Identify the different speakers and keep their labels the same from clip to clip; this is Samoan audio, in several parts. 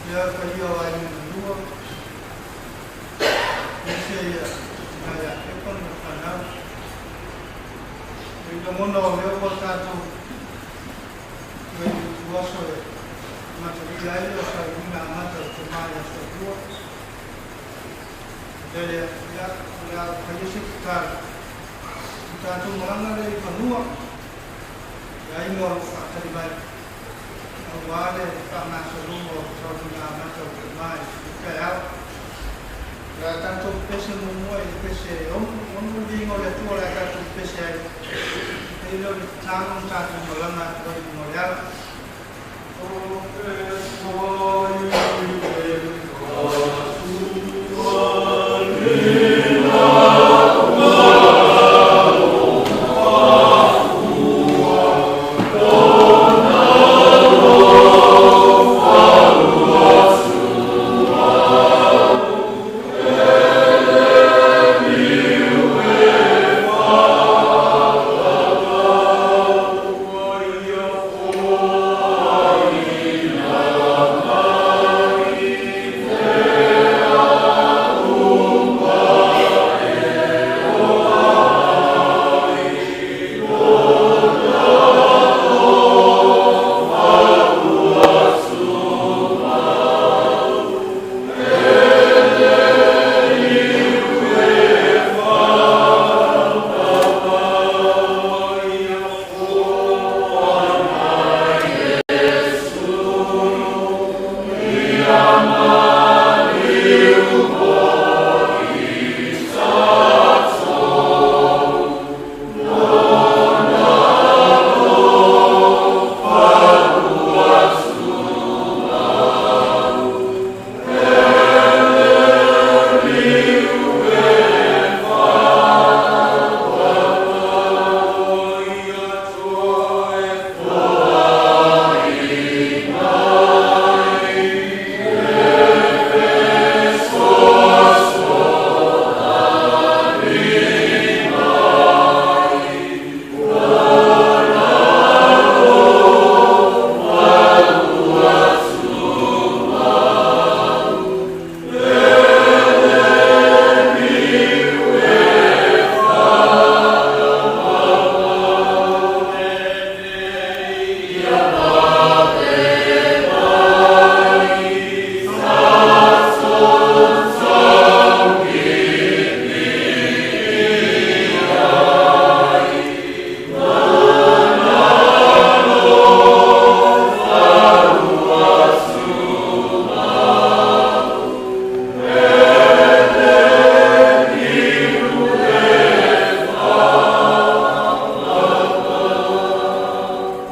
Speaker 1: Ia paia o aiga e lua, aemaise ia tina ia Pepa ma le fanau. E lagona o lea ua tatou toe i le ituaso e amatalia ai le sauniga amata o le tama i Aso Lua. O le lea, ia, o le a ou faia se tatalo i tatou malaga lea i fanua i aiga o lo o faatali mai aua le faagasologa o le sauniga amata o le tama i lenei taeao. O le a tatou pese muamua i le pese e ono, ono le viiga o le Atua o le a tatou pese ai. Pei lea o le tatalo na tatou malaga atu ai i luga o le ala.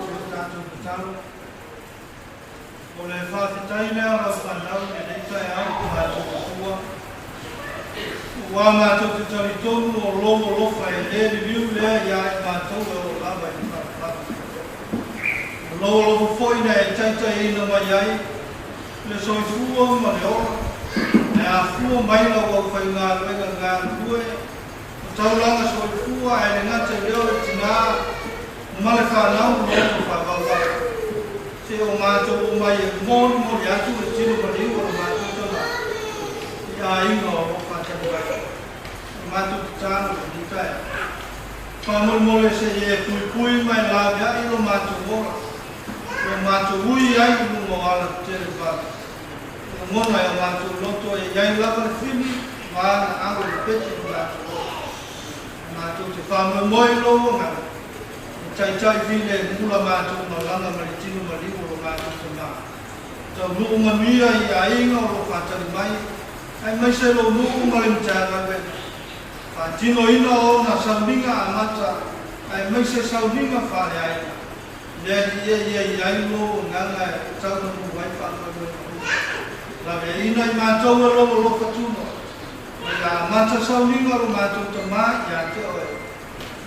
Speaker 1: Si o tatou tatalo. O le faafetai lea lau fanau i lenei taeao i lo matou Atua, ua matou te talitonu o lou alofa e le liliu lea ia i matou e oo lava i le faavavau. O lou alofa foi na e taitaiina mai ai le soifua ma le ola, ae afua mai lau aufaigaluega galulue o taulaga soifua ae le gata i lea o le tina ma le fanau loto faavauvau. Se o matou omai e molimoli atu le tino maliu o le matou tama i aiga o lo o faatali mai. O matou tatalo i lenei taeao. Faamolemole se i e puipui ma e laveai lo matou ola, lo matou ui ai i luga o ala tetele vave. E lagona e o matou loto e i ai lava le fili ma ana alo le pete i matou ola. E matou te faamoemoe i lou agaga, e taitai filemu la matou malaga ma le tino maliu o lo matou tama. Taunuu manuia i aiga o lo o faatali mai, aemaise lou nuu ma le Matagaluega. Faatinoina ona sauniga amata aemaise sauniga faaleaiga, lea i ia i ai lou agaga e taunuu ai faamoemoega uma. Laveaiina i matou e lou alofa tunoa, ma ia amata sauniga lo matou tama ia te oe,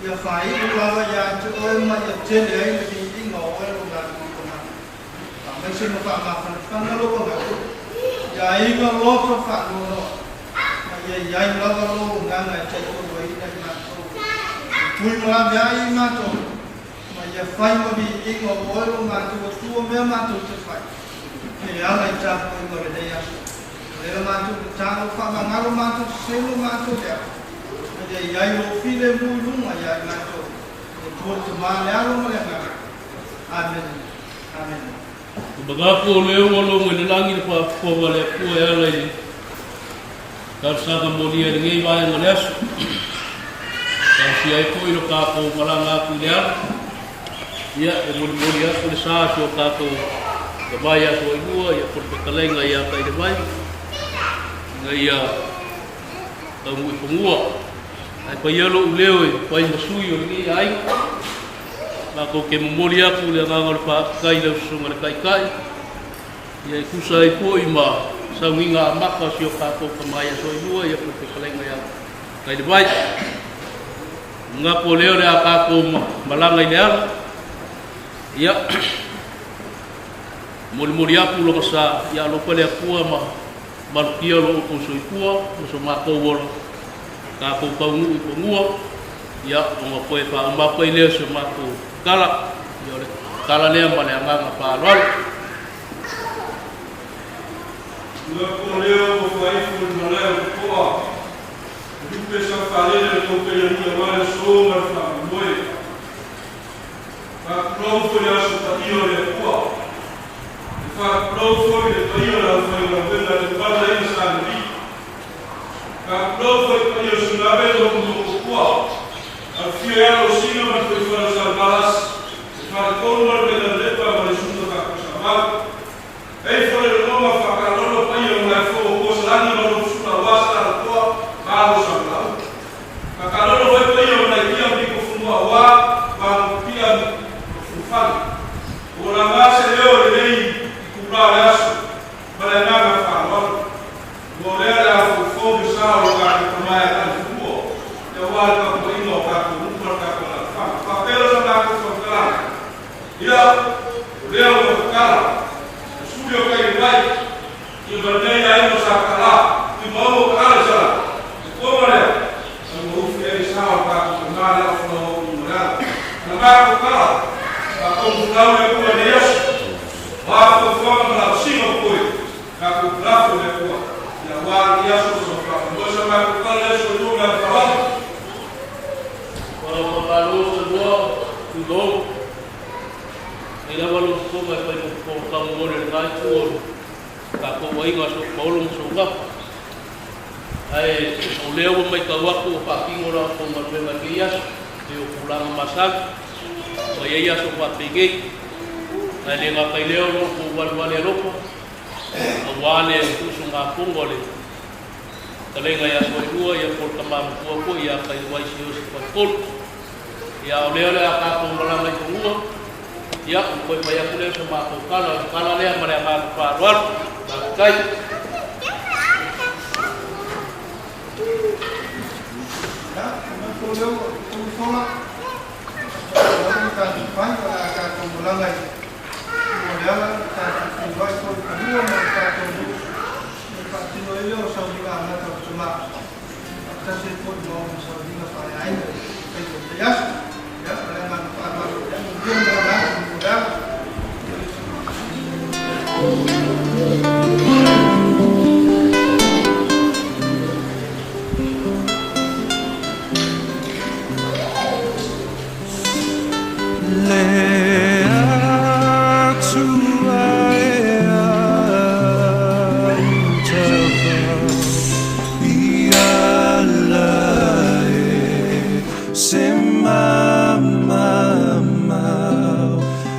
Speaker 1: ia faaiu lava ia te oe ma ia tele ai le viiga o oe lo matou tama. Faamaise ma faamafanafana lou agaga i aiga loto faanoanoa, ma ia i ai lava lou agaga e taitauaina i matou, e pui ma laveai i matou, ma ia fai ma viiga o oe lo matou Atua mea matou te fai. e ala i tapuaiga o lenei aso. O lea matou tatalo, faamagalo matou, seselo matou le aso, ina ia i ai Lou filemu i luga ia i matou, le Atua le Tama, le Alo ma le Agaga. Amene. Amene.
Speaker 2: Magafu o lea ua logo i le lagi le faafofoga a le Atua e ala i le talosaga molia i lenei vaega o le aso. Talosia ai foi lo tatou malaga atu i le ala. Ia, e molimoli atu le sa si o tatou tama ia Soailua, ia po le fetalaiga ia Tailevai, ina ia taunuu i fanua. Ae paia lou leo e fai ma sui o lenei aiga. Matou te momoli atu le agaga o le faafetai i lau Susuga i le Taitai, ia e tusa ai foi ma sauniga amata o si o tatou tama ia Soailua, ia po le fetalaiga ia Tailevai. Manatu o lea o le a tatou malaga i le ala, ia, molimoli atu lona sa, ia alofa le Atua ma malutia lo outou soifua ma so matou ola, tatou taunuu i fanua, ia, ona toe faauma atu ai lea o si o matou tala, ia, o le tala lea ma le agaga faaaloalo.
Speaker 3: Ua ko leo ua faaifo i le malae o Totoa. Lupe sa faalele le tou Paialii aua le aso ma le faamoemoe. Faatulou foi le Aso Paia o le Atua. E faatulou foi le paia o le aufaigaluega i le valaina sa Levi. Faatulou foi le paia o Sulamelo ma Motootua, Afifio e Alo o Sina ma le Toifala o Salevalasi, le Faletolu ma le Vailalepa ma le Susuga Faapasamau. Ei foi le loma whakalolo pai o ngai fo o Salani ma lo sula wa sa toa ma lo sa lau. Whakalolo foi pai o ngai kia piko funua wa ma pia fufali. O la mase leo le nei i kula le aso ma le agaga faaaloalo. Ua o lea le a foufou le sa o lo tatou tama ia Talifanua, ia aua le tapuaiga o tatou nuu ma le tatou alaalafaga. Faapea lea sa matou faamatalaga. Ia, o lea ua tatala, le suli o Tailevai, ia ma lenei aiga o Sa Tala, i maua o Taala i Salani, le toga lea, na ua ufi ai le sa o le tatou tama lea o Falaoa i le ala. Na matou tala, faatonu folau le Atua i lenei aso, o a fuafuaga ma lavasiga o totoe, tatou lafo i le Atua, ia aua lenei aso ma sona faamoemoe. Sa matou tala lea soifua ma le agaga faaaloalo.
Speaker 2: Ua faamalo Samoa, tulou. Nei lava lou fofoga e fai ma fofoga taumomoli o lena itu o le tatou aiga so Paolo ma Sogafa. Ae o lea ua maitau atu ua faatino la outou galuega i lenei aso, pei o tulaga masani ma i ai aso faapenei. Ae le gata i lea o lo outou valevale alofa aua le usugafono a le fetalaiga ia Soailua ia po o le tama matua foi ia Tailewai Siaosi Faletolu. Ia, o lea o le a tatou malaga i fanua, ia, ona toe fai atu lea o se matou tala. O le tala lea ma le agaga faaaloalo. Faafetai.
Speaker 1: Ia, o le leo o Fola, o le tatou fai, o le a tatou malaga i tua o le ala, tatou feiloai foi i fanua ma le tatou nuu, e faatino ai lea o sauniga amata o le tama. Faatasi ai foi ma ona sauniga faaleaiga i taimi o lenei aso. Ia, ma le agaga faaaloalo, ia manuia le malaga atu i tua o le ala.
Speaker 4: Le Atua e autafa i ala e se mamamau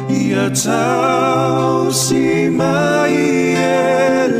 Speaker 4: ia tausi mai e.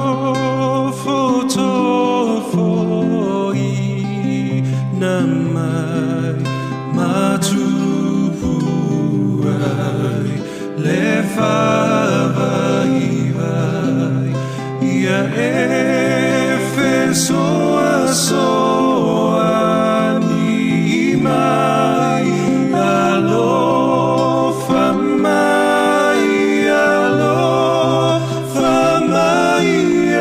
Speaker 4: Tofo tofo i na mai matupu ai le faavaivai ia e fesoasoani mai alofa mai alofa mai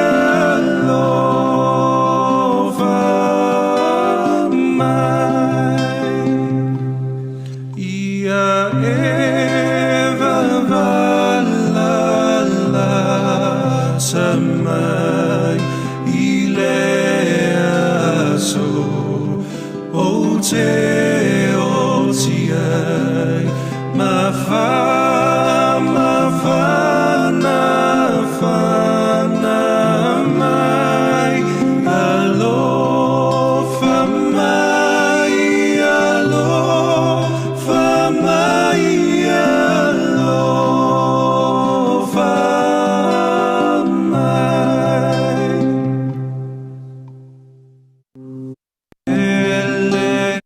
Speaker 4: alofa mai ia e vavalalata mai i le aso o te oti ai ma whamawhanawhana mai alofa mai alofa mai alofa mai. Ele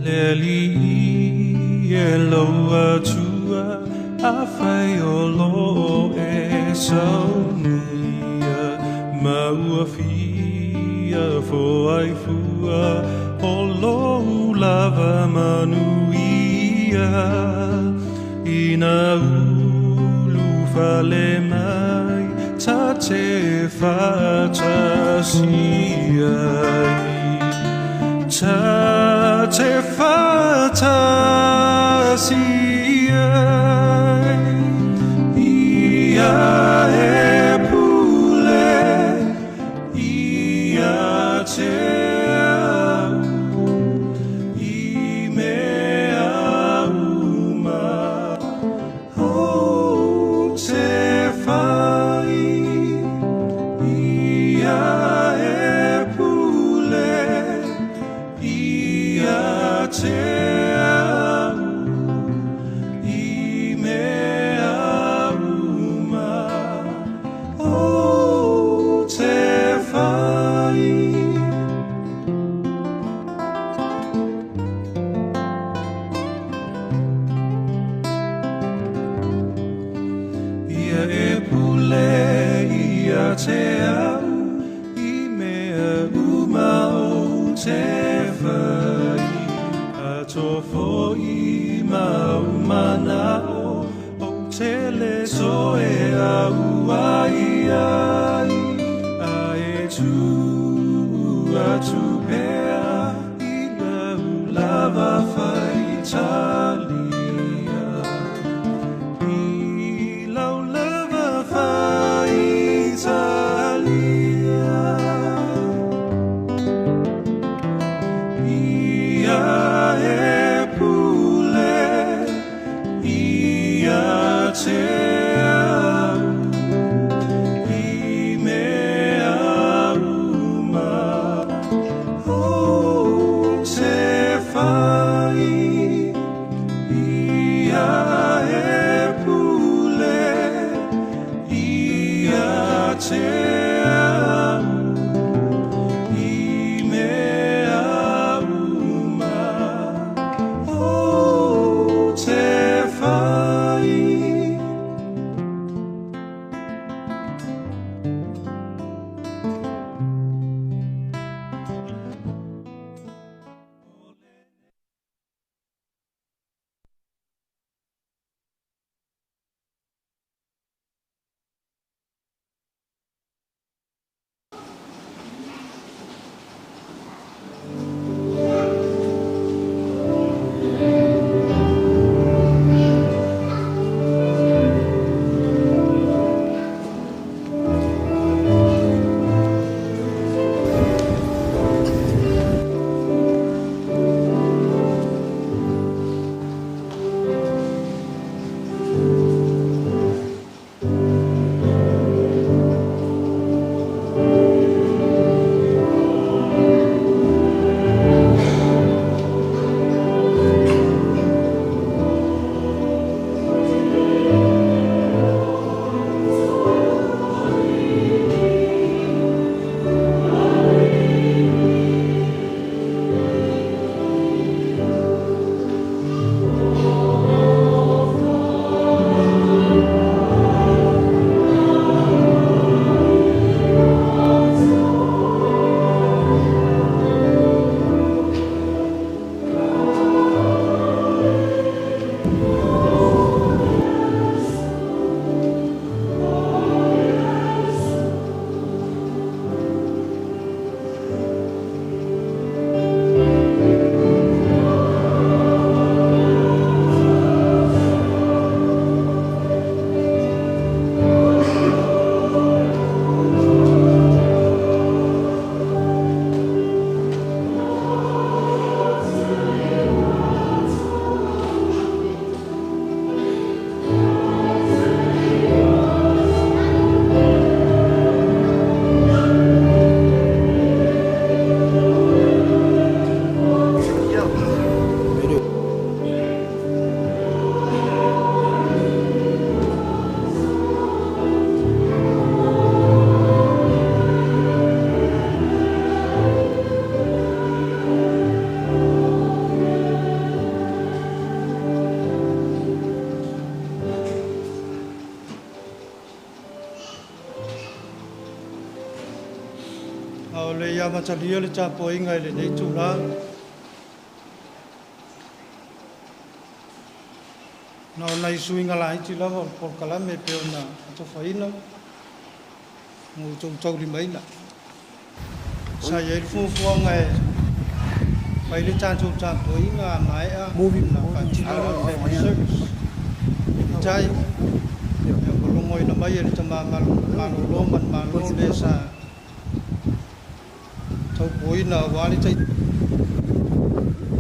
Speaker 4: Le li e loa tua a whai o lo e saunia ma ua fia fo ai fua o lo lava manuia ina ulu fale mai ta te whatasia ai. Ta te whatasia ia e pule ia te au i mea uma o te whai ia e pule ia te au i mea uma o te whai. Ia e pule ia te au i mea uma o te whai. A tofo i mau manao o te le soe au ai ai. A e tū atu pea i lau lava whai talia. I lau lava whai talia. Ia e pule ia te au i mea uma o te whai. Ia e pule ia te au i mea uma o te whai.
Speaker 1: A o le i amatalia le tapuaiga i lenei itulā, na o nai suiga laiti lava o le polokalame e pei ona atofaina mo outou taulimaina. Sa i ai le fuafuaga e fai le tatou tapuaiga a maea ona faatino lea o le family service. Peitai, ia ua logoina mai e le Tama Malolo Manumalo le sa taupuaina aua le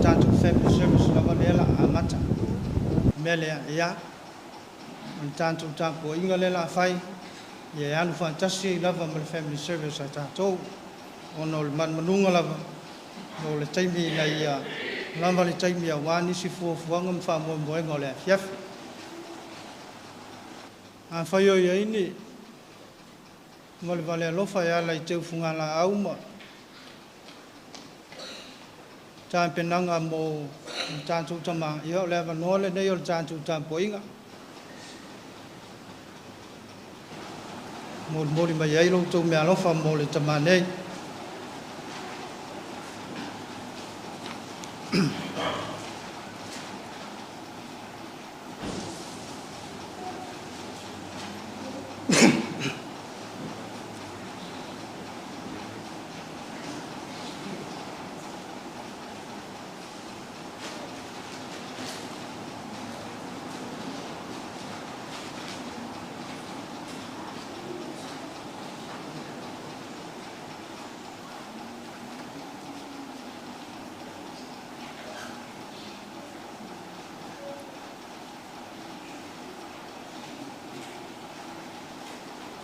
Speaker 1: tatou family service lava lea la amata. O le mea lea, ia, o le tatou tapuaiga lea la fai, ia e alu faatasi ai lava ma le family service a tatou, ona o le manumanuga lava, o le taimi ina ia lava le taimi aua nisi fuafuaga ma faamoemoega o le afiafi. Afai o i ai ni valevale alofa e ala i teufugalaau ma tapenaga mo le tatou tama, ia o le avanoa lenei o le tatou tapuaiga. Molimoli mai ai lo outou meaalofa mo le tama nei.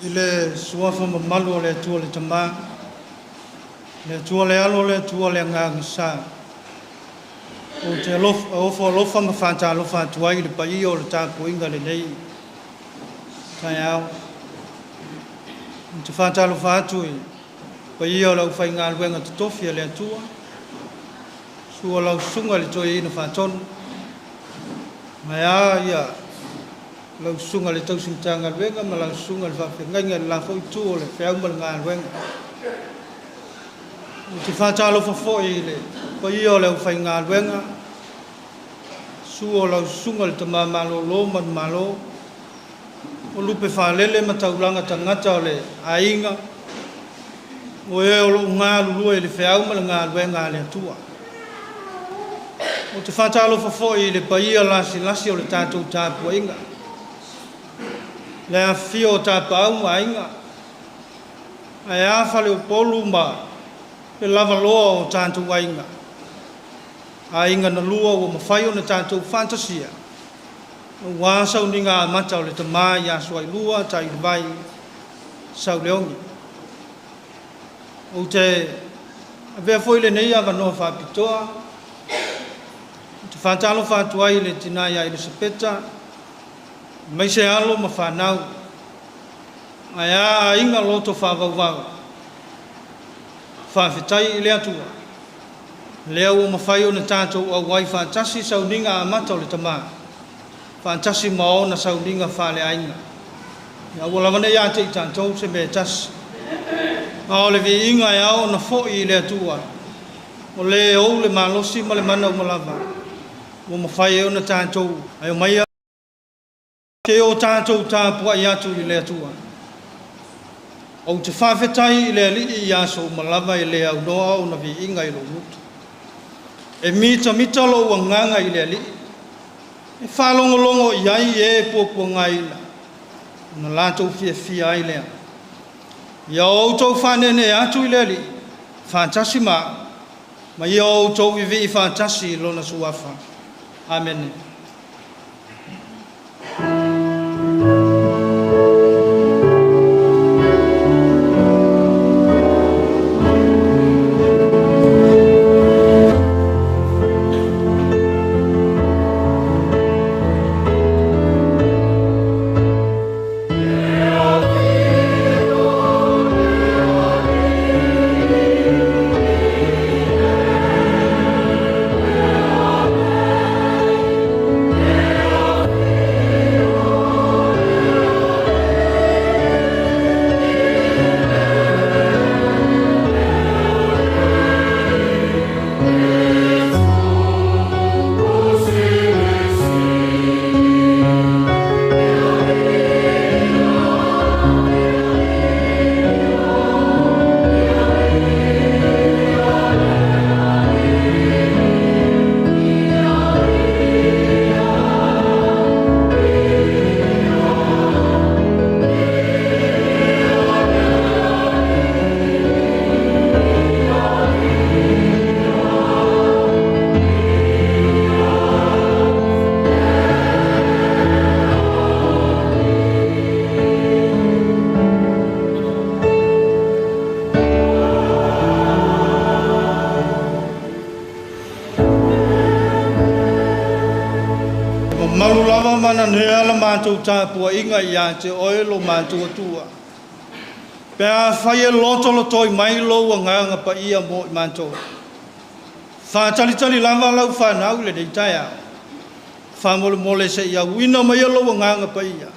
Speaker 1: I le suafa mamalu o le Atua le Tama, le Atua le Alo, le Atua le Agaga Sa, ou te ofo alofa ma faatalofa atu ai i le paia o le tapuaiga lenei taeao. Ou te faatalofa atu i paia o le aufaigaluega totofi a le Atua, sua lau susuga i le Toeaina Faatonu, mai a ia lau susuga i le tausi Matagaluega ma lau susuga i le faafeagaiga i le la foi itu o le feau ma le galuega. Ou te faatalofa foi i le paia o le aufaigaluega, susu o lau susuga i le Tama Malolo Manumalo, o lupe faalele ma taulaga tagata o le aiga, o e o loo galulue i le feau ma le galuega a le Atua. Ou te faatalofa foi i le paia lasilasi o le tatou tapuaiga, le afifio o Tapaau ma Aiga, ae a Faleupolu ma le lavaloa o tatou aiga, aiga na lua ua mafai ona tatou faatasia, aua sauniga amata o le Tama ia Suailua Tailivai Sauleogi. Ou te avea foi lenei avanoa faapitoa ou te faatalofa atu ai i le tina ia Elisapeta, aemaise alo ma fanau, ae a aiga loto faavauvau. Faafetai i le Atua, lea ua mafai ona tatou auai faatasi i sauniga amata o le Tama, faatasi ma ona sauniga faaleaiga. Ia aua lava ne i ia te i tatou se mea e tasi, a o le viiga e ao ona foi i le Atua, o le ou le malosi ma le mana uma lava, ua mafai ai ona tatou ae omai te o tatou tapuai atu i le Atua. Ou te faafetai i le Alii i aso uma lava e le aunoa ona viiga i lou gutu. E mitamita lou agaga i le Alii, e faalogologo i ai e puapuagaina, ona latou fiafia ai lea. Ia outou faaneenee atu i le Alii, faatasi ma au, ma ia outou vivii faatasi i lona suafa. Amene. Faamananea la matou tapuaiga ia te Oe lo matou Atua, pe afai e lotolotoi mai Lou Agaga Paia mo i matou. Faatalitali lava lau fanau i lenei taeao, faamolemole se i auina maia Lou Agaga Paia,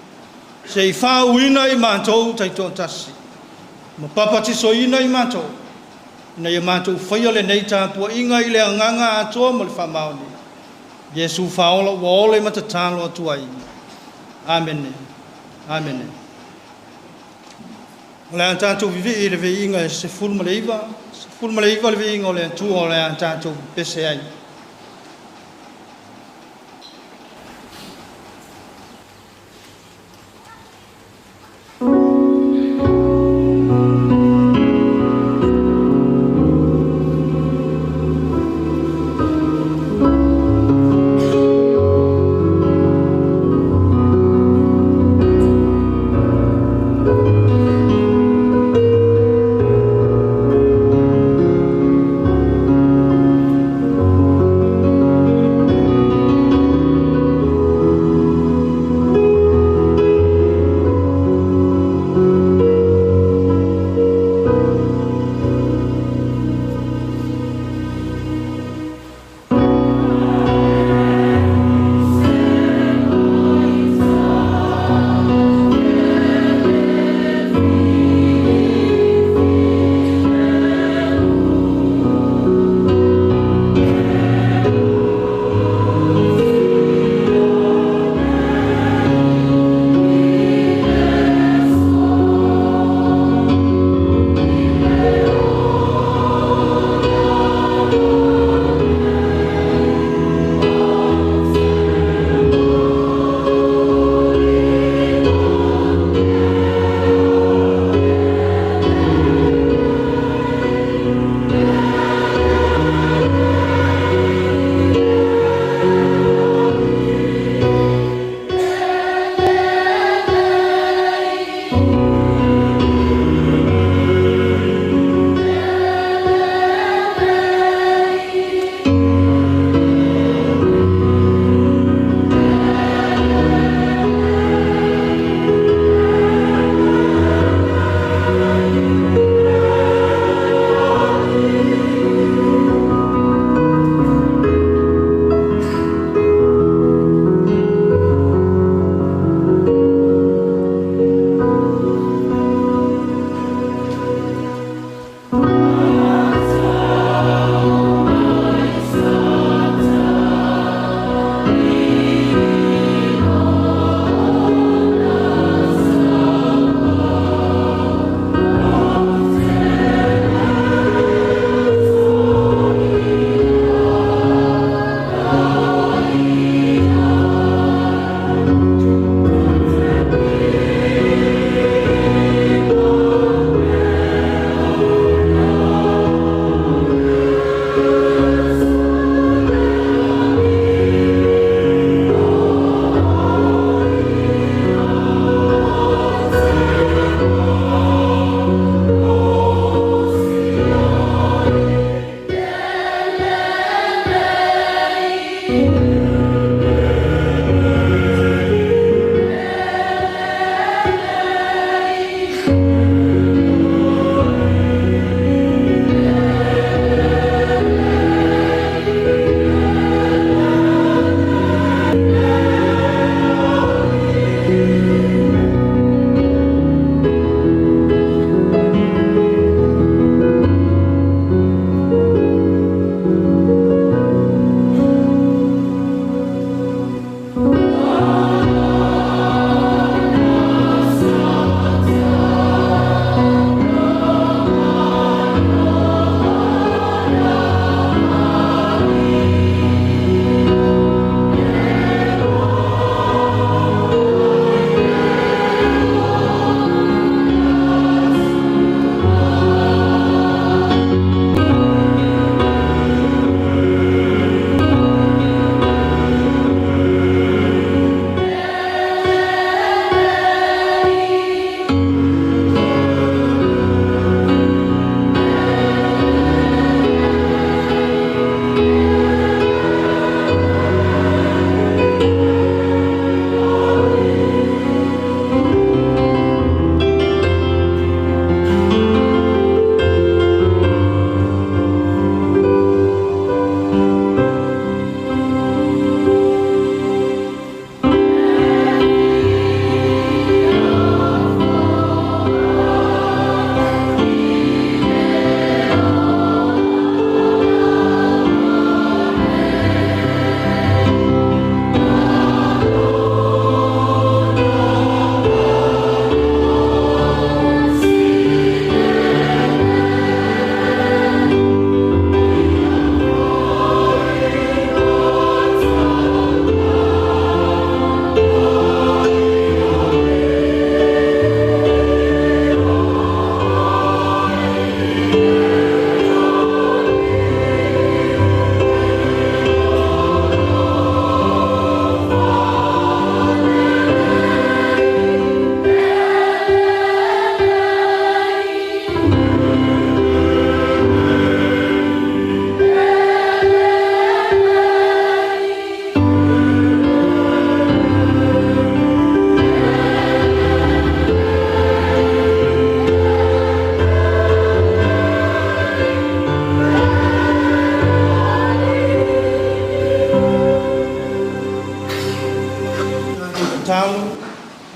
Speaker 1: se i faauuina i matou taitoatasi, ma papatisoina i matou, ina ia matou faia lenei tapuaiga i le agaga atoa ma le faamaoni. Iesu Faaola ua ole ma tatalo atu ai. Amene. Amene. O le a tatou vivii i le viiga e 19, 19 le viiga o le Atua o le a tatou pese ai.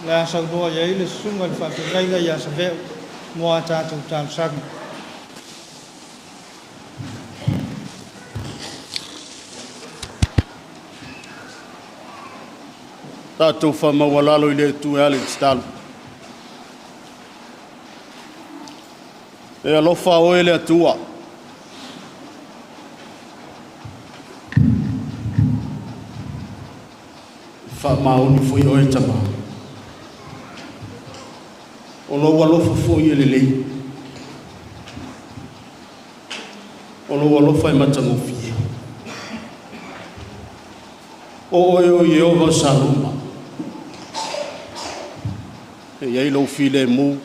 Speaker 1: le a saunoa i ai le susuga i le faafeagaiga ia Save'u mo a tatou talosaga.
Speaker 5: Tatou faamaualalo i le Atua e ala i tatalo. E alofa oe le Atua. E faamaoni foi oe Tama. O lou alofa foi e lelei. O lou alofa e matagofie. O oe o Ieova o Saloma. E i ai lou filemu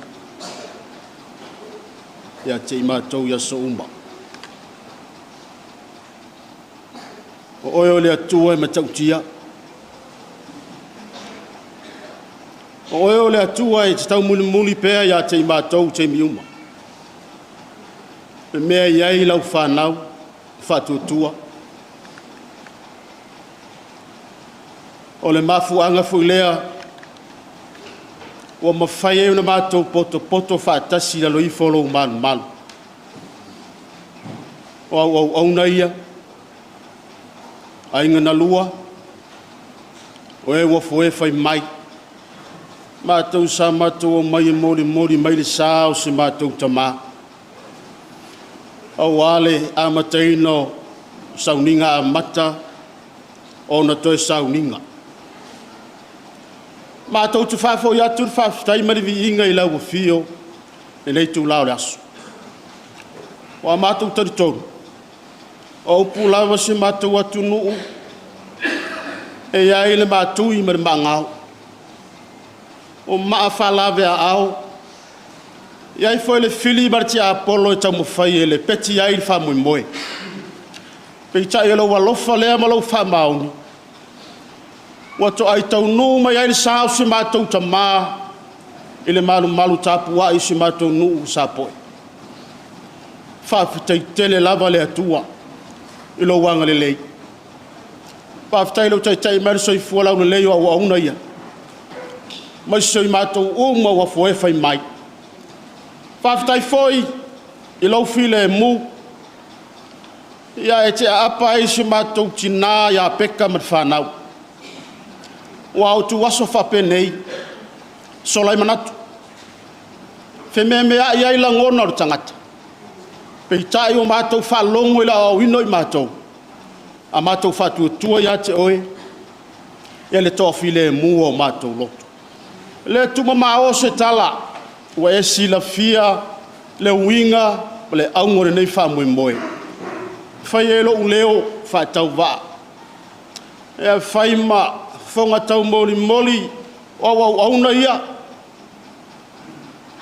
Speaker 5: ia te i matou i aso uma. O oe o le Atua e matautia. O oe o le Atua e te taumulimuli pea ia te i matou i taimi uma. Le mea e i ai lau fanau faatuatua. O le mafuaaga foi lea ua mafai ai ona matou potopoto faatasi i lalo ifo o lou malumalu. O au auauna ia, aiga na lua, o e ua foe fai mai, matou sa matou omai e molimoli mai le sa o si matou tamā, aua le amataina o sauniga amata ona toe sauniga. Matou te faafoi atu le faafetai ma le viiga i lau afio i lenei itula o le aso. Ua matou talitonu, o upu lava si o matou atunuu, e i ai le matui ma le maagao, o maa faalavea-aao, e i ai foi le fili ma le tiapolo e taumafai e lepeti ai le faamoemoe. Peitai o lou alofa lea ma lou faamaoni, ua toai taunuu mai ai le sa o si matou tama i le malumalu tapuai i si o matou nuu i Sapoe. Faafetai tele lava le Atua i lou agalelei. Faafetai i lou taitai mai o le soifua laulelei o auauna ia, aemaise o i matou uma ua foe fai mai. Faafetai foi i lou filemu, ia e te aapa ai si o matou tina ia Peka ma le fanau, aua o ituaso faapenei, e sola ai manatu, fememeai ai lagona o le tagata, peitai ua matou faalogo i le aoaoina o i matou, a matou faatuatua ia te oe le toafilemu o matou loto. E le tuumamao se tala, ua e silafia le uiga ma le auga o lenei faamoemoe. E fai ai lou leo faatauvaa e fai ma fofoga taumolimoli o au auauna ia,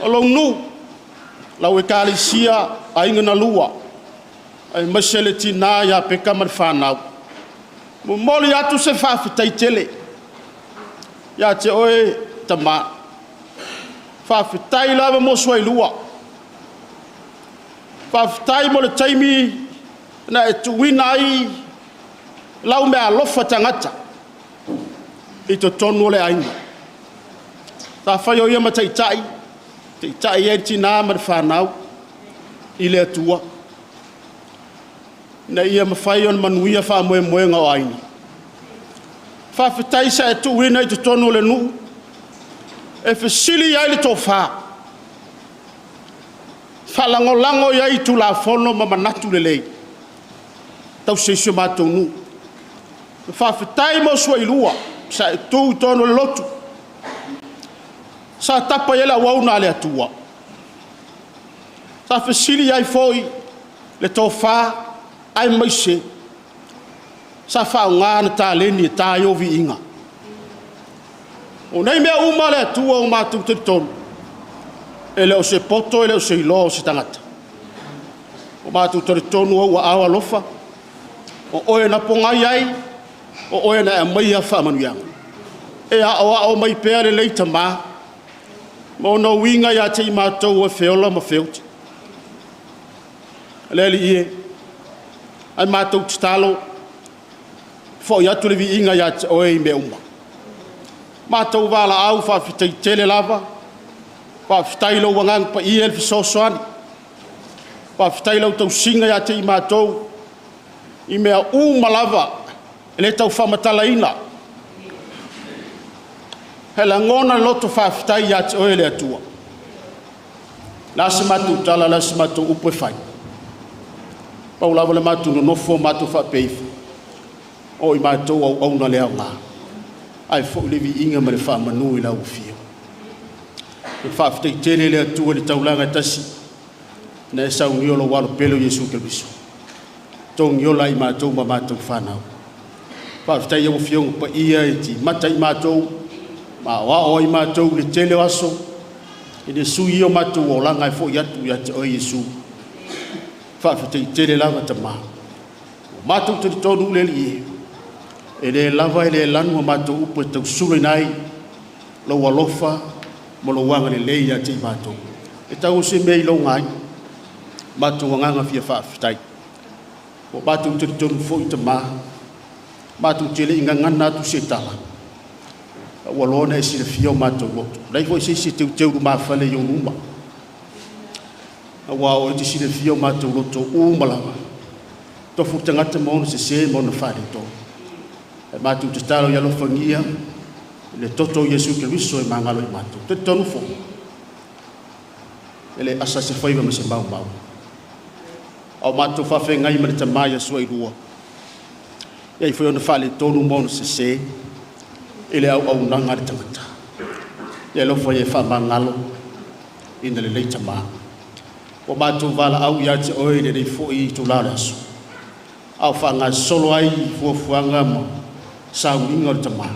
Speaker 5: o lou nuu, lau ekalesia Aiga na Lua, aemaise le tina ia Peka ma le fanau. E momoli atu se faafetai tele ia te oe tama. Faafetai lava mo suailua, faafetai mo le taimi na e tuuina ai lau meaalofa tagata i totonu o le aiga. Sa fai o ia ma taitai, taitai ai le tina ma le fanau i le Atua, ina ia mafai ona manuia faamoemoega o aiga. Faafetai sa e tuuina i totonu o le nuu e fesili ai le tofa, faalagolago i ai Tulafono ma manatu lelei e tausi ai si o matou nuu. Faafetai mo suailua sa e tu i totonu o le lotu, sa tapa i ai le auauna a le Atua, sa fesili ai foi le tofa aemaise sa faaaoga le taleni e ta ai ou viiga. O nei mea uma le Atua ua matou talitonu, e le o se poto e le o se iloa o se tagata. Ua matou talitonu o ou aao alofa, o oe na pogai ai, o oe na e aumaia faamanuiaga. E aoao mai pea lelei tama ma ona uiga ia te i matou e feola ma feoti. Le Alii e, a matou tatalo, foi atu le viiga ia te Oe i mea uma. Matou valaau faafetai tele lava, faafetai i lou Agaga Paia i le fesoasoani, faafetai i lau tausiga ia te i matou i mea uma lava e le tau faamatalaina. E lagona le loto faafetai ia te oe le Atua. O le a se matou tala, o le a se matou upu e fai? Pau lava le matou nonofo ma matou faapea ifo, o i matou o auauna le aoga, ae foi le viiga ma le faamanu i lau afio. E faafetai tele le Atua i le taulaga e tasi na e saunia lou alo pele o Iesu Keriso, togiola i matou ma matou fanau. Faafetai i lau Afioga Paia e timata i matou, ma aoao ai matou i le tele o aso, i le sui ia o matou olaga e foi atu ia te oe Iesu. Faafetai tele lava Tama. Ua matou talitonu le Alii e, e le lava e le lanu a matou upu e tausulaina ai lou alofa ma lou agalelei ia te i matou. E tau o se mea i lou ai, matou agaga fia faafetai. Ua matou talitonu foi Tama, matou te le i gagana atu se tala, a ua loa ona e silafia o matou loto. Leai foi se isi e teuteu lumafale i ou luma, aua o e te silafia o matou loto uma lava, tofu tagata ma ona sese ma ona faaletonu. E matou tatalo i alofagia le toto o Iesu Keriso e magalo i matou. Talitonu foi, e le asa se faiva ma se maumau. A o matou faafeagai ma le Tama ia Suailua, e i ai foi ona faaletonu ma ona sese i le auaunaga a le tagata. Ia alofa ia e faamagalo ina lelei Tama. Ua matou valaau ia te oe i lenei foi itula o le aso, a o faagasolo ai fuafuaga ma sauniga o le Tama,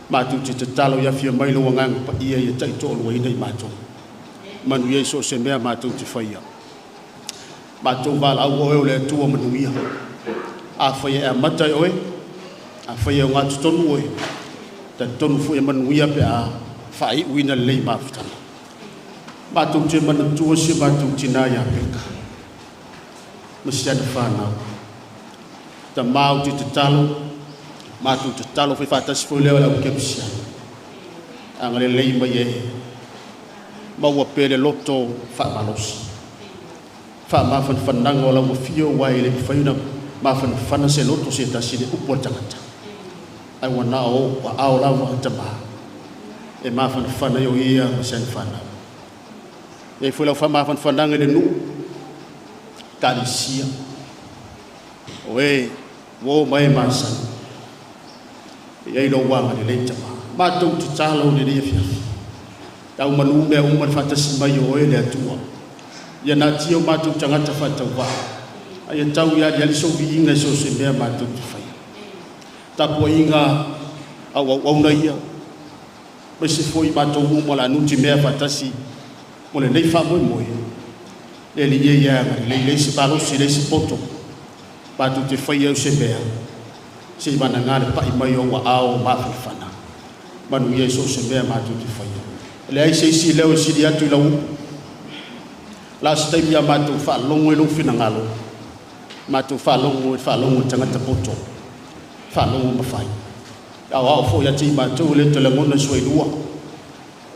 Speaker 5: matou te tatalo ia afio mai lou Agaga Paia ia taitoaluaina i matou. Manuia i so o se mea matou te faia. Matou valaau o oe o le Atua manuia. Afai e amata e oe, afai e ogatotonu oe, talitonu foi e manuia pe a faaiuina lelei mafutaga. Matou te manatua si o matou tina ia Peka, ma si ana fanau. Tama ou te tatalo, matou tatalo fai faatasi foi lea o le au kerisiano. Agalelei mai e maua pea le loto faamalosi. Faamafanafanaga o lau afio aua e le mafai ona mafanafana se loto se tasi i le upu a le tagata. Ai ua na o aao lava Tama e mafanafana i o ia ma si ana fanau. E ai foi lau faamafanafanaga i le nuu, ekalesia, o e uo ma e masani, e i ai lou agalelei Tama. Matou tatalo i lenei afiafi, tau manu mea uma le faatasi mai o oe le Atua. Ia natia o matou tagata faatauvaa, ae ia tau i aliali sou viiga i so o se mea matou te faia. Tapuaiga au auauna ia, aemaise foi matou uma o le a nutimea faatasi mo lenei faamoemoe. Le Alii e ia agalelei, leai se malosi, leai se poto, matou te faia au se mea, se i vanaga le pai mai o ou aao mafanafana. Manuia i so o se mea matou te faia. E leai se isi leo e sili atu i lau upu. La se taimi a matou faalogo i lou finagalo, matou faalogo i le faalogo i le tagata poto, faalogo ma fai. Aoao foi ia te i matou e le toe lagona suailua,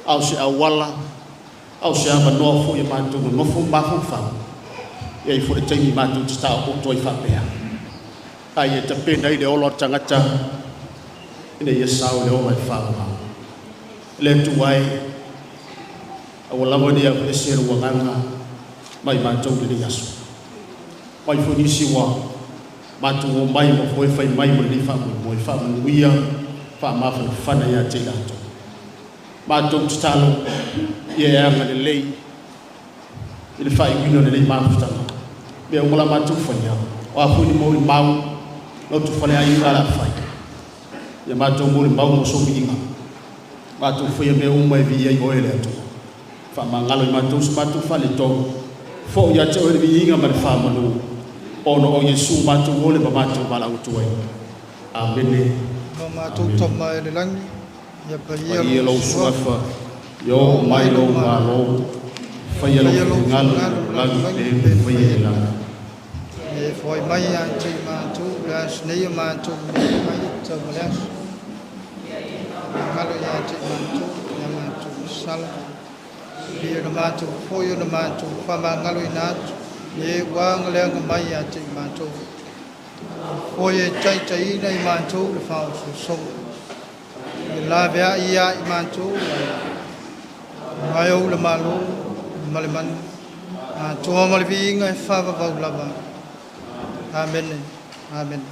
Speaker 5: a o se auala, a o se avanoa foi e matou nonofo ma mafaufau. E i ai foi le taimi matou te taooto ai faapea. A ia tapena ai le ola o le tagata ina ia sao le ola e whaoa. Le Atua e, aua lava ne i aveese lou agaga mai matou i lenei aso. Mai foi nisi ua matou omai ma foe fai mai mo lenei faamoemoe, faamanuia, faamafanafana ia te i latou. Matou tatalo ia e agalelei i le faaiuina o lenei mafutaga. Mea uma la matou faia, o a foi ni molimau, loto faleaiga la fai. Ia matou molimau mo sou viiga. Matou faia mea uma e viia ai oe le Atua. Faamagalo i matou se matou faaletonu. Foi ia te oe le viiga ma le faamanu. Ona o Iesu matou ole ma matou valaau atu ai. Amene.
Speaker 1: No matou Tama i le lagi, ia paia
Speaker 5: Paia lou suafa, ia oo mai lou Malo, faia lou finagalo i lagi pe faia i lagi.
Speaker 1: E foai mai ia te i matou le aso nei o matou mea fai tau ma le aso. faamagalo ia te i matou i a matou sala. Pei ona matou foi ona matou faamagaloina atu i e ua agaleaga mai ia te i matou. Foi e taitaiina i matou le faaosoosoga. E laveai ia i matou ai ou le Malo ma le manu atoa ma le viiga e faavavau lava. Amene. Amene.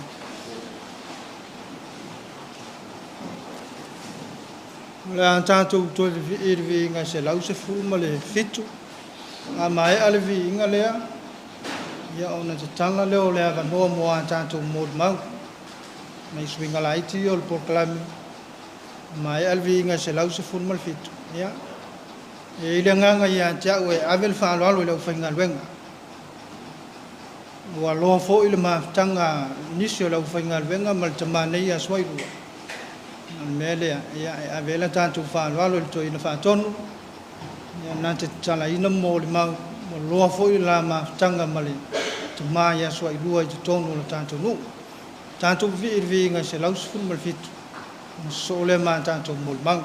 Speaker 1: O le a tatou toe vivii i le viiga 117. A maea le viiga lea, ia ona tatala lea o le avanoa mo a tatou molimau. Nai suiga laiti ia o le polokalame, maea le viiga 117, ia, e i ai le agaga ia te au e ave le faaaloalo i le aufaigaluega. Ua loa foi le mafutaga a nisi o le aufaigaluega ma le tama nei Aso Lua. O le mea lea, ia, e ave ai le tatou faaaloalo i le toeaina faatonu, ia na te tatalaina molimau, ua loa foi la mafutaga ma le tama ia Suailua i totonu o le tatou nuu. Tatou vivii i le viiga 117, ona sosoo lea ma tatou molimau.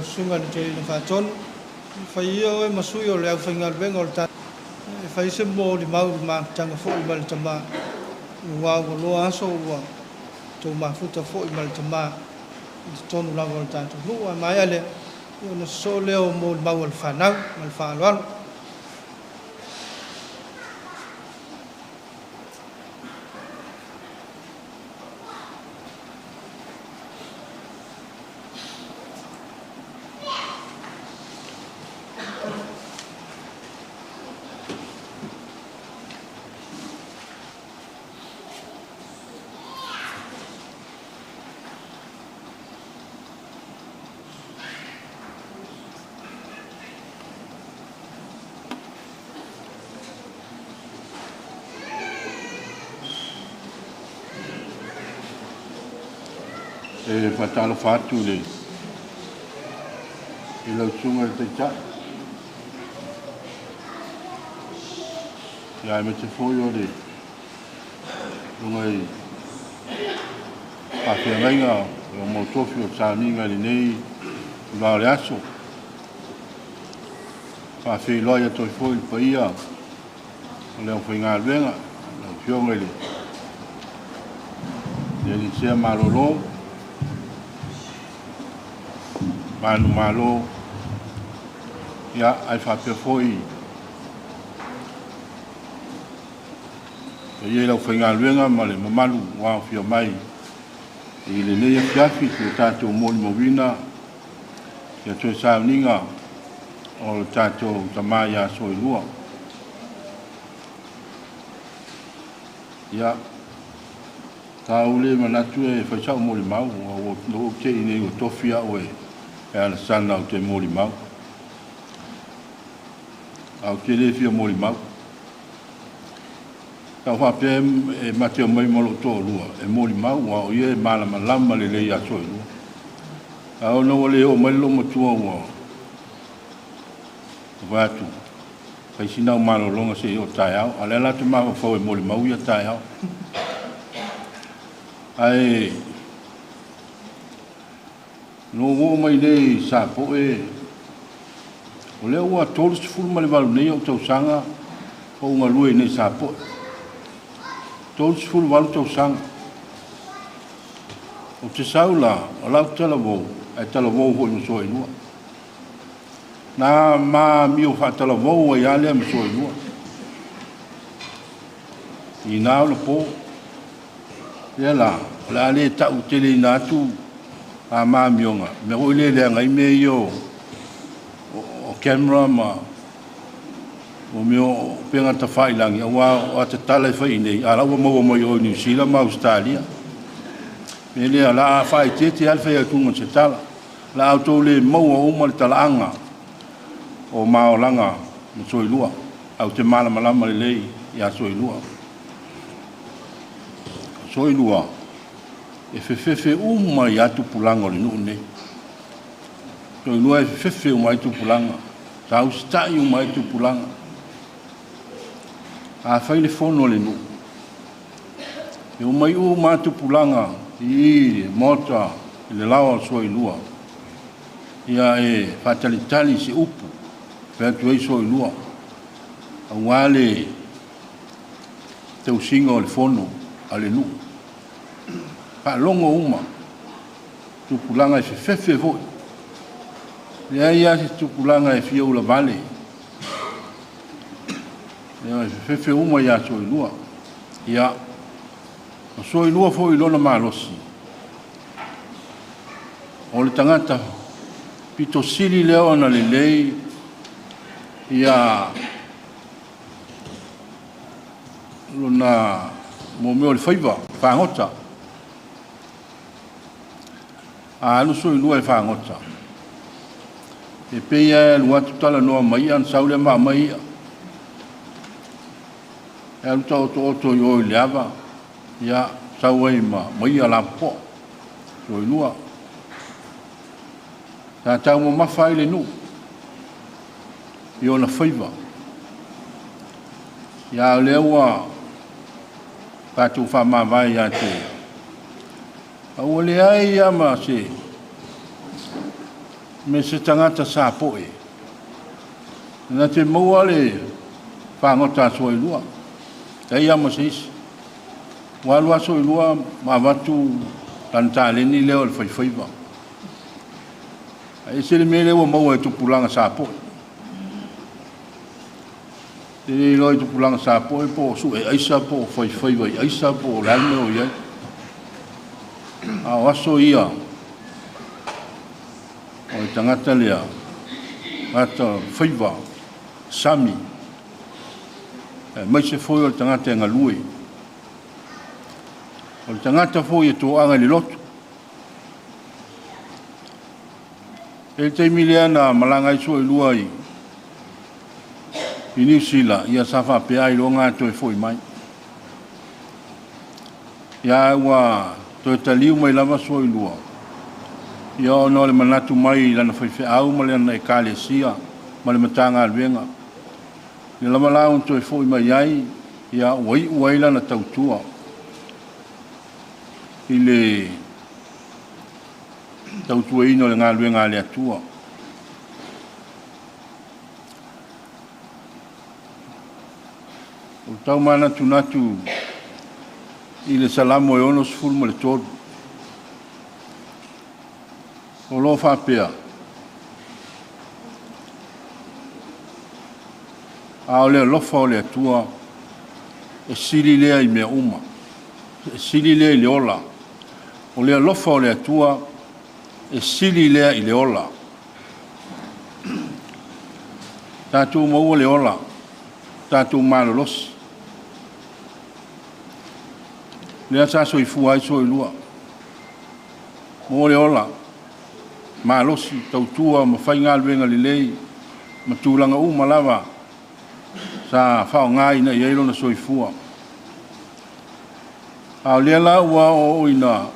Speaker 1: lau Susuga i le Toeaina Faatonu, e fai ia oe ma sui o le aufaigaluega o le tatou e fai se molimau i le mafutaga foi ma le Tama, aua ua loa aso ua tou mafuta foi ma le Tama i totonu lava o le tatou nuu. Ae maea lea, ona sosoo lea o molimau a le fanau. Ma le faaaloalo.
Speaker 5: E faatalofa atu i le i lau Susuga i le Taitai, ia aemaise foi o le susuga i faafeagaiga o mautofi o le sauniga i lenei itula o le aso. Faafeiloai atu ai foi i le paia o le aufaigaluega, lau Afioga i le Elisea Malolo, Manumalo, ia, ae faapea foi paia i le aufaigaluega ma le mamalu ua aofia mai i lenei afiafi i le tatou molimauina ia toe sauniga o le tatou tama ia Soilua. Ia, sa ou le manatu e fai sau molimau, ua ou te i nei ua tofi au e Alesana ou te molimau. Ae ou te le fia molimau. Sa ou faapea e ma te omai ma lou toalua e molimau, aua o ia e malamalama lelei ia Soilua. Ae ona ua le oo mai le loomatua ua fai atu, fai sina au malologa se i oo taeao. A o lea la ou te mafaufau e molimau ia taeao. Ae na ou oo mai nei i Sapoe, o lea ua 38 nei ou tausaga o ou galue i nei i Sapoe. 38 tausaga. Ou te sau la, o lau talavou, ae talavou foi ma Soilua. Na ma amio faatalavou ai lava lea ma Soilua. I na ona po. Lea la, o le a le tau teleina atu a ma amioga, mea foi le leaga ai mea ia o camera ma o mea o upega tafailagi, aua o ata tala e fai i inei, a o la ua maua mai o i Niu Sila ma Ausetalia. Mea lea, o le a faaeteete lava le fai atuga o se tala. O le a outou le maua uma le talaaga o maolaga ma Soilua, ae ou te malamalama lelei ia Soilua. O Soilua, e fefefe uma i a tupulaga o le nuu lenei. Soilua e fefefe uma ai tupulaga, sa usitai uma ai tupulaga. A fai le fono a le nuu, e omai uma lava tupulaga i le maota i le laoa o Soilua, ia e faatalitali se upu, fai atu ai Soilua, aua le tausiga o le fono a le nuu. Faalogo uma, tupulaga e fefefe foi. Leai lava se tupulaga e fia ulavale. E fefefe uma ia Soilua. Ia, o Soilua foi i lona malosi, o le tagata pito sili lea ona lelei ia lona mo mea o le faiva fagota. A alu Soilua e fagota, e pei lava e alu atu talanoa ma ia ona sau lea ma aumai i'a. E alu taotooto i o i le ava, ia, sau ai ma ia lapopoa, Soilua. Sa taumamafa ai le nuu i ona faiva. Ia, o lea ua tatou faamavae ia te ia, a ua leai lava ma se
Speaker 6: Me se tagata sapoe na te maua le fagota a Suailua, leai lava ma se isi. Ua alu lava Suailua ma avatu lana taleni lea o le faifaiva. Ae ese le mea lea ua maua e tupulaga sapoe. E le iloa i tupulaga sapoe po o sue aisa po o faifaiva i aisa po o le a le mea o i ai. A o aso ia o le tagata lea, tagata faiva, sami, aemaise foi o le tagata e galue. O le tagata foi e toaga i le lotu. E i ai le taimi lea na malaga ai Suailua i Niu Sila, ia sa faapea ailoga a toe foi mai. Ia ua toe taliu mai lava Suailua, ia ona o le manatu mai i lana faifeau ma lana ekalesia ma le Matagaluega. Ia lava la ona toe foi mai ai, ia ua iu ai lana tautua i le tautuaina o le galuega a le Atua. O tau manatunatu i le Salamo e 63. O lo o faapea, a o le alofa o le Atua e sili lea i mea uma, e sili lea i le ola. O le alofa o le Atua e sili lea i le ola. Tatou maua le ola, tatou malolosi. Lea sa soifua ai Suailua. Maua le ola, malosi, tautua ma faigaluega lelei ma tulaga uma lava sa faaaogaina i ai lona soifua. A o lea la ua oo ina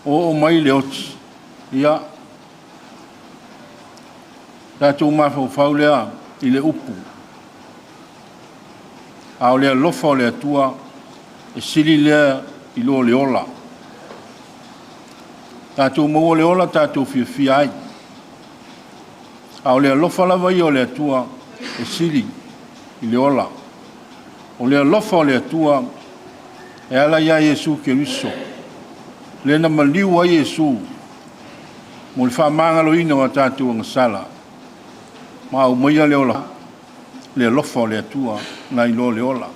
Speaker 6: oo mai le oti, ia, tatou mafaufau lea i le upu, a o le alofa o le Atua e sili lea i lo le ola. Tatou maua le ola tatou fiafia ai, a o le alofa lava ia o le Atua e sili i le ola. O le alofa o le Atua e ala ia Iesu Keriso, lea na maliu ai Iesu mo le faamagaloina o a tatou agasala, ma aumaia le ola, le alofa o le Atua nai lo le ola.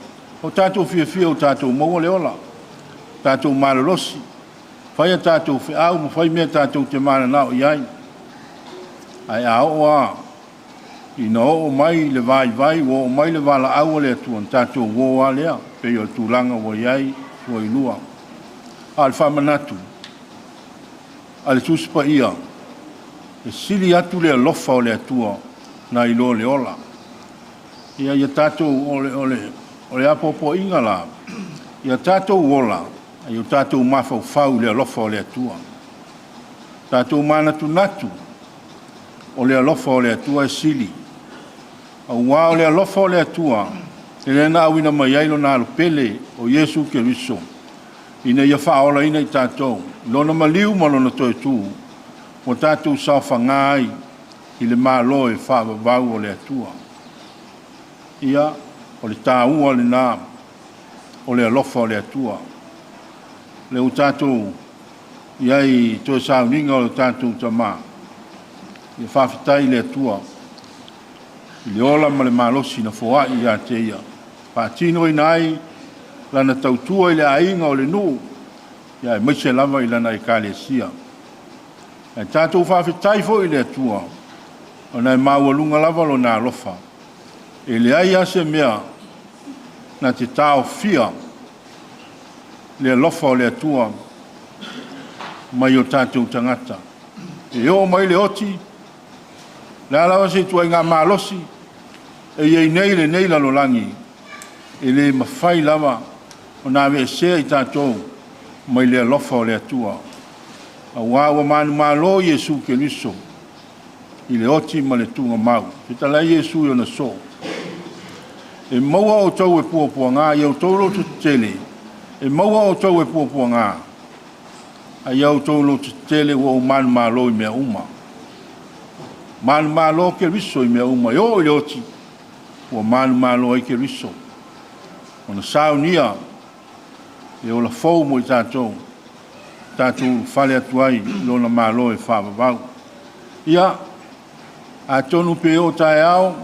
Speaker 6: O tatou fiafia ua tatou maua le ola, tatou malolosi, fai a tatou feau ma fai mea tatou te mananao i ai. Ae a oo lava ina oo mai le vaivai, ua oo mai le valaau a le Atua, ona tatou uo lava lea, pei o le tulaga ua i ai Suailua. A o le faamanatu a le Tusi Paia, e sili atu le alofa o le Atua nai lo le ola. Ia tatou, o le apoapoaiga la, ia tatou ola, a ia tatou mafaufau i le alofa o le Atua. Tatou manatunatu, o le alofa o le Atua e sili. Aua o le alofa o le Atua, e lea na auina mai ai lona alo pele o Iesu Keriso, ina ia faaolaina i tatou, lona maliu ma lona toe tu, ua tatou saofaga ai i le Malo e faavavau o le Atua. Ia, o le taua lena o le alofa o le Atua. Le ua tatou i ai i toe sauniga o le tatou tama, ia faafetai i le Atua i le ola ma le malosi na foai ia te ia, faatinoina ai lana tautua i le aiga o le nuu, ia aemaise lava i lana ekalesia. Ae tatou faafetai foi i le Atua, ona e maualuga lava lona alofa. E leai lava se mea na te taofia le alofa o le Atua mai o tatou tagata. E oo mai le oti, le a lava se ituaiga malosi e i ai nei lenei lalolagi, e le mafai lava ona aveesea i tatou mai le alofa o le Atua. Aua ua manumalo Iesu Keriso i le oti ma le tugamau. Fetalai Iesu i ona soo, e maua outou e puapuaga, ia outou lototetele, e maua outou e puapuaga. A ia outou lototetele ua ou manumalo i mea uma. Manumalo Keriso i mea uma, e oo i le oti, ua manumalo ai Keriso. Ona saunia e ola fou mo i tatou, tatou ulufale atu ai i lona Malo e faavavau. Ia, atonu pe oo taeao,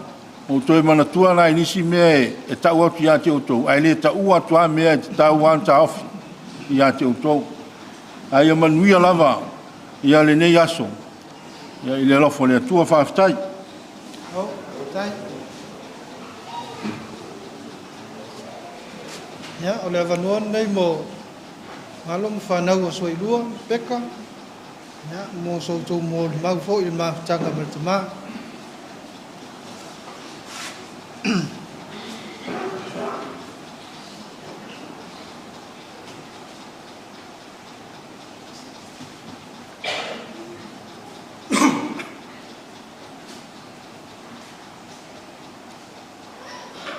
Speaker 6: ou toe manatua nai nisi mea e tau atu ia te outou, ae le taua atu lava mea e tatau lava ona taofi ia te outou. Ae ia manuia lava ia lenei aso i le alofa o le Atua. Faafetai.
Speaker 1: Malo faafetai. Ia, o le avanoa lenei mo alo ma fanau o Soilua Peka, ia, mo so outou molimau foi i le mafutaga ma le tama.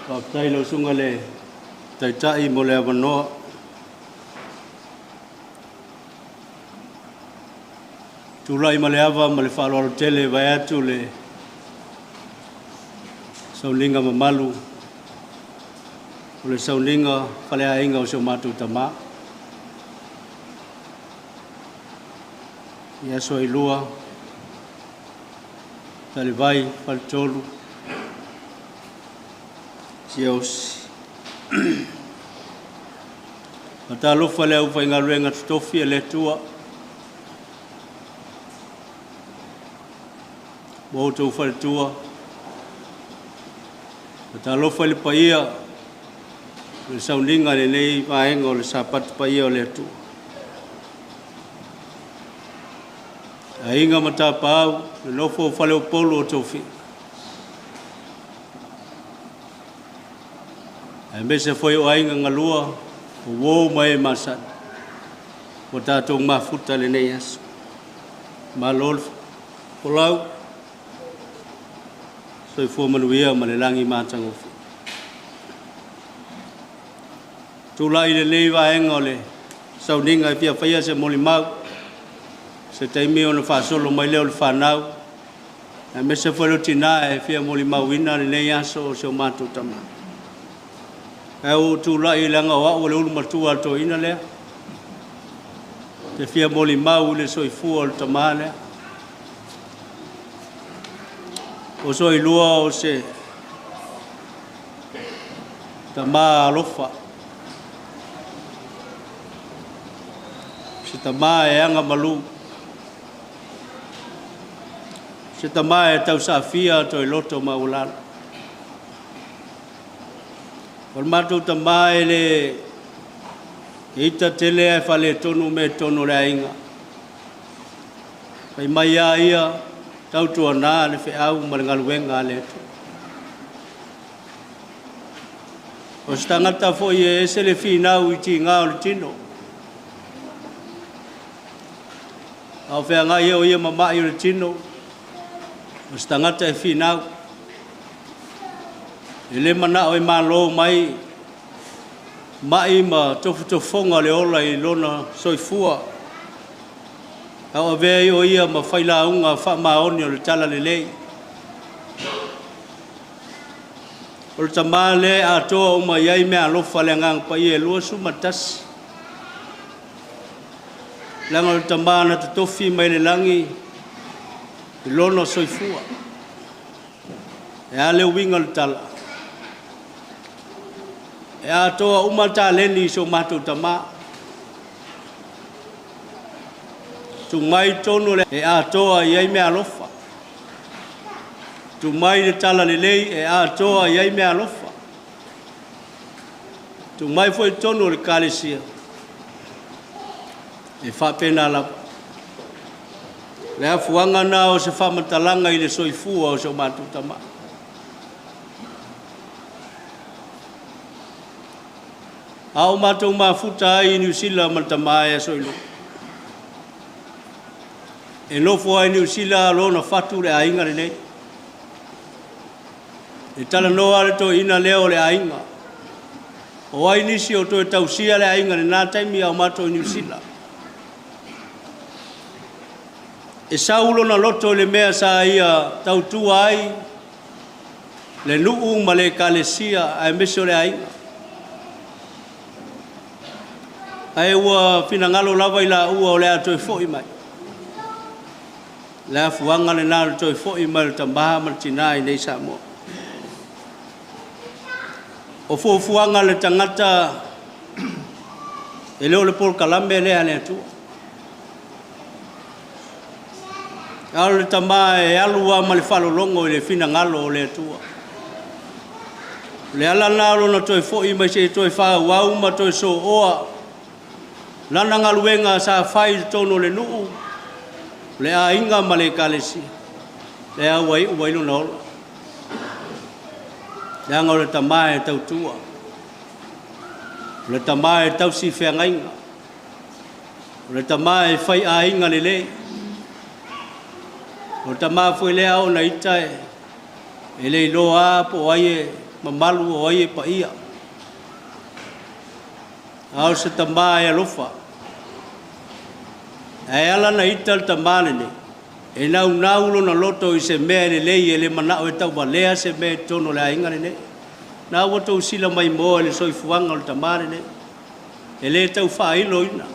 Speaker 2: Faafetai i lau Susuga i le Taitai mo le avanoa. Tulai ma le ava ma le faaaloalo tele vaeatu le sauniga mamalu o le sauniga faleaiga o si o matou tama. I aso e lua, Talivai, Faletolu, Siaosi. Faatalofa le aufaigaluega totofi a le Atua ma outou faletua. Faatalofa i le paia o le sauniga i lenei vaega o le Sapatu paia o le Atua. Aiga ma Tapaau, le nofo o Faleupolu o Tofiga. Aemaise foi o aiga galua, o uo ma e masani, ua tatou mafuta i lenei aso. Malo le folau, soifua manuia ma le lagi matagofie. Tulai i lenei vaega o le sauniga e fia faia se molimau, se taimi ona faasolo mai lea o le fanau, aemaise foi le tina e fia molimauina lenei aso o si o matou tama. Ae ua ou tulai leaga o au o le ulu matua a le toeaina lea, te fia molimau i le soifua o le tama lea. O Soilua o se tama alofa, se tama e agamalu, se tama e tausaafia toe loto maualalo. O le matou tama e le ita tele ae faaletonu mea i totonu o le aiga. Fai mai lava ia, tautuana le feau ma le galuega a le Atua. O se tagata foi e ese le finau i tiga o le tino. A o feagai ai o ia ma mai o le tino, o se tagata e finau. E le manao e malo mai mai ma tofotofoga o le ola i lona soifua. A o avea ai o ia ma failauga faamaoni o le talalelei. O le tama lea e atoa uma i ai meaalofa a le Agaga Paia e 21. Leaga o le tama na totofi mai le lagi i lona soifua. E a le uiga o le tala? E atoa uma taleni i so matou tama. Tuu mai tonu e atoa i ai meaalofa. Tuu mai le talalelei e atoa i ai meaalofa. Tuu mai foi tonu o le Ekalesia e faapena lava. Le afuaga na o se faamatalaga i le soifua o so matou tama. A o matou mafuta ai i Niu Sila ma le tama e Asoilua. E nofo ai i Niu Sila lona fatu le aiga lenei. E talanoa le toeaina lea o le aiga. O ai nisi o toe tausia le aiga i lena taimi a o matou i Niu Sila. E sau lona loto i le mea sa ia tautua ai le nuu ma le ekalesia aemaise o le aiga. Ae ua finagalo lava i laua o le a toe foi mai. Le afuaga lena o le toe foi mai o le tama ma le tina i nei Samoa. O fuafuaga a le tagata e le o le polokalame lea a le Atua. A o le tama e alu lava ma le faalologo i le finagalo o le Atua. O le ala lena o lona toe foi mai se i toe faaauau ma toe sooa lana galuega sa fai i totonu o le nuu, o le aiga ma le ekalesia, lea ua iu ai lona ola. Leaga o le tama e tautua, o le tama e tausi feagaiga, o le tama e fai aiga lelei, o le tama foi lea ona ita e le iloa lava po o ai e mamalu o ai e paia. A o se tama e alofa. Ae ala na ita le tama lenei, e naunau lona loto i se mea e lelei, e le manao e tauvalea se mea i totonu o le aiga lenei. Na ua tou sila maimoa i le soifuaga o le tama lenei. E le tau faailoina.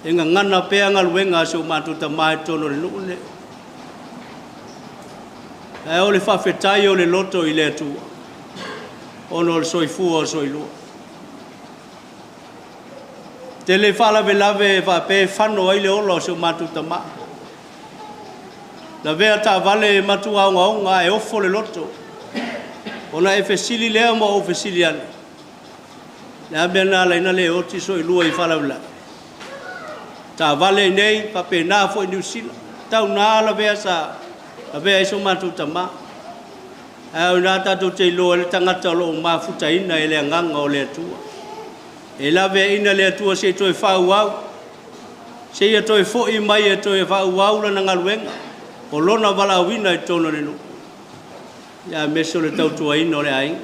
Speaker 2: E gagana pea galuega a si o matou tama i totonu o le nuu lenei. Ae o le faafetai o le loto i le Atua, ona o le soifua o Soilua. Tele faalavelave e faapea e fano ai le ola o si o matou tama. Lavea taavale e matua ogaoga ae ofo le loto. Ona e fesili lea ma ou fesili ane. Le a mea na ala ai ona le oti Soilua i faalavelave. Taavale i nei, faapena foi Niu Sila. Tau na lavea sa lavea ai so matou tama. Ae o ina tatou te iloa ai le tagata o lo o mafutaina e le agaga o le Atua. E laveaiina le Atua se i toe faaauau, se ia toe foi mai e toe faaauau lana galuega, o lona valaauina i totonu o le nuu. Ia aemaise o le tautuaina o le aiga.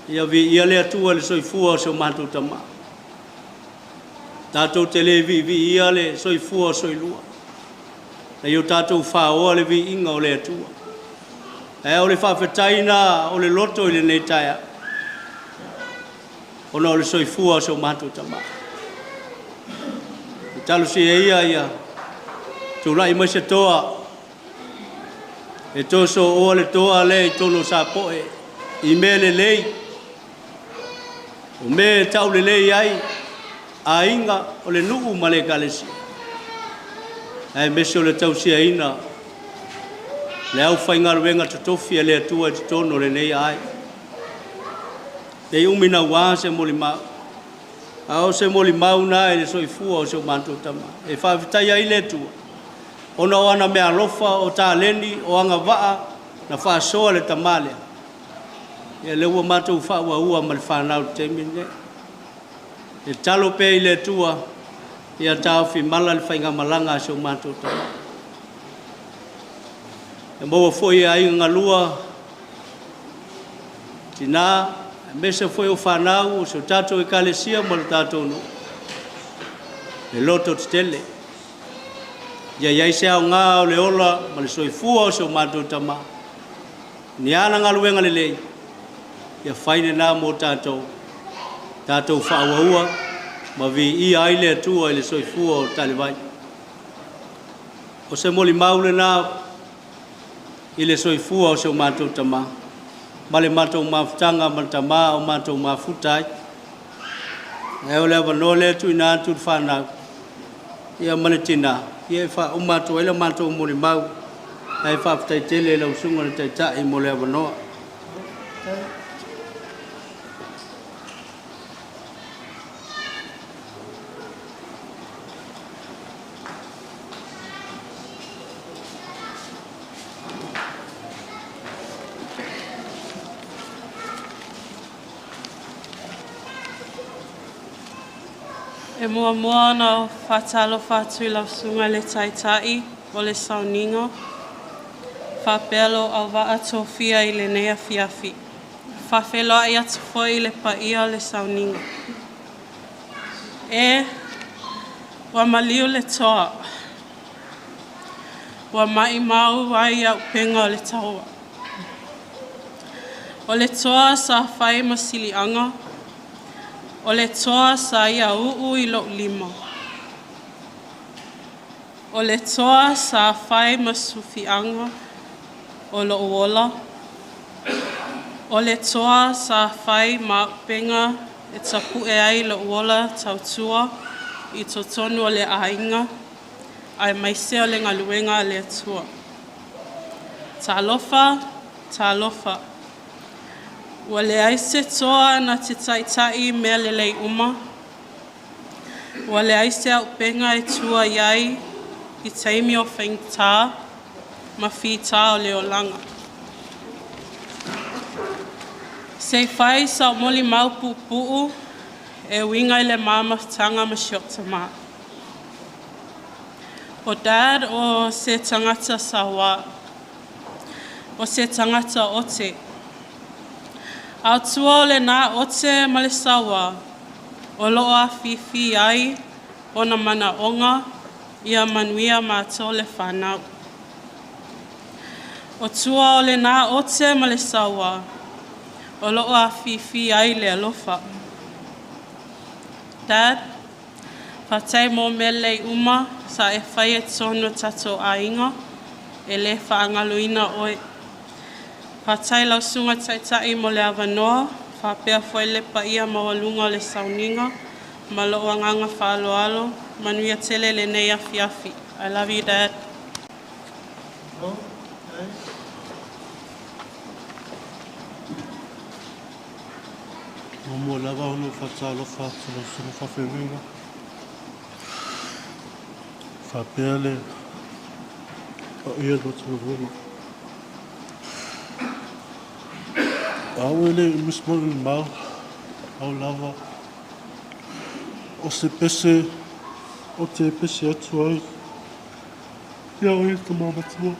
Speaker 2: Ia viia le Atua i le soifua o si o matou tama. Tatou te le viiviia le soifua o Soilua. Na ia o tatou faoa le viiga o le Atua. Ae o le faafetai na o le loto i lenei taeao, ona o le soifua o si o matou tama. E talosia ia ia tulai mai se toa e toe sooa le toa lea i totonu o Sapoe i mea lelei, o mea e taulelei ai aiga o le nuu ma le ekalesia, aemaise o le tausiaina le aufaigaluega totofi a le Atua i totonu o lenei aiga. Nei umi naua se molimau, a o se molimau na i le soifua o si o matou tama. E faafetai ai le Atua, ona o ana meaalofa, o taleni, o agavaa, na faasoa le tama lea. Ia lea ua matou faaauaua ma le fanau i le taimi lenei. E tatalo pea i le Atua, ia taofi mala le faigamalaga a si o matou tama. E maua foi e aiga galua, tina, aemaise foi o fanau, o si o tatou ekalesia ma le tatou nuu, le loto tetele. Ia i ai se aoga o le ola ma le soifua o si o matou tama. Ni ana galuega lelei, ia fai lena mo tatou, tatou faaauaua ma viia ai le Atua i le soifua o Talevai. O se molimau lena i le soifua o si o matou tama, ma le matou mafutaga ma le tama o matou mafuta ai. Ae o le avanoa lea tuuina atu i le fanau, ia ma le tina, ia e faauma atu ai le matou molimau, ae faafetai tele i lau susuga i le Taitai mo le avanoa.
Speaker 7: E muamua ona faatalofa atu i lau susuga i le Taitai o le Sauniga, faapea lou auvaa tofia i lenei afiafi. Faafeiloai atu foi i le paia o le Sauniga. E, ua maliu le toa. Ua maʻimau ai auupega o le taua. O le toa sa fai ma siliaga, o le toa sa ia uu i lou lima. O le toa sa fai ma sufiaga o lou ola, o le toa sa fai ma auupega e tapue ai lou ola tautua i totonu o le aiga, aemaise o le galuega a le Atua. Talofa, talofa, ua leai se toa na te taitai i mea lelei uma, ua leai se auupega e tua i ai i taimi o faigata ma fita o le olaga. Se i fai sau molimau puupuu e uiga i le ma mafutaga ma si ou tamā. O Dad o se tagata sauā, o se tagata ote. A o tua o lenā ote ma le sauā, o loo afifi ai ona manaoga ia manuia matou le fanau. O tua o lenā ote ma le sauā, o loo afifi ai le alofa. Dad, faafetai mo mea lelei uma sa e faia i totonu o tatou aiga, e le faagaloina oe. Faafetai lau susuga Taitai mo le avanoa, faapea foi le paia maualuga o le sauniga ma lou agaga faaaloalo, manuia tele lenei afiafi. I love you, Dad.
Speaker 1: Okay.
Speaker 5: Muamua lava ona ou faatalofa atu i lau susuga faafeagaiga, faapea le paia o le matou galuega. Au e le umi se molimau, pau lava o se pese ou te pese atu ai ia oe le tama matua.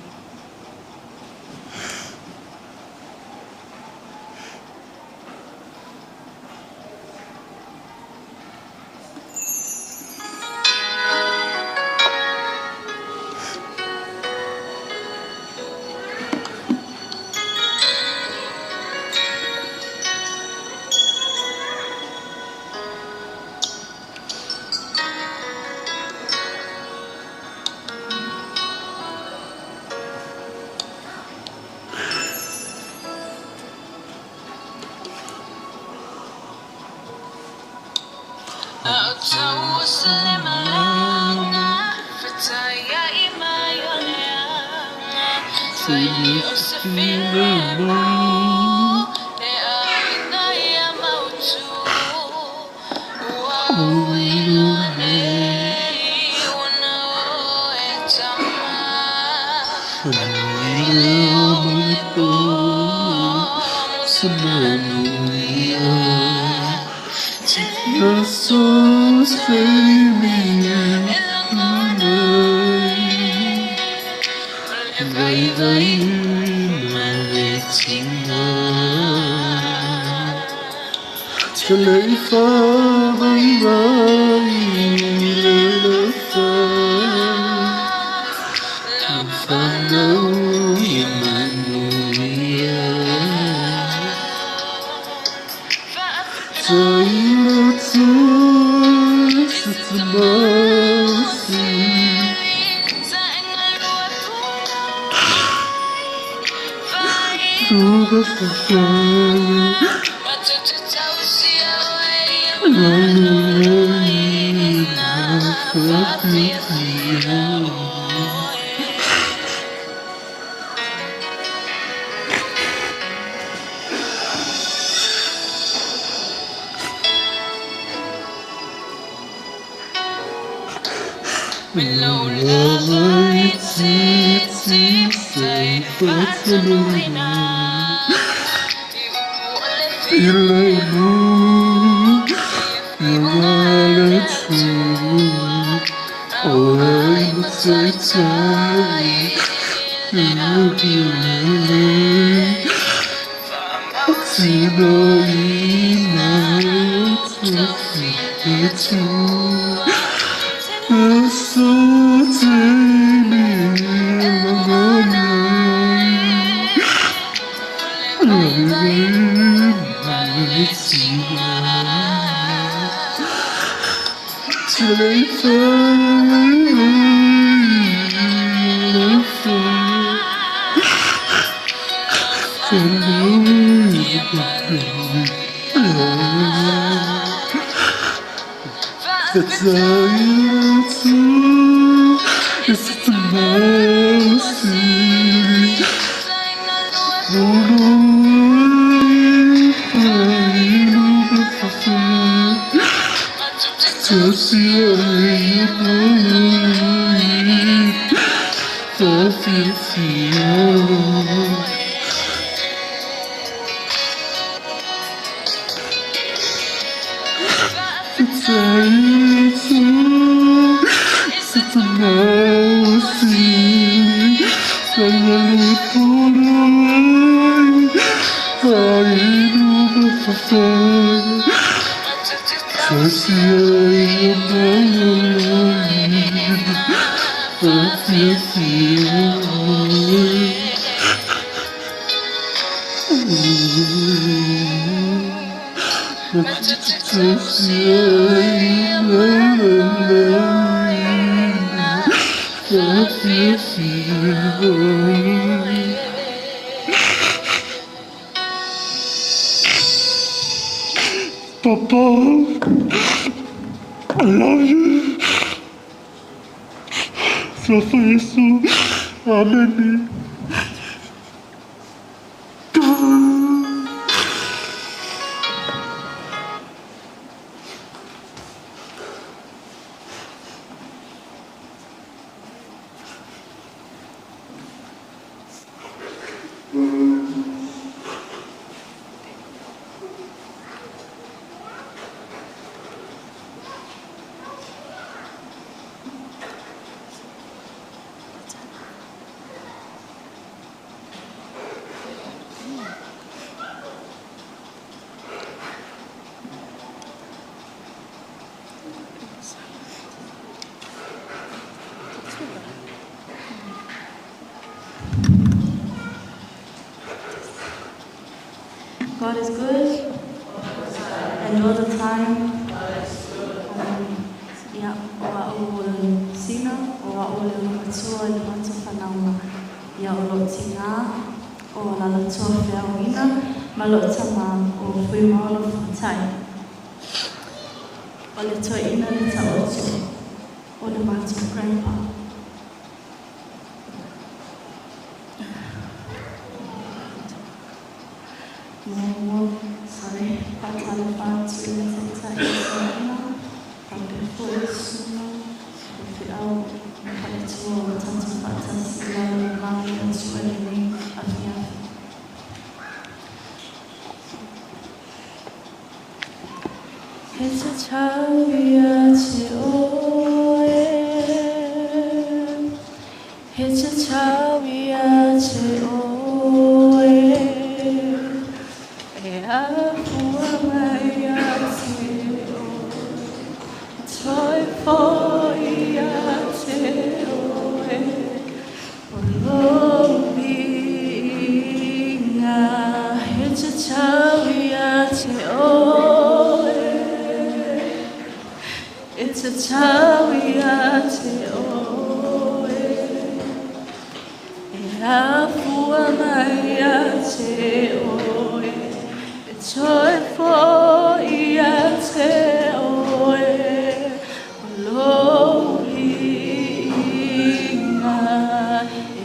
Speaker 5: Papa, I love you. Sofa Yesu. Amen.
Speaker 8: God is good, and all the time. Ia, o au o le sina, o au le matua i le matua whanaunga. Ia o lo tina, o lalatua whiauina, ma lo tama o fui maolo whatai. O le toeina le taoto, o le matua grandpa. Mo sorry, patala patu le tata i saina, pape fo suna, o whiau, paletua o tatu whatasi la le maui atu e nei afiafi. He te tau ia te oe, he te tau ia te oe, e afua mai a te oe, toi foi a te oe, o lovinga, he te tau ia te oe, it's a tau ia te oe, e afua mai a te oe, e toi foi a te oe, o lovinga,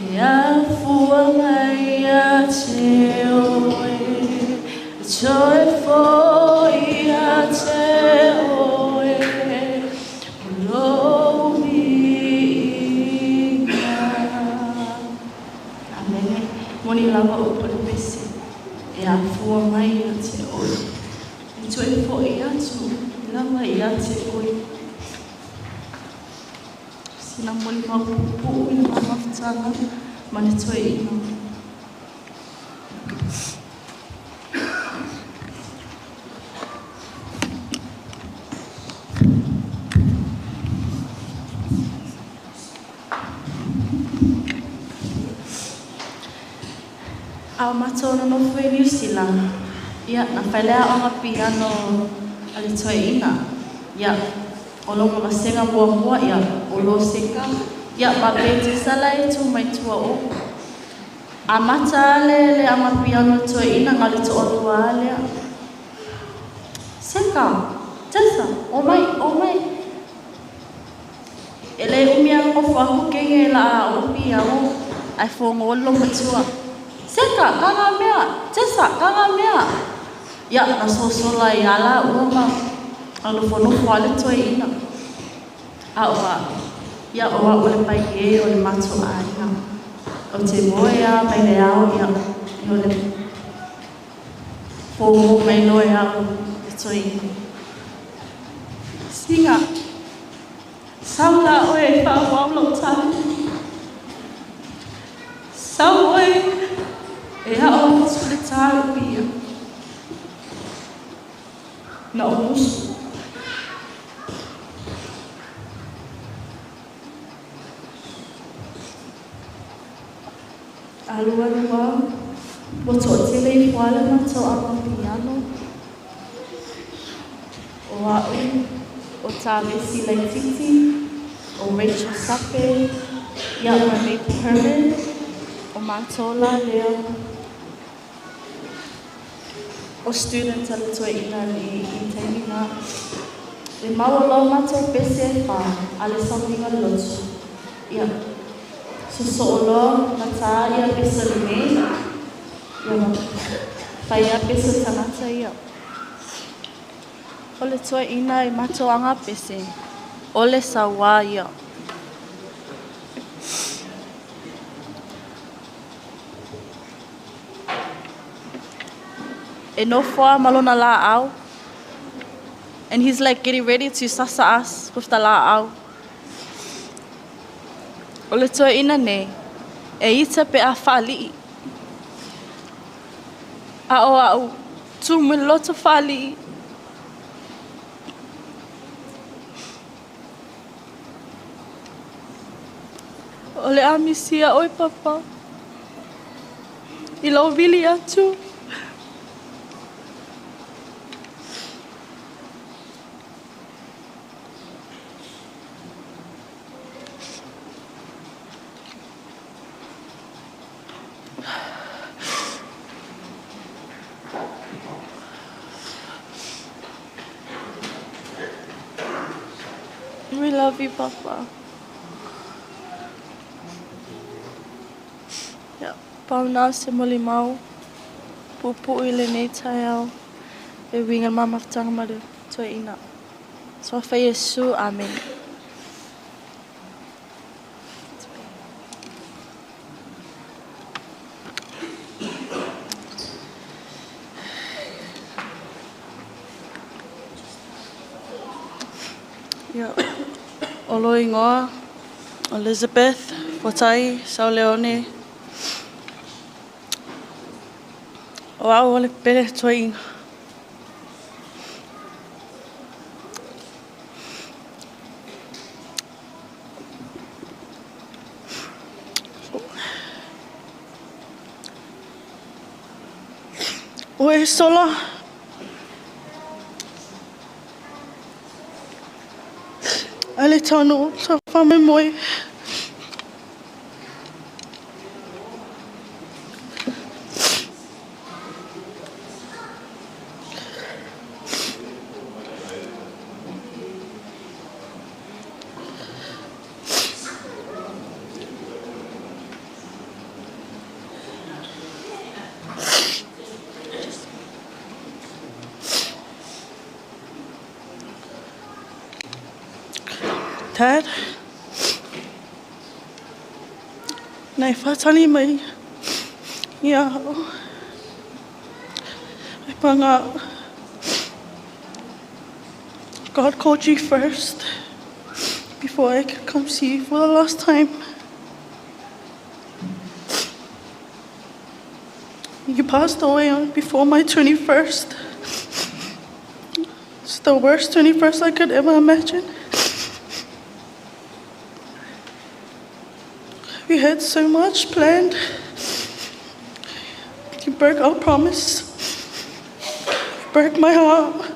Speaker 8: e afua mai a te oe, e toi foi a te oe, o lovinga. Amene. Moni lava o pole pese. E afua mai ia te oe. E toe foi atu, lava ia te oe. Sina moli mapupu i le mamafutanga ma le toe ina. A A o matou nonofo i Niu Sila, ia, na fai le aoga piano a le toeaina. Ia, o lona vasega muamua, ia, o Lo Seka, ia, ma Petesa la e tu mai tua o. Amata lava le le aoga piano a le toeaina, na o le toalua lava lea. Seka, Tesa, omai, omai. E le umi a nonofo atu kege la a o piano, ae fogo le loumatua. Seka, kaga mea, Tesa, kaga mea. Ia, na sosola ai lava laua ma nofonofo lava le toeaina. A o a'u, ia o a'u le paiē o le matou aiga. Ou te moe lava mai le ao, ia, o le fogo mai loa e a'u le toeaina. Siga, sau la oe e faaauau lou tali. Sau oe e a'o atu le tā upia. Na ou musu. Alualu lava, ua toatele ifo lava le matou amapiano. O a'u, o Tāvesi Laititi, o Rachel Sape, ia ma Maple Herman, o matou la lea. O student a le toeaina i i taimi na. E maua loa matou pese e fa a le sauniga lotu. Ia, sosoo loa ma tā ia pese lenei, ia ma fai ia pese tagata ia. O le toeaina i matou aga pese, o le sauā ia. E nofo lava ma lona laau and he's like getting ready to sasa us with the laau. O le toeaina nei, e ita pe a faalii. A o a'u, tu ma le loto faalii. O le a misia oe Papa i lou vili atu. We love you, Papa. Ia, pau na se molimau puupuu i lenei taeao e uiga i le ma mafutaga ma le toeaina. Suafa Iesu, Amene. Ia, o lou igoa, Elizabeth Fuatai Sauleone. O au o le pele toeaina. Ua e sola. Ai le taunuu sa faamoemoe. Dad, nei whātani mai i ahau. Ai panga God called you first before I could come see you for the last time. You passed away on before my 21st. It's the worst 21st I could ever imagine. We had so much planned. broke our promise. You broke my heart.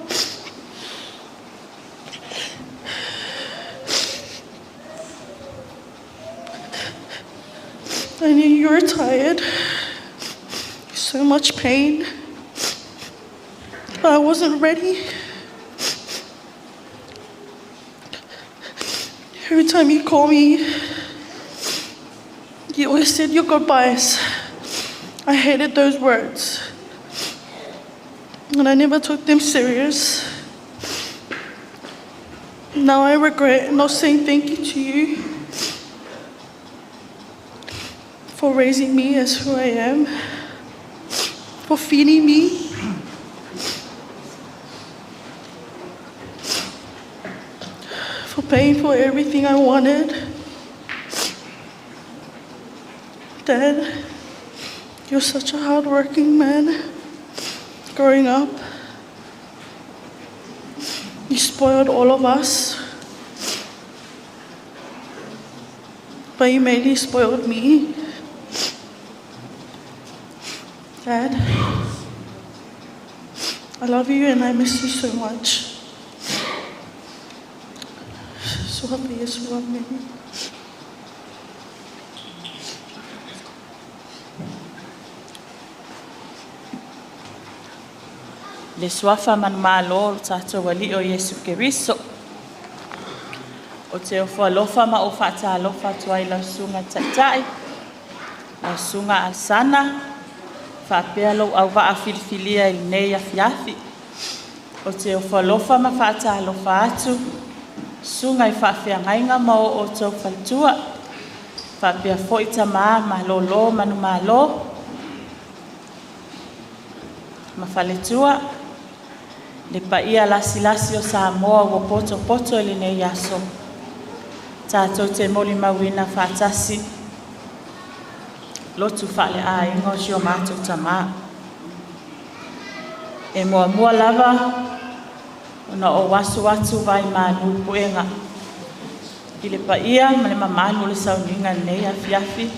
Speaker 8: I knew you were tired. So much pain. But I wasn't ready. Every time you call me, you always said your goodbyes. I hated those words. And I never took them serious. Now I regret not saying thank you to you for raising me as who I am, for feeding me, for paying for everything I wanted. Dad, you're such a hardworking man. Growing up, you spoiled all of us, but you mainly spoiled me. Dad, I love you and I miss you so much. So happy yes, amen.
Speaker 9: Le suafa manumalo o lo tatou Alii o Iesu Keriso. O te ofo alofa ma o faatalofa atu ai lau susuga taitai, lau susuga Alesana, faapea lou auvaa filifilia i lenei afiafi. O te ofo alofa ma faatalofa atu, susuga i faafeagaiga ma o outou faletua, faapea foi tamā malōlō manumalo, ma faletua, le paia lasilasi o Samoa ua potopoto i lenei aso. Tatou te molimauina faatasi, lotu faaleaiga o si o matou tamā. E muamua lava, ona ou asu atu vai malu puega. I le paia ma le mamalu o le sauniga lenei afiafi,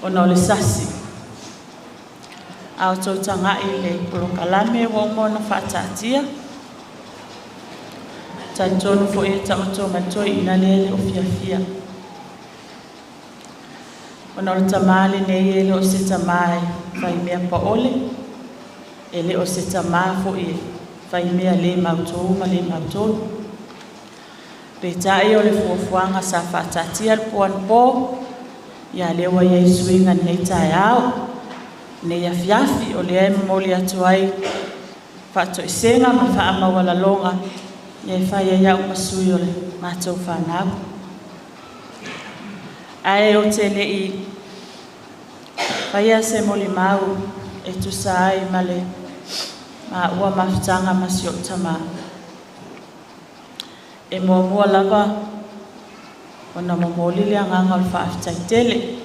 Speaker 9: ona o le sasi. A o tou tagai i le polokalame ua uma ona faataatia, talitonu foi e taoto mai toeaiina lea e le o fiafia. Ona o le tamā lenei e le o se tamā e faimea paole, e le o se tamā foi e faimea le mautō ma le mautolu. Peitai o le fuafuaga sa faataatia le po anapo, ia lea ua i ai suiga lenei taeao, lenei afiafi, o lea e momoli atu ai faatoesega ma faamaualaloga, ia e fai ai au ma sui o le matou fanau. Ae o te lei faia se molimau e tusa ai ma le maua mafutaga ma si ou tamā. E muamua lava ona momoli le agaga o le faafetai tele.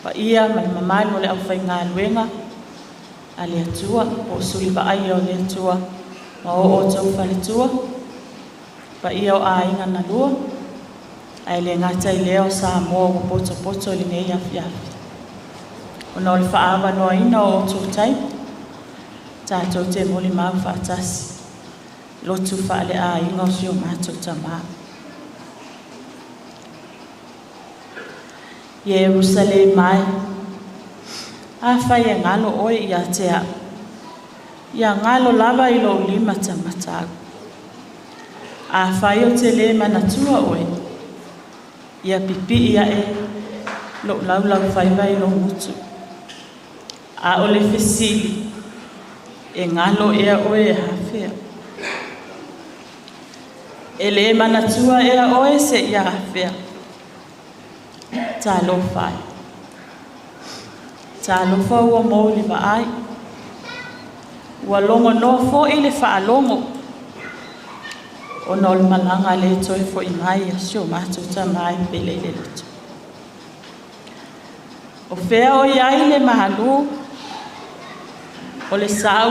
Speaker 9: Paia ma le mamalu o le aufaigaluega a le Atua, po o suli vaaia o le Atua, ma o outou faletua, paia o aiga na lua, ae le gata i lea o Samoa ua potopoto i lenei afiafi. Ona o le faaavanoaina o outou taimi, tatou te molimau faatasi, lotu faaleaiga o si o matou tamā. Ierusalema e, afai e galo oe ia te au, ia galo lava i lou lima tamatau. Afai ou te le manatua oe, ia pipii ae lou laulaufaiva i lou gutu. A o le fesili, e galo ea oe e afea? E le manatua ea oe seia afea? Talofa e. Talofa ua mou i le vaai. Ua logonoa foi le faalogo, ona o le malaga le toe foi mai a si o matou tamā e pele i le loto. O fea o i ai le malu, o le sau,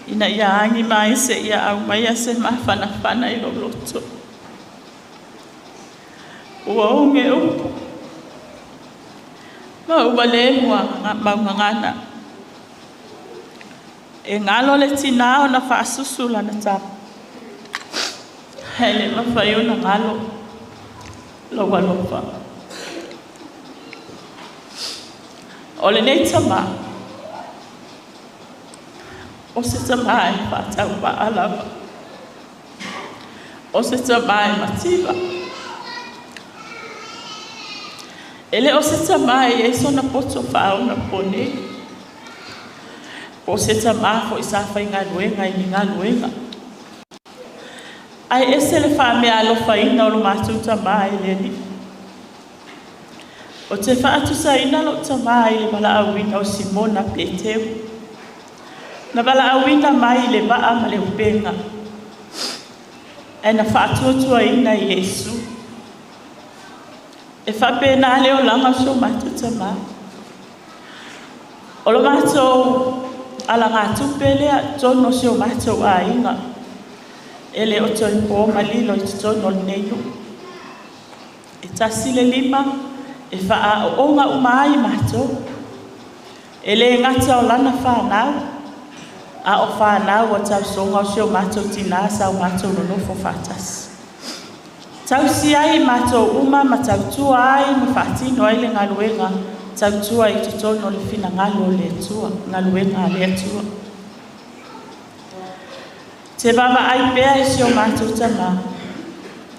Speaker 9: ina ia agi mai seia aumaia se mafanafana i lou loto. Ua oge upu. Ma ua le mua maugagana. E ngalo le tina o na faasusu lana tama. Ae le mafai ona ngalo lou alofa. O lenei tama, o se tama e faatauvaa lava. O se tama e mativa. E le o se tama e iai sona poto faaonaponei. Po o se tama foi sa faigaluega i ni galuega. Ae ese le faameaalofaina o lo matou tama e le Alii. Ou te faatusaina lou tama i le valaauina o Simona Peteru. Na valaauina mai i le vaa ma le upega. Ae na faatuatuaina i Iesu. E faapena le olaga o si o matou tama. O lo matou alagatupe lea i totonu o si o matou aiga. E le o toe po ma lilo i totonu o lenei nuu. E tasi le lima e faaooga uma ai matou. E le gata o lana fanau, a o fanau a tausoga o si o matou tina sa o matou nonofo faatasi. Tausi ai matou uma ma tautua ai ma faatino ai le galuega tautua i totonu o le finagalo o le Atua, galuega a le Atua. Te vaavaai pea i si o matou tama,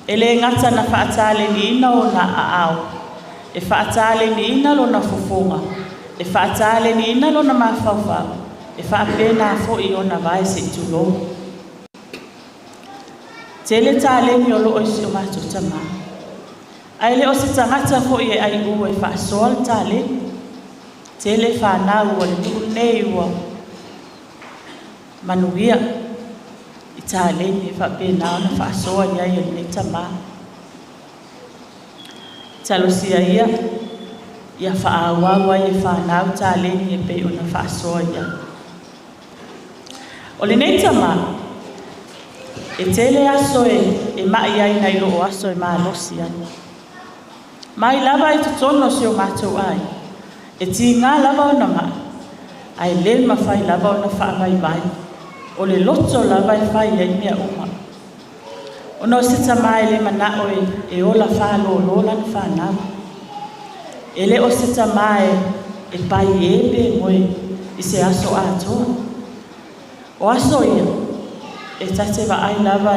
Speaker 9: e le gata na faataleniina ona aao, e faataleniina lona fofoga, e faataleniina lona mafaufau, e faapena foi ona vae se i tulou. Tele taleni o loo i si o matou tama. Ae le o se tagata foi e aiu e faasoa le taleni. Tele fanau o le nuu lenei ua manuia i taleni e faapena ona faasoa i ai e lenei tama. Talosia ia, ia faaauau ai e fanau taleni e pei ona faasoa i ai. O lenei tama, e tele aso e mai ai nai loo aso e malosi ai. Mai lava i totonu o si o matou aiga, e tiga lava ona mai, ae le mafai lava ona faavaivai. O le loto lava e fai ai mea uma. Ona o se tama e le manao e ola fālōlō lana fanau. E le o se tama e pai e pe moe i se aso atoa. O aso ia, e ta te vaai lava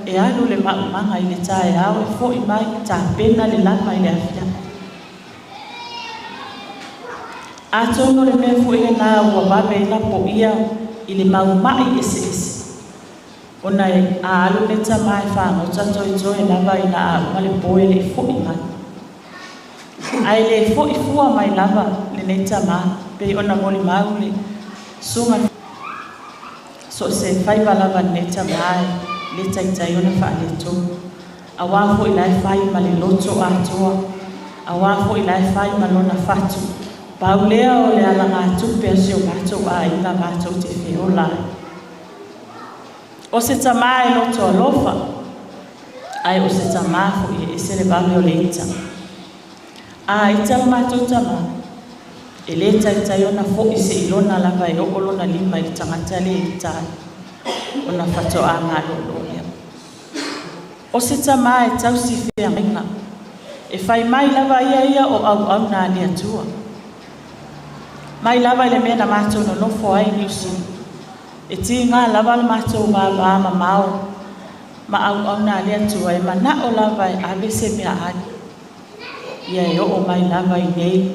Speaker 9: e alu le maumaga i le taeao e fo'i mai tapena le lama i le afiafi. Atonu le mea foi lena ua vave ai lapoia i le maumai eseese. Ona e a alu le tama e fagota toetoe lava ina a uma le po e le i fo'i mai. Ae le fo'i fua mai lava lenei tama pei ona molimau le susuga so o se faiva lava lenei tama e le taitai ona faaletonu. Auā foi la e fai ma le loto atoa, auā foi la e fai ma lona fatu. Pau lea o le alagatupe a si o matou aiga matou te feola ai. O se tama e loto alofa, ae o se tama foi e ese le vave o le ita. A ita lo matou tama, e le taitai ona fo'i se'i lona lava e oo lona lima i le tagata le ita ai, ona faatoa malōlō lea. O se tama e tausi feagaiga, e fai mai lava ia ia o auauna a le Atua. Mai lava i le mea na matou nonofo ai i Niu Sila, e tiga lava le matou vavā mamao ma auauna a le Atua e manao lava e ave se meaai. Ia e oo mai lava i nei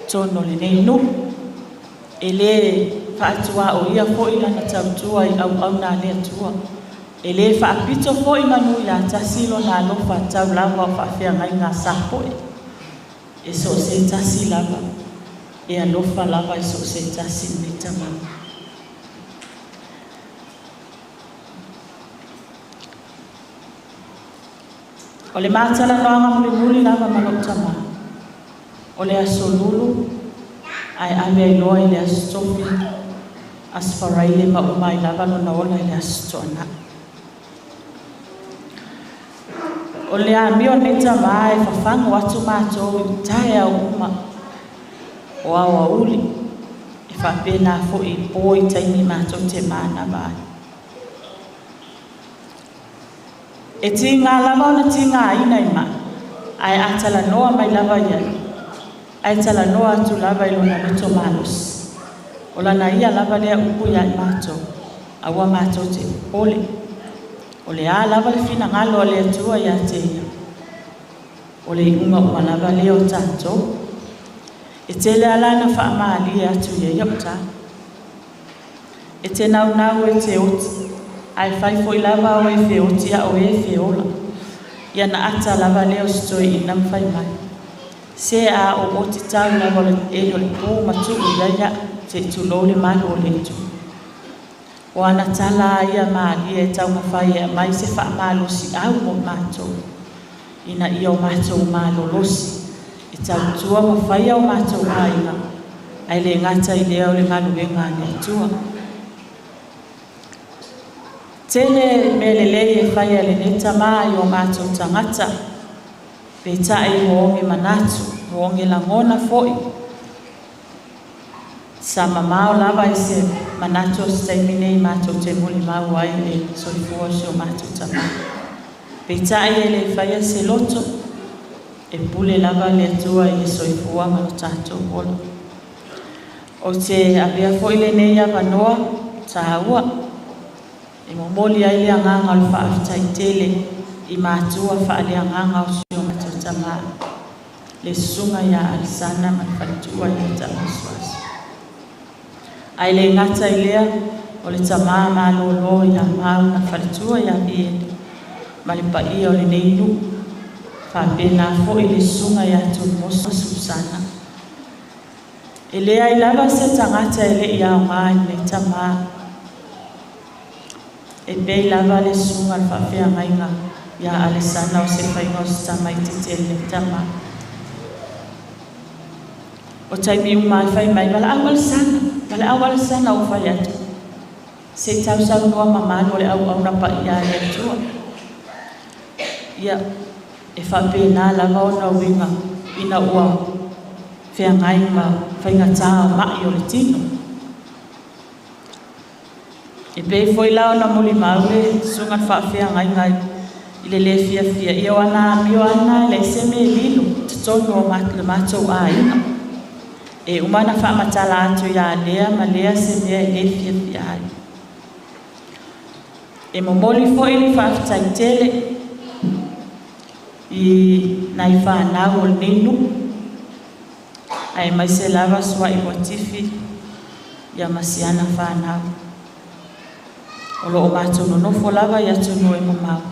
Speaker 9: totonu o lenei nuu. E le faatuaoia foi lana tautua i auauna a le Atua. E le faapito foi manu ia tasi lona alofa tau lava o faafeagaiga a Sapoe. E so o se tasi lava, e alofa lava i so o se tasi lenei tama. O le matalanoaga mulimuli lava ma lou tama, o le aso Lulu, ae ave ai loa i le aso Tofi, aso Faraile ma uma ai lava lona ola i le aso Toonai. O le amio lenei tama e fafago atu matou i taeao uma. O aoauli e faapena foʻi i po i taimi matou te manava ai. E tigā lava ona tigaina i maʻi, ae a talanoa mai lava iai, ae talanoa atu lava i lona loto malosi. O lana ia lava lea upu iā i matou, aua matou te popole. O le a lava le finagalo a le Atua iā te ia, o le iuga uma lava lea o tatou. E tele lava la ina faamalie atu i ai au tala. E te naunau e te oti, ae fai foi lava oe e feoti a o e feola. Ia na ata lava lea o si toeaina ma fai mai, Se a ou oti tau lava o le eli o le pō ma tuu i ai aʻu, se i tulou le malu o le Atua. O ana tala a ia malie e taumafai e aumai se faamalosiau mo matou, ina ia o matou malolosi e tautua ma faia o matou aiga, ae le gata i lea o le galuega a le Atua. Tele mea lelei e fai a lenei tamā i o matou tagata, peitai ua oge manatu, ua oge lagona foi. Sa mamao lava i se manatu o se taimi nei matou te molimau ai le soifua o si o matou tamā. Peitai e le faia se loto, e pule lava le Atua i le soifua ma lo tatou ola. Ou te avea foi lenei avanoa taua e momoli ai le agaga o le faafetai tele i matua faaleagaga o si o matou tamā, le susuga ia Alisana ma le faletua ia Tamaswasi. Ae le gata i lea, o le tamā malōlō ia Mau ma le faletua ia Vieli ma le paia o lenei nuu, faapena foi le susuga ia Tuimoso ma Susana. E leai lava se tagata e le i aoga i lenei tamā. E pei lava le susuga i le faafeagaiga ia Alesana o se faiga o se tamaitiiti e lenei tamā. O taimi uma e fai mai, Valaau Alesana, valaau Alesana, ua fai atu. Se i sausaunoa mamalu o le auauna paia a le Atua. Ia, e faapena lava ona uiga ina ua feagai ma faigata o maʻi o le tino. E pei foi la ona molimau le susuga i le faafeagaiga i le lē fiafia ia o ana amio lava lena e leai se mea e lilo i totonu o le matou aiga. E uma ona faamatala atu ia lea ma lea se mea e lē fiafia ai. E momoli foi le faafetai tele i nai fanau o lenei nuu, aemaise lava Sua'i Muatifi ia ma si ana fanau. O lo o matou nonofo lava i atunuu e mamao,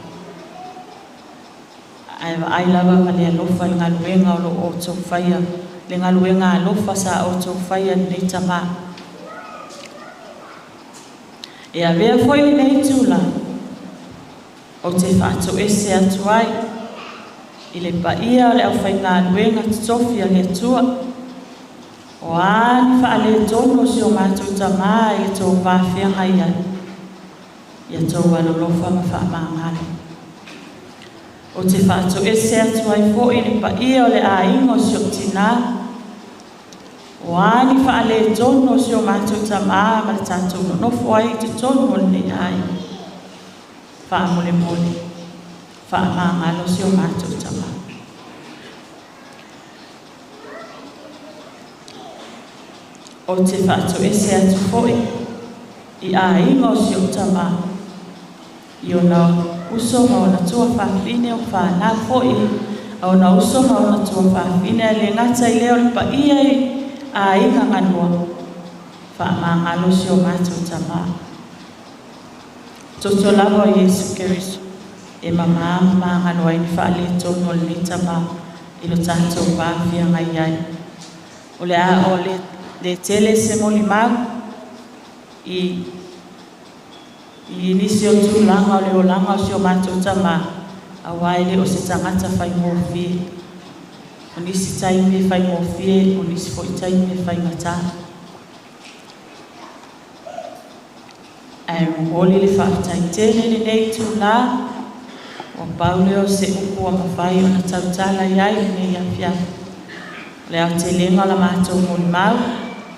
Speaker 9: ae vaai lava ma le alofa i le galuega o lo o outou faia, le galuega alofa sa outou faia i lenei tamā. E avea foi lenei itulā ou te faatoese atu ai i le paia o le aufaigaluega totofi a le Atua, o a ni faaletonu o si o matou tamā i le tou va feagai ai, ia tou alolofa ma faamagalo. Ou te faatoese atu ai foi i le paia o le aiga o si ou tinā, o a ni faaletonu o si o matou tamā ma le tatou nonofo ai i totonu o lenei aiga, faamolemole, faamagalo si o matou tamā. Ou te faatoese atu foi i aiga o si ou tamā, i ona uso ma ona tuafafine, o fanau foi a ona uso ma ona tuafafine, ae le gata i lea o le paia i aiga galua, faamagalo si o matou tamā. Toto lava o Iesu Keriso e mamā ma magalo ai ni faaletonu o lenei tamā i lo tatou va feagai ai. O le a o le le tele se molimau i i nisi o tulaga o le olaga o si o matou tamā, auā e le o se tagata faigofie. O nisi taimi e faigofie, o nisi foi taimi e faigatā. Ae momoli le faafetai tele i lenei itulā, ua pau lea o se upu ua mafai ona tautala i ai i lenei afiafi. O le aotelega o la matou molimau,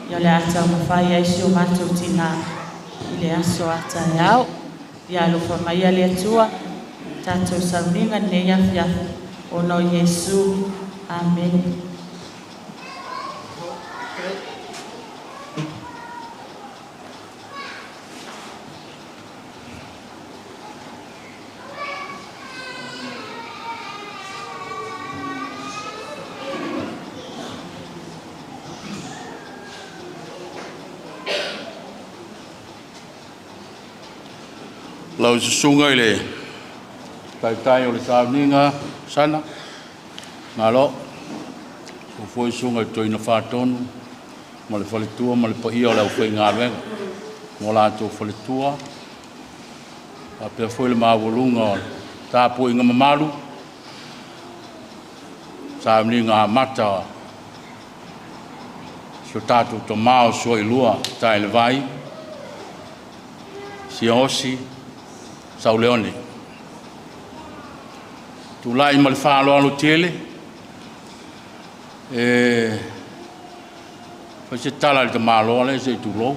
Speaker 9: ia o le a taumafai ai si o matou tinā i le aso a taeao. Ia alofa maia le Atua i tatou sauniga i lenei afiafi ona o Iesu. Amene.
Speaker 6: Lau susuga i le taitai o le sauniga sana, malo. O foi susuga i le toeaina Faatonu ma le faletua ma le paia o le aufaigaluega mo latou faletua, faapea foi le maualuga o le tapuaiga mamalu, sauniga amata si o tatou tama o Suailua Tailevai, Siaosi, Sauleone. Tulai ma le faaaloalo tele, e fai se tala a le tamaloa lea se i tulou.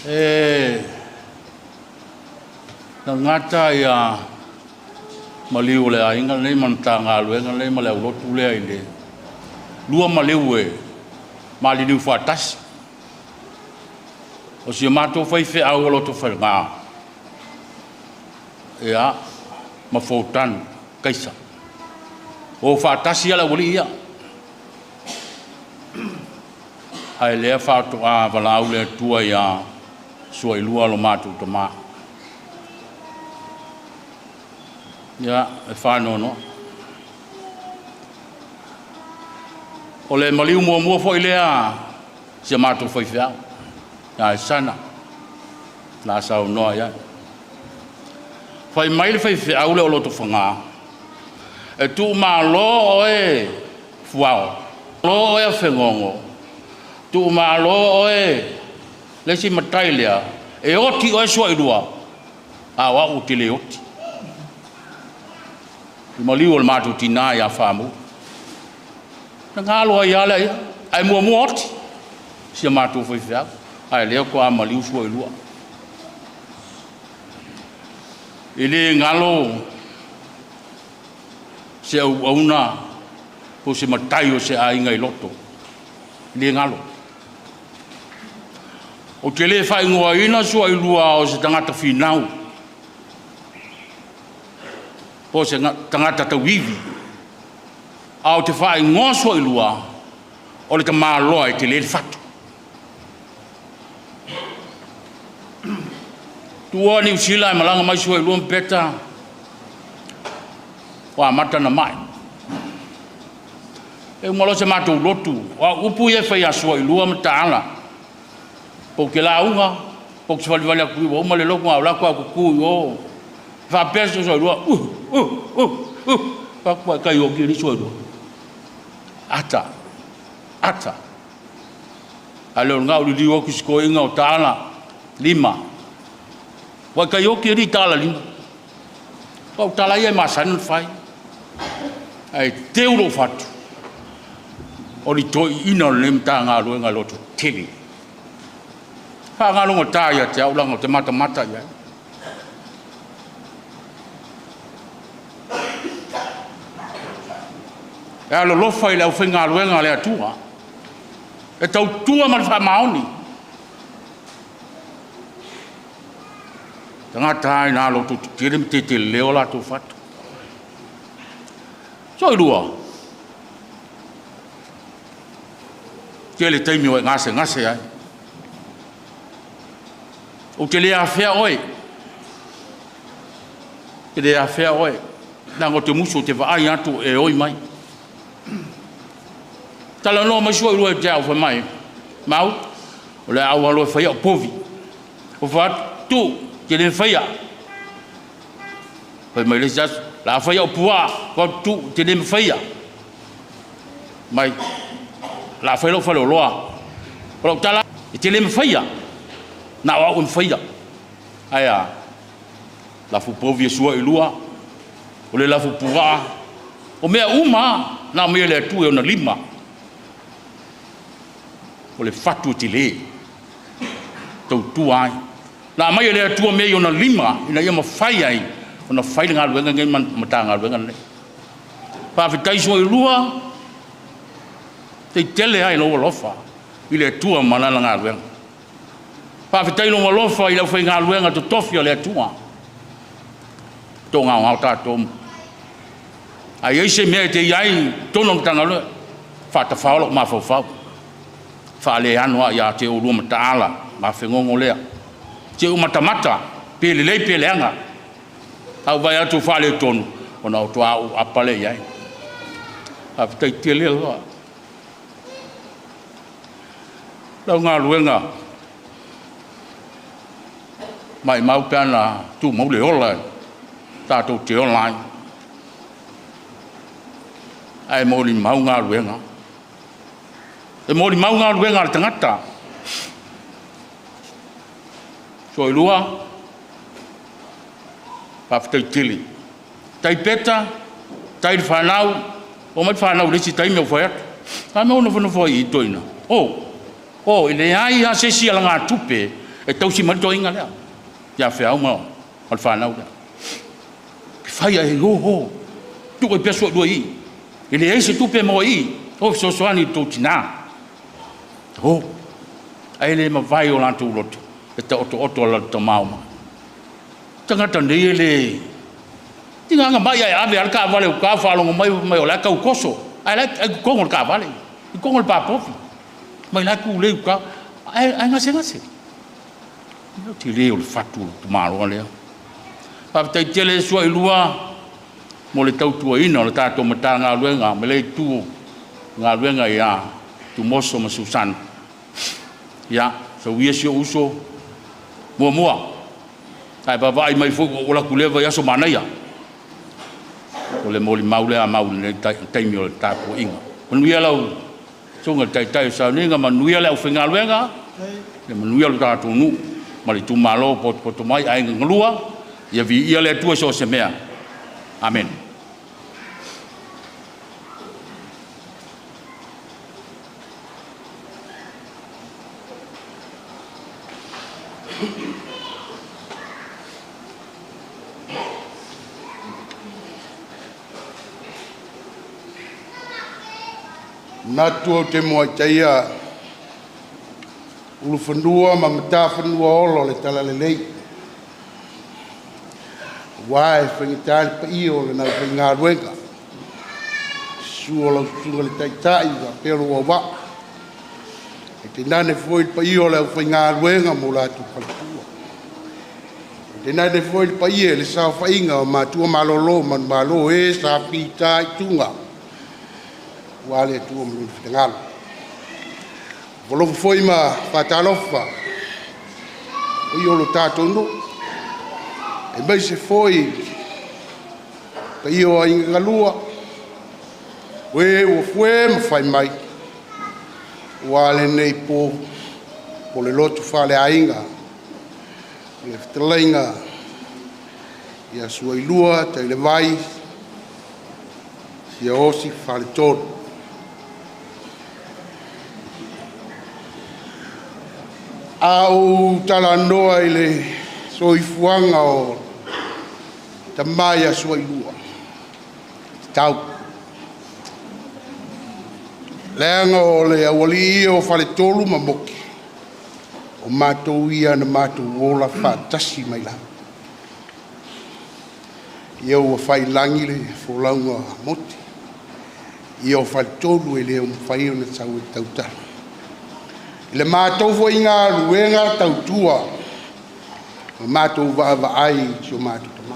Speaker 6: E gagata ia maliu o le aiga lenei ma le Matagaluega lenei ma le aulotu lea i le lua maliu e maliliu faatasi. O si o matou faifeau o Lotofaga, ia, ma Foutanu Kaisa. O faatasi lava le aualii ia. Ae lea faatoa valaau le Atua ia Suailua lo matou tama. Ia, e faanoanoa. O le maliu muamua foi lea si a matou faifeau, ia Sana, la saunoa i ai. Fai mai le faifeau lea o Lotofaga, e tuumalo oe Fuao, lo oe Afegogo, tuumalo oe le isi matai lea, e oti oe Suailua, a o au ou te le oti. I maliu o le matou tinã ia Faamuli. Na galo ai lava lea, ae muamua oti si a matou faifeau, ae lea faatoa maliu Suailua. E le galo se auauna po se matai o se aiga i loto. E le galo. Ou te le faaigoaina Suailua o se tagata finau, po o se tagata tauivi, a ou te faaigoa Suailua o le tamaloa e tele le fatu. Tuua Niu Sila e malaga mai Suailua ma Peta, ua amata ona mai. E uma loa se matou lotu, o au upu ia e fai ia Suailua ma Taala, pou te lauga, pou te savalivali atu i ua uma le lotu, a ou alu atu lava tutu i o, faapea Suailua, fatu ai o ki Suailua. Ata, ata. A le o lena o liliu atu si toeaina o Taala, lima. Ua tai oti alii Taala lima. O au tala ia e masani ona fai. Ae teu lou fatu, o le toeaina o lenei Matagaluega lototetele. Faagalogata ia te au leaga ou te matamata i ai. E alolofa i le aufaigaluega a le Atua, e tautua ma le faamaoni. Tagata lava ina lototetele ma teteleo o latou fatu. Soilua, tele taimi o e gasegase ai. Ou te le afea oe, te le afea oe, leaga ou te musu ou te vaai atu e oi mai. Talanoa mai Suailua ia te au, fai mai, Mau, o le a ou alu e fai au povi. Ou fai atu, tu, te le faia. Fai mai le isi aso, o le a fai au puaa. Fai atu, tu, te le mafaia. Mai, o le a fai lau faleoloa. O lau tala, e te le mafaia. Na o au e mafaia. Ae a, lafu povi e Suailua, o le lafu puaa, o mea uma lava.
Speaker 2: Na aumaia e le Atua i ona lima, o le fatu e tele, tautua ai. Na aumai e le Atua mea i ona lima ina ia mafai ai ona fai le galuega lenei ma le Matagaluega lenei. Faafetai Suailua, faafetai tele lava i lou alofa i le Atua ma Lana galuega. Faafetai i lou alofa i le aufaigaluega totofi a le Atua, toagaogao tatou. A i ai se mea e te i ai i totonu o le Matagaluega, faatafao lou mafaufau, faaleano lava ia te oulua mataala ma afegogo lea. Se i ou matamata pe lelei pe leaga. A ou vaai atu o faaletonu, ona faatoa ou aapa lea i ai. Faafetai tele lava. Lau galuega, maumau pe ana tumau le ola tatou te ola ai, ae molimau galuega. E molimau galuega a le tagata. Sooilua, faafetai tele. Tai Peta, tai le fanau, omai le fanau i le isi taimi ou fai atu. A mea ua nofonofo ai i i le toeaina? O, o, e leai lava se isi alagatupe e tausi mai le toeaina lea, ia Feau ma le fanau lea. E fai ae o, o, tuu ai pea Sooilua i i. E leai se tupe e maua i i, o e fesoasoani i lo outou tina. O, ae le mavae i o latou loto le taotooto o le tama o tagata nei e le tiga na mai ae ave lava le taavale i uta, faalogo mai fai mai o la e tau toso, ae la e i totonu o le taavale, i totonu o le papovi. Fai mai o la e tulei i uta, ae gasegase. O le tele o le fatu o le tamaloa lea. Faafetai tele Suailua mo le tautuaina o le tatou Matagaluega ma lea itu o galuega ia Tumoso ma Susana. Ia, sau ia si ou uso, muamua, a e vaavaai mai foi ua ou alu atu i lea vaiaso, manaia. O le molimau lea a mau i lenei taimi o le tapuaiga. Manuia lau susuga i le Taitai o le sauniga, manuia le aufaigaluega, ia manuia lo tatou nuu ma le itumalo o potopoto mai Aiga e Lua, ia viia le Atua i so o se mea. Amene.
Speaker 10: Manatu ou te muai taia ulufanua ma matafanuaola o le talalelei, aua e faigata le paia o lana aufaigaluega. Susu o lau susuga i le Taitai faapea lou auvaa, ae tainane foi le paia o le aufaigaluega ma o latou faletua. Tainane foi le paia i le saofaiga o matua malolo o manumalo o e sa fitaituga aua le Atua ma Lona finagalo. E ofo alofa foi ma faatalofa i le paia o lo tatou nuu, aemaise foi le paia o aiga na lua, o e ua foe ma fai mai aua lenei po o le lotu faaleaiga i le fetalaiga ia Suailua Tailevai Siaosi Faletolu. A ou talanoa i le soifuaga o le tama ia Suailua, e tatau, leaga o le aualii ia o Faletolu ma Moki, o matou ia na matou ola faatasi mai lava. Ia ua faiilagi le folauga a Moti, ia o Faletolu e le mafai ona sau e tautala. I le matou foi galuega tautua, na matou vaavaai i si o matou tama.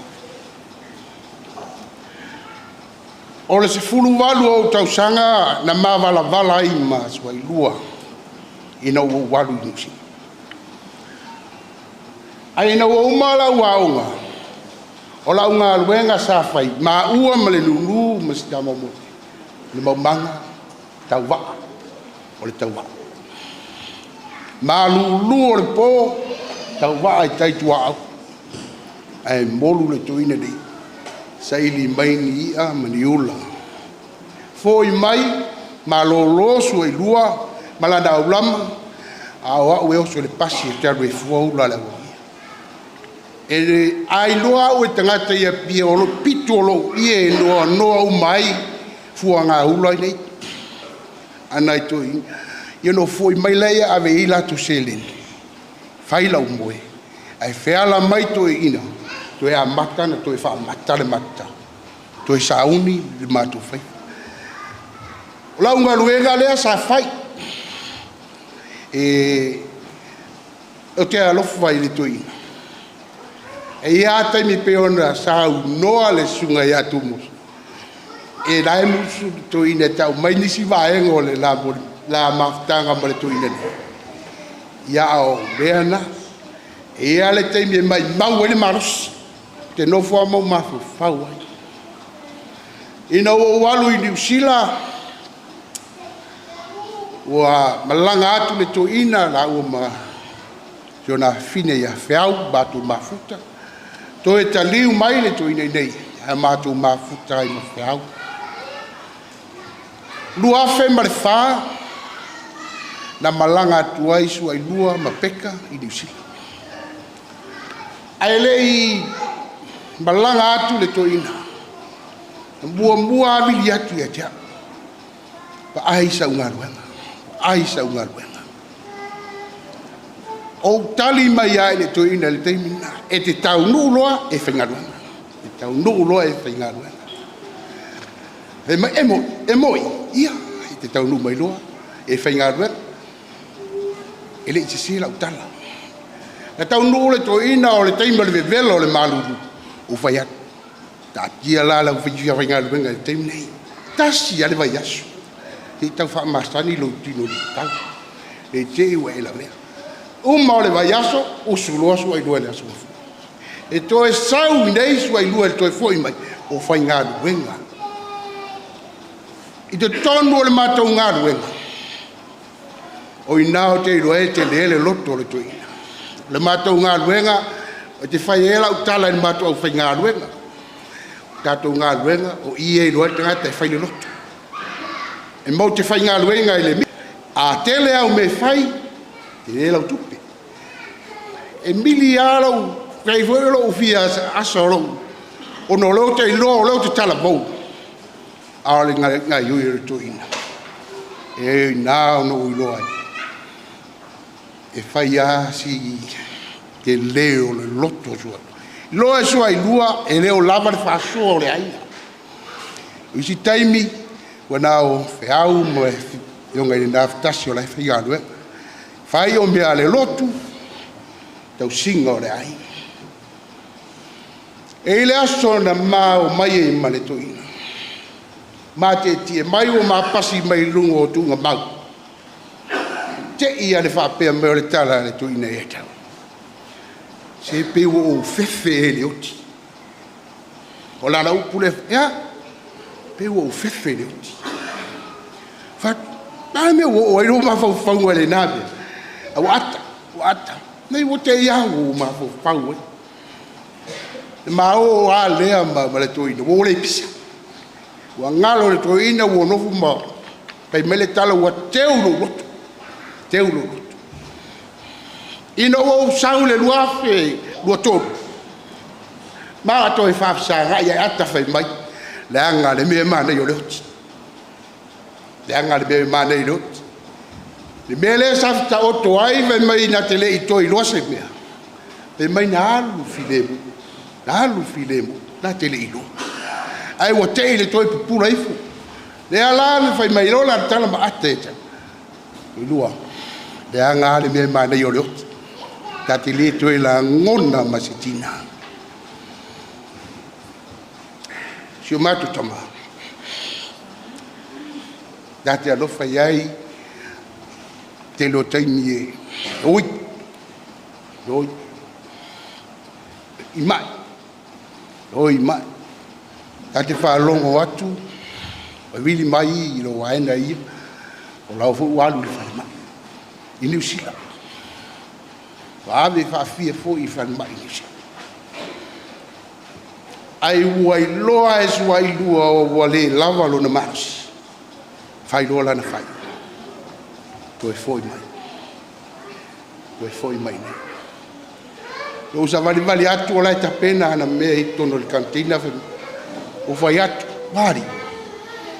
Speaker 10: O le 18 o ou tausaga na ma valavala ai ma Suailua ina ua ou alu i Niu Sila. Ae ina ua uma lau aoga, o lau galuega sa fai, maua ma le Lulu ma si tama o Moti, o le maumaga tauvaa, o le tauvaa. Malulu o le po, tauvaa i tai tuaau, ae molu le toeaina nei, saili mai ni i'a ma ni ula, Fo'i mai malōlō suailua ma lana aulama, a o a'u e oso i le pasi ou te alu e fua ula a le aualia. E a iloa au e tagata i Apia o le pito o lo'u ie e noanoa uma ai fuagaula nei a nai toeaiina. Ia ona ou fo'i mai lea ave i ai latou seleni, fai la'u moe, ae feala mai toeaiina toe amata ona toe faamata le matou toe sauni le matou faiva. O lau galuega lea sa fai, ou te alofa i le toeaina. E i ai lava taimi e pei ona saunoa le susuga ia Tuimusu, o la e musu le toeaina e tau mai nisi vaega o le la mafutaga ma le toeaina nei, ia a o mea na. E i ai lava le taimi e maumau ai le malosi, ou te nofo lava ma ou mafaufau ai. Ina ua ou alu i Niu Sila, ua malaga atu le toeaina laua ma si ona afafine ia Feau, matou mafuta, toe taliu mai le toeaina i inei, ae matou mafuta ai ma Feau. 2004 na malaga atu ai Sualua ma Peka i Niu Sila. Ae le i malaga atu le toeaina, na muamua lava vili atu ia te au, vaai sau galuega, vaai sau galuega. Ou tali mai lava i le toeaina i le taimi lena, e te taunuu loa e faigaluega, e te taunuu loa e faigaluega. Fai mai, e moi, e moi? Ia, e te taunuu mai loa e faigaluega. E le i sese lau tala. Na taunuu le toeaina o le taimi o le vevela o le malulu, ou fai atu, taatia la le au faigaluega i le taimi lenei, tasi lava le vaiaso, se i tau faamasani lou tino i le tau, ne i te i ua e lavea. Uma o le vaiaso, usu loa Sualua i le aso Gafua. E toe sau i inei Sualua e toe foi mai o faigaluega. I totonu o le matou galuega, o i ina ou te iloa ai le tele o le loto o le toeaina. O le matou galuega, ou te fai ai lau tala i le matou aufaigaluega, o le tatou galuega o i e iloa ai le tagata e fai le loto. E matou te faigaluega i le a tele au mea e fai, tele lau tupe. E mili lava lou, pei foi o lou fia asaasa o lou, ona o lea ou te iloa o lea ou te talavou, a o le gaoioi a le toeaina, e i ina na ou iloa ai, e fai lava si tele o le loto o Sualua. Iloa e Sualua e le o lava le faasoa o le aiga. O isi taimi, ua na o Feau ma le afioga i le Gafatasi o la e faigaluega. Fai o mea a le lotu, tausiga o le aiga. E i ai le aso na ma omai ai ma le toeaina, matietie mai ua ma pasi mai luga o tuugamau, te i lava i le faapea mai o le tala a le toeaina ia te au, se pei ua ou fefe ea i le oti. O lana upu lea, ia, pei ua ou fefe i le oti. Ou fai atu, o le a le mea ua oo i ai lou mafaufauga i lena mea? Ae ua ata, ua ata. Leai ua te i lava ua ou mafaufau ai. Na ma o lava lea ma le toeaina, ua ou le pisa. Ua galo i le toeaina ua nofo ma fai mai le tala, ua teu i lou loto, teu i lou loto. Ina ua ou sau i le 2023, ma toe faafesagai ae Ata fai mai, leaga le mea e manaia o le oti, leaga le mea e manaia o le oti. Le mea lea sa taoto ai fai mai na te le i toe iloa se mea, fai mai na alu i le filemu, na alu i le filemu, na te le i iloa. Ae ua te i le toe pupula ifo. Lea la na fai mai loa le tala ma Ata ia te au, “Toeilua, leaga lava le mea e manaia o le oti, ta te le toe lagona ma se tiga.” Si o matou tama, ta te alofa i ai i le tele o taimi e oi, oi, i ma'i, oi mai. Ta te faalogo atu ua vili mai i lou vaega ia, o la foi ua alu i le falemai i Niu Sila, ua ave faafia foi i le falemai i Niu Sila. Ae ua iloa lava e Sualua ua le lava lona malosi. Fai loa lana faaiuga, toe foi mai, toe foi mai i inei. Na ou savalivali atu o la e tapena ana mea i totonu o le container, ou fai atu, o a alii?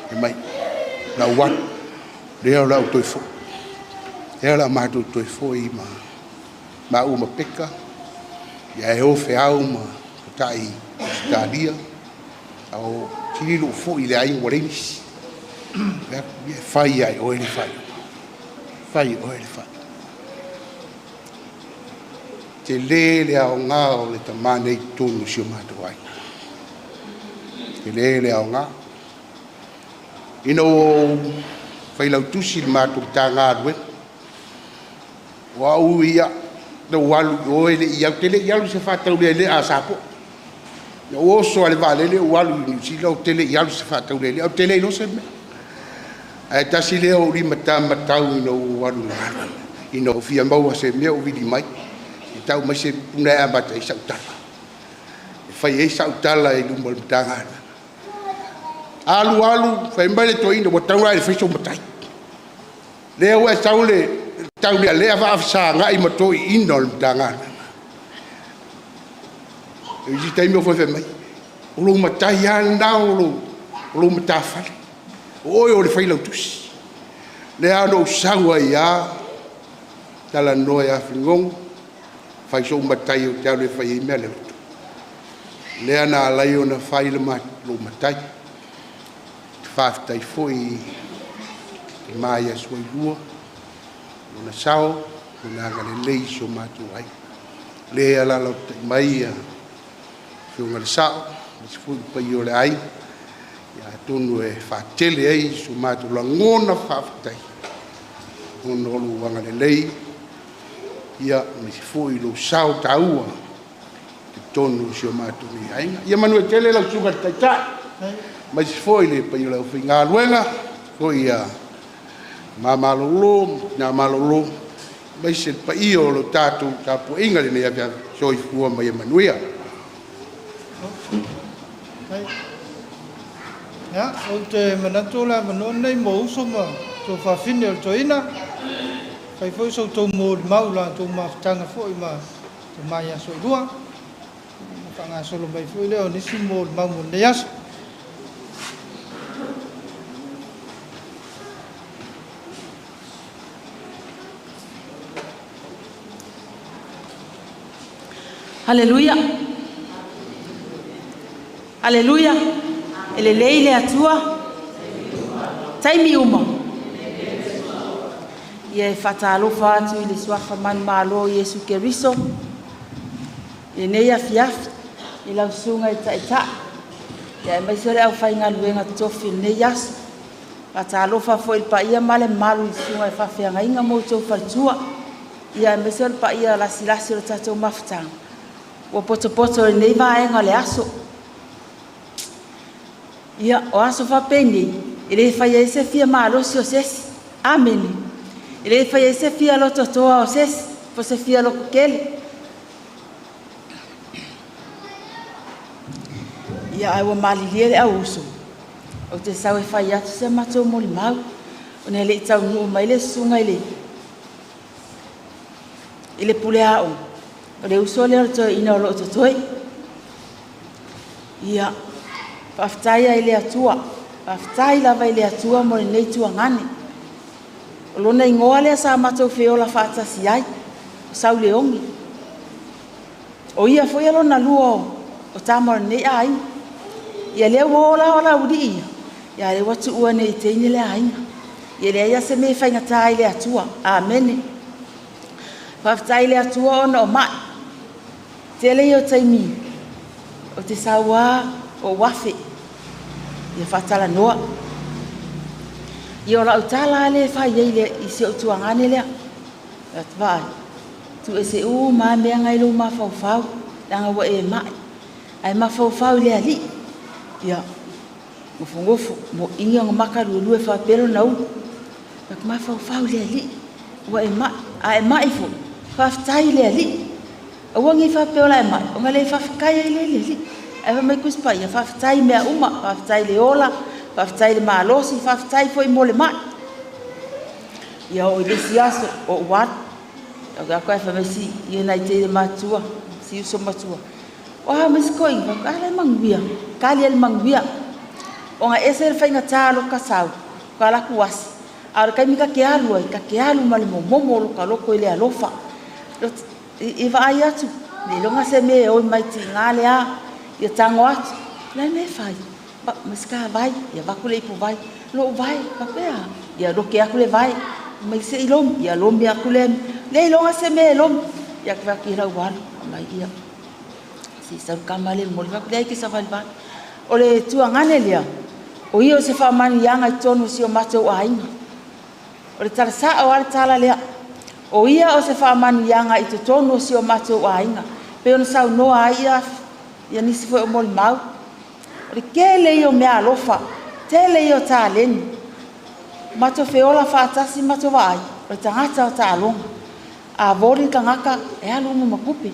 Speaker 10: Fai mai, o le a ou alu, lea o le a ou toe foi. Lea o le a matou toe foi ma maua ma Peka, ae o feau ma taitai i Ausetalia, a o sili lou foi i le aiga ua leai nisi. Fai atu, ia e fai lava e oe le faaiuga. Fai e oe le faaiuga. Tele le aoga o le tama nei i totonu o si o matou aiga. Tele le aoga. Ina ua ou failautusi i le matou Matagaluega, o au ia, na ou alu i o e le i au, ou te le i alu i se faataulelea a Sapoa. Na ou oso lava i le vaalele ou alu i Niu Sila ou te le i alu i se faataulelea, ou te le iloa se mea. Ae tasi lea o ou limatamatau ina ua ou alu i le galuega, ina ua fia maua se mea ou vili mai, se i tau mai se puna e amata ai sau tala, e fai ai sau tala i luma o le Matagaluega. Alu alu, fai mai le toeaina, ua tatau ona e fai sou matai. Lea ua e sau i le taulealea faafesagai ma toeaiina o le Matagaluega. O isi taimi ou fai mai, o lou matai lava lena o lou matafale, o oe o le failautusi. Lea na ou sau ai lava talanoa ia Fagogo, fai sou matai ou te alu e fai ai mea a le lotu. Lea na ala ai ona fai lou matai. Faafetai foi i le tama ia Sualua, lona sao ma lona agalelei i si o matou aiga. Lea e alaalatai mai le Afioga i le Sao, aemaise foi le paia o le aiga, atonu e faatele ai so matou lagona faafetai ona o lou agalelei aemaise foi lou sao taua i totonu o si o matou nei aiga. Ia manuia tele lau Susuga i le Taitai, aemaise foi le paia o le aufaigaluega, foi ia Tama malolo, Tina malolo, aemaise le paia o le tatou tapuaiga i lenei afiafi. Soifua ma ia manuia.
Speaker 1: Ia, ou te manatu o le avanoa lenei mo uso ma tuafafine o le toeaina. Fai foi so outou molimau i la outou mafutaga foi ma le tama ia Sualua, ona faagasolo mai foi lea o nisi molimau mo lenei aso.
Speaker 9: Haleluia! Haleluia! E lelei le Atua taimi uma. Ia e faatalofa atu i le suafa manumalo o Iesu Keriso i lenei afiafi i lau susuga i le Taitai, ia aemaise o le aufaigaluega totofi i lenei aso. Faatalofa foi i le paia ma le mamalu i susuga i faafeagaiga ma outou faletua, ia aemaise o le paia lasilasi o le tatou mafutaga ua potopoto i lenei vaega o le aso. Ia, o aso faapenei, e le fai ai se fia malosi o se isi. Amene. E le fai ai se fia lototoa o se isi, po se fia lototele. Ia, ae ua malilie le au uso, ou te sau e fai atu si a matou molimau, ona e le i taunuu mai le susuga i le pule aoga, o le uso lea o le toeaina o lo o totoe. Ia, faafetai lava i le Atua, faafetai lava i le Atua mo lenei tuagane. O lona igoa lea sa matou feola faatasi ai, o Sauleogi. O ia foi lona lua o tama o lenei aiga. Ia lea ua ola ola ulii ia, ia lea ua tuua nei teine le aiga. Ia leai lava se mea e faigata i le Atua. Amene. Faafetai i le Atua ona o mai. Tele ia o taimi o te saua o afe ia faatalanoa. Ia o lau tala lea e fai ai i si ou tuagane lea. Vaai, tu ese uma mea ngai lou mafaufau, leaga ua e mai. Ae mafaufau i le Alii. Ia, gofogofo, mo ingi o maka luelue faapelo na ulu. Mafaufau i le Alii, ua e mai. A e mai foi, faafetai i le Alii. Aua nei faapea la e mai, ona le faafetai ai lea i le Alii. Ae fai mai Tusi Paia, faafetai i mea uma, faafetai i le ola,
Speaker 11: Faafetai i le malosi, faafetai foi mo le mai. Ia oo i le isi aso o ou alu. Au atu ae fai mai si ia nai teine matua, si uso matua. O a mai si toeaina, fai atu, a la e manuia, tali e le manuia. Ona e ese le faigata o lota sau, ta alu atu asi, a o le taimi ta te alu ai, ta te alu ma le momomo o lota loto i le alofa. I vaai atu, leiloga se mea e oi mai tiga lea, ia tago atu. O le a le mea e fai? Ma si ta vai, ia avatu le ipuvai, lou vae, faapea, ia lote atu le vae, mai se i lomi, ia lomi atu le, leiloga se mea e lomi. Ia fai atu i lau alu, mai ia, se i sau le tama lea e momoli, fai atu, leai e te savalivali. O le tuagane lea, o ia o se faamanuiaga i totonu o si o matou aiga. O le tala sao lava le tala lea. O ia o se faamanuiaga i totonu o si o matou aiga. Pei ona saunoa ai ia nisi foi o molimau. O le tele ia o meaalofa, tele ia o taleni. Matou feola faatasi matou vaai, o le tagata o taaloga. A voli le tagata, e alu uma ma tupe.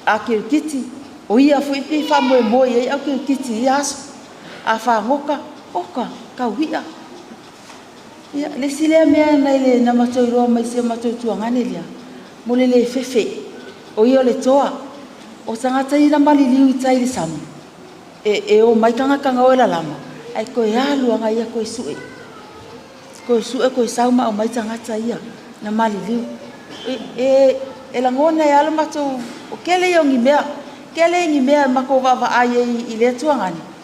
Speaker 11: A kirikiti, o ia foi pei faamoemoe i ai au kirikiti i ia aso. A fagota, oka, taui'a. Ia, le isi lea mea nai le na matou iloa mai si o matou tuagane lea, mo le le fefe, o ia o le toa. O tagata ia na maliliu i tai i le sami, e o mai tagata na o e lalama, ae toe alu lava ia toe sue. Toe sue, toe sau ma aumai tagata ia na maliliu. E lagona ai lava le matou, o tele ia o ni mea, tele ni mea e matou vaavaai ai i lea tuagane.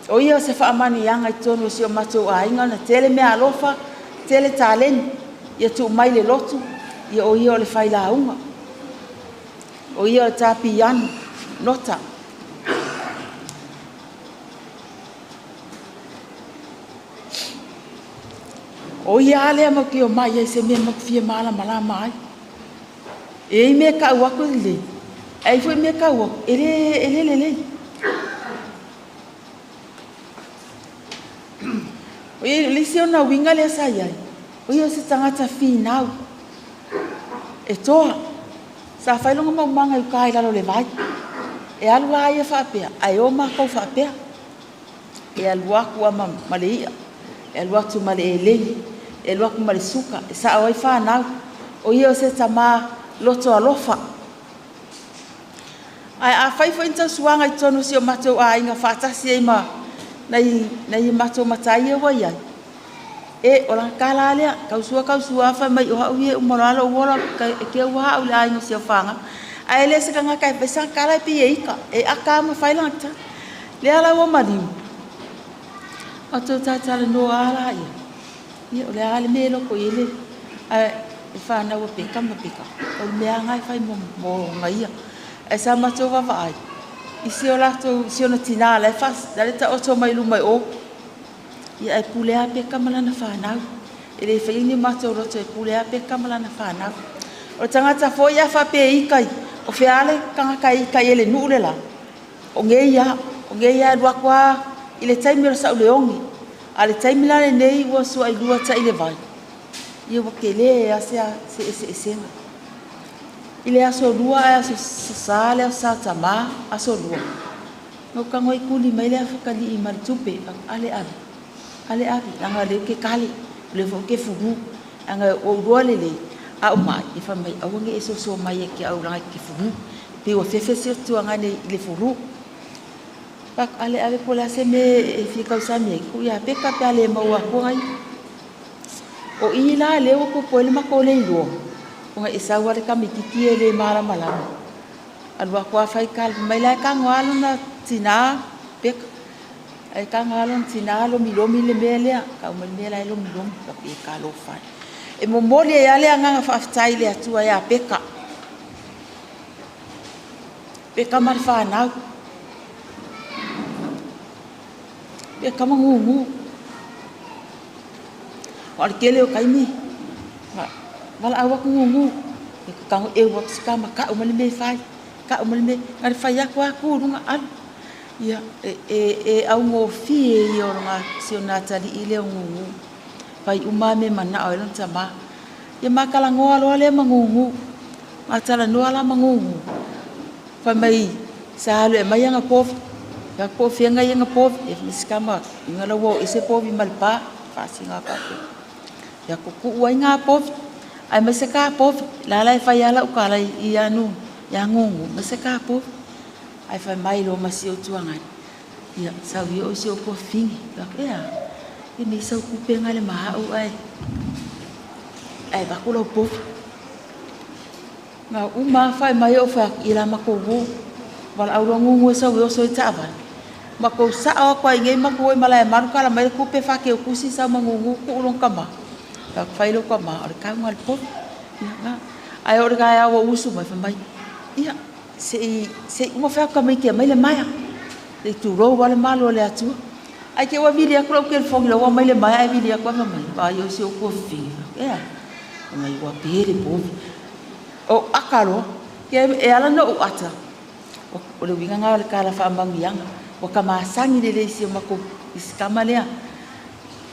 Speaker 11: O ia o se faamanuiaga i totonu o si o matou aiga, ona tele meaalofa, tele taleni, ia tuu mai le lotu, ia o ia o le failauga, o ia o le tapiano, nota. O ia lava lea matou te omai ai i se mea matou te fia malamalama ai. E i ai mea e tau atu e lelei, ae i ai foi mea e tau atu e le lelei. O le isi ona uiga lea sa i ai, o ia o se tagata finau, e toa. Sa fai lona maumaga i uta i lalo o le vai. E alu la ia faapea, ae o matou faapea. E alu atu lava ma le i'a, e alu atu ma le elegi, e alu atu ma le suka, e sao ai fanau. O ia o se tamā loto alofa. Ae afai foi ni tausuaga i totonu o si o matou aiga faatasi ai ma nai matou matai ia ua i ai, e o lana tala lava lea, tausua tausua fai mai o au ia e uma loa lou ola e te ua au i le aiga o Siofāga. Ae le o se tagata e fai sana tala e pei e ita, e aka lava ma fai lana tala. Lea la ua maliu, matou talatalanoa lava laia, ia o le a le mea e loko i ai le ae fanau a Peka ma Peka, o le mea lava lena e fai mo ia. Ae sa matou vaavaai i si o latou, si ona tinā la e taoto mai luma i o, ia ae pule lava Peka ma lana fanau. E le faia ni o matou loto e pule lava Peka ma lana fanau. O le tagata foi a faapea e ita i, o fea lava le tagata e ita i ai i le nuu le la, o nei lava, o nei lava e alu atu lava i le taimi o le Sauleogi. A o le taimi la lenei ua suailua tai le vai, ia ua tele lava se eseesega. I le aso lua ae aso sa le aso sa tamā, aso lua. Na ou tago ai tuli mai le afatalii ma le tupe, ale ave, ale ave, leaga o lea ou te kale, o lea foi ou te fulu. Leaga ua ou iloa lelei, a ou mai, ia fai mai, aua ne i e soso mai ia te au leaga e te fulu. Pei ua fefe si tuagane i le fulu. Fai atu, ale ave po o le a se mea e fia tausami ai, tuu ia Peka pe a le maua atu ai. O i la lea ua tupu ai le matou le iloa, ona e sau lava le tamaitiiti e le malamalama. Alu atu lava fai tala, fai mai la e tago lava lona tinā, Peka. Ae tago lava lona tinā lomilomi le mea lea, tau mai le mea la e lomilomi, faapea e talofa e. E momoli ai lava le agaga faafetai i le Atua ia Peka. Peka ma le fanau. Peka ma gugu. O le tele o taimi, valaau atu gugu, e tago eu atu si tama, tau mai le mea e fai, tau mai le mea, na le fai atu lava tu i luga alu. Ia, e augofie ia o si ona atalii lea o gugu. Fai uma lava mea e manao ai lona tamā. Ia ma talanoa loa lea ma gugu. Ma talanoa la ma gugu. Fai mai, sa alu e aumai ana povi. Fai atu po o fea ngai ga povi, ia fai mai si tama inga la ua o ese povi ma le pa, faasiga faapea. Fai atu tuu ai gā povi, ae aumai se ta povi, la la e fai lava lau tala ia Gugu, aumai se ta povi. Ae fai mai loa ma si ou tuagani, ia sau ia oe si ou tuafafine. Fai atu, e a? E mei sau tupe nga le ma au ae avatu lau povi. Na uma lava fai mai ou fai atu, ia o le a matou o. Valaau loa Gugu e sau e oso ai le taavale. Matou sao atu lava i inei matou o i Malaemalu tala mai le tupe faateutusi sau ma Gugu tuu lona tama. Fai atu, fai lou tama o le tau lena o le povi. Ia lena. Ae oo i le taeao ua ou usu mai, fai mai, ia se i uma fai atu tamaiti e aumai le maea. Se i tulou lava le malu o le Atua. Ae te i ua vili atu lau telefoni la ua aumai le maea ae vili atu lava fai mai, vaai oe si ou tuafafine. Fai atu, e a? Fai mai ua pe le povi. Ou ata loa. E ala ona ou ata, o le uiga lena o le tala faamanuiaga. Ua ta masani lelei i si o matou i si tama lea.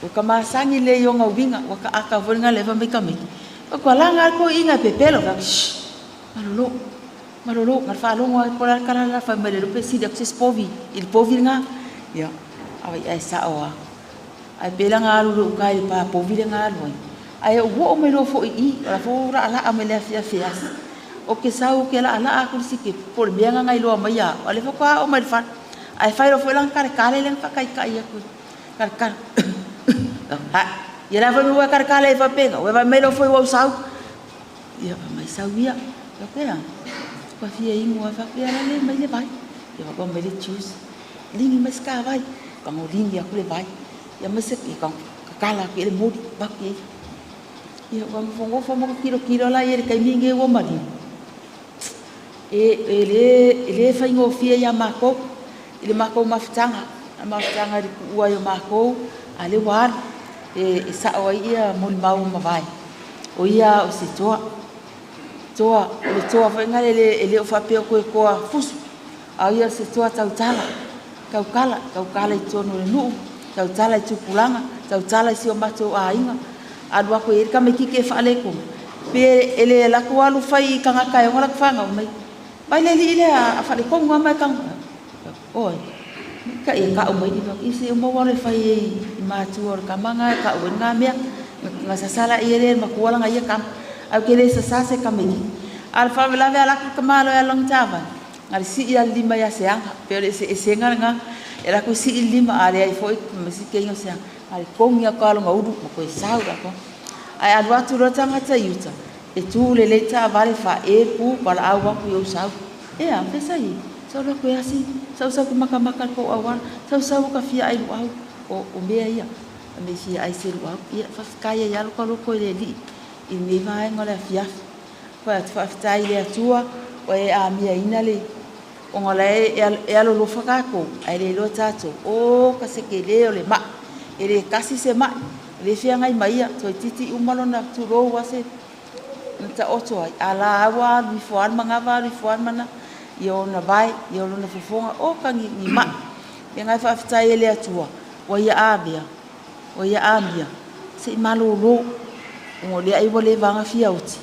Speaker 11: Ua ta masani lelei i ona uiga. Ua ta ata foi lena lea fai mai tamaiti, ua laga lava le toeaina e pepelo. Fai atu, shh, malolo, malolo. Na o le faalogo lava po o le a le tala le la fai mai le iloa pe sili atu se isi povi i le povi lena. Ia, ae sao lava. Ae pei la na alu loa i uta i le pa povi lea na alu ai. Ae ou oo mai loa foi i i, o la foi ua ou laalaa mai le afiafi e asi. Ou te sau ou te laalaa atu le sikepu, po o le mea lena na iloa mai ia au, a o lea faatoa oo mai i le fale. Ae fai loa foi la ona taletale lea na faataitai atu, taletale, ha, ia la foi ua e taletale ai faapena, ua e vaai mai loa foi ua ou sau. Ia, fai mai sau ia. Fai atu, e a? Ua fia inu lava. Fai atu, ia la le aumai le vai. Ia faapea mai le juice. Ligi mai se ta vai. Tago ligi atu le vai. Ia aumai se, ia tatala atu i ai le moli, avatu i ai. Ia ua nofonofo ma tilotilo la i ai i le taimi lenei ua maliu. E le faigofie ia matou i le matou mafutaga, le mafutaga i le tuua ai o matou, a o lea ua alu e sao ai ia molimau ua mavae. O ia o se toa, toa, o le toa foi lena e le o faapea o toe toa fusu, a o ia o se toa tautala, tautala, tautala i totonu o le nuu, tautala i tupulaga, tautala i si o matou aiga. Alu atu e i ai le tamaititi e faaletonu, pe e le alu atu alu fai i tagata e ona latou fanau mai, vai le alii lea a faaletonu lava ma e tago. Oi, maita'i e tau mai i se uma ua alu e fai ai i matua o le tama lena e tau ai lena mea. Na sasa laia lea e le matua lana ia tama. Ae ou te le sasa se tamaititi. A o le faalavelave e alu atu le tamaloa e alu lana taavale, na o le sii lava le lima ia Seaga. Pei o le eseesega lena. E alu atu sii le lima, a leai foi ma si kegi o Seaga. Na o le togi atu lava o lona ulu ma toe sau latou. Ae alu atu loa le tagata i uta, e tu lelei taavale faaepu valaau atu i ou sau. E a, fea sa i ai? Sau loa toe asi, sau sau ke makamaka i le tou auala, sau sau ka fia ai luau. O mea ia, a me fia ai se luau. Ia, faafetai ai lava lo ta loto i le Alii i lenei vaega o le afiafi. Fai atu faafetai i le Atua ua e amiaina le ona o la e alolofa tatou ae le iloa tatou o ka se tele o le mai. E le tasi se mai, e le feagai ma ia, toeitiiti uma lona tulou lava se na taoto ai, a la ua alu ifo lava le manava alu ifo lava le mana ia ona vae, ia lona fofoga, o ka ni mai. Ia ngai faafetai e le Atua, ua ia avea, ua ia amia, se i malolo, ona o lea ai ua leva ona fia oti,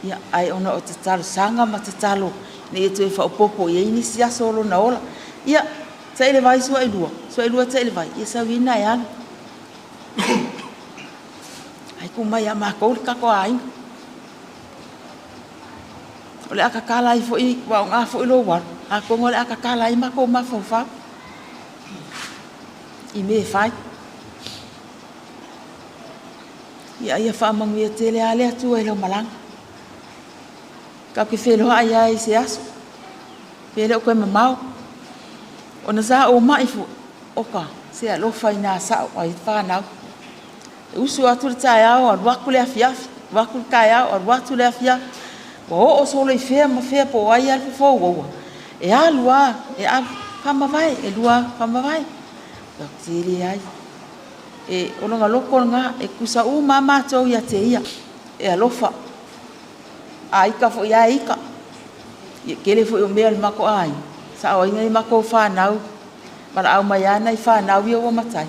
Speaker 11: ia, ae ona o tatalosaga ma tatalo ina ia toe faaopoopo i ai nisi aso o lona ola. Ia, tai le vai suailua, suailua tai le vai, ia sau ina e alu. Ai ku mai ia matou le tatou aiga. O le a tatala ai foi, ua aoga foi lou alu, atonu o le a tatala ai matou mafaufau i mea e fai. Ia, ia faamanuia tele lava le Atua i lau malaga. Tatou te feiloai lava i se aso, pe le o toe mamao. Ona sa ou mai foi, oka, se alofa i nā sao ai whānau. E usu atu le taeao, alu atu le afiafi, alu atu le taeao, alu atu le afiafi. Ua oo solo i fea ma fea po o ai lava le fofo uaua. E alu lava, e alu, faamavae, e lua, faamavae. Se leai. E, o lona loko lena, e tutusa uma lava matou ia te ia. E alofa. A ika foi lava e ika. Ia tele foi o mea o le matou aiga, sao ai nai matou fanau, valaau mai lava nai fanau ia ua matai.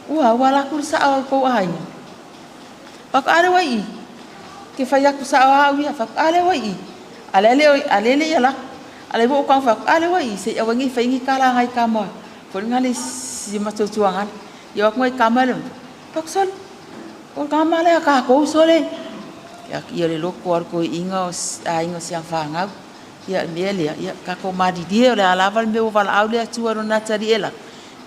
Speaker 11: Ua, ua alu atu le sao o le tou aiga. Fai atu, a lea ua i i. Ke fai atu sao lava au ia, fai atu, a lea ua i i. A lea le i alu atu. A lea ua ou tago fai atu, a lea ua i i, se i aua ne i fai ni tala a nai tama. Foliga le si matou tuagali. Ia o atu nai tama le fai atu, sole, o le tama lea a tatou sole. Ia le loto lava o le toeaina o aiga o si ana fanau. Ia o le mea lea, ia tatou malilie, o le a lava le mea ua valaau le Atua i lona atalii e lanu,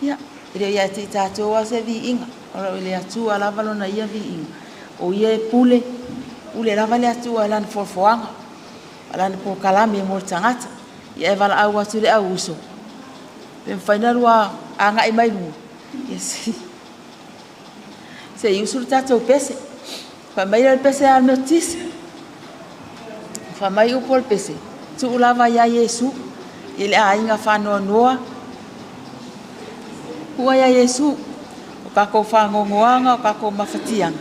Speaker 11: ia e le o ia te i tatou lava se viiga, o le Atua lava lona ia viiga. O ia e pule, pule lava le Atua i lana foafoaga, lana polokalame mo le tagata. Ia e valaau atu i le au uso, pe mafai ona lua agai mai luma, ia se i usu le tatou pese. Fai mai le pese a le Metotisi, fai mai upu o le pese, tuu lava ia Iesu i le aiga faanoanoa, tuu ia Iesu o tatou faanoanoaga, o tatou mafatiaga,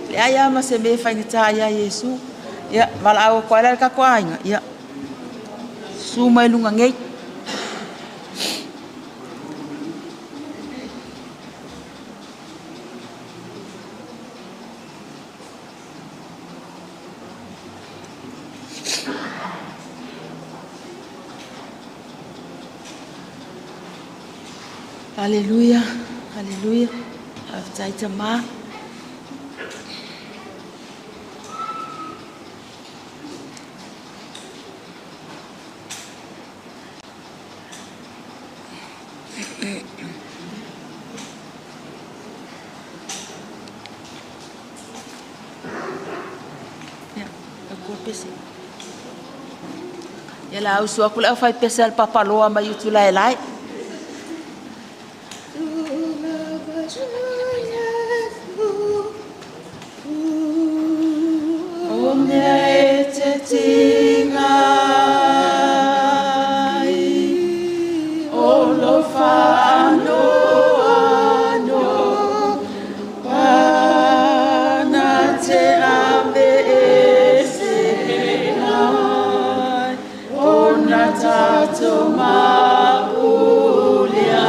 Speaker 11: leai lava ma se mea e faigata ia Iesu. Ia, valaau atu ai la i le tatou aiga, ia, susu mai luga nei. Aleluia, aleluia. Faafetai Tama. Ia la usu atu le aufaipese a le Papaloa mai Utulaelae. O mea e te tiga ai, o lo faanoano, pana te ave ese ai, o na tatou mapulea.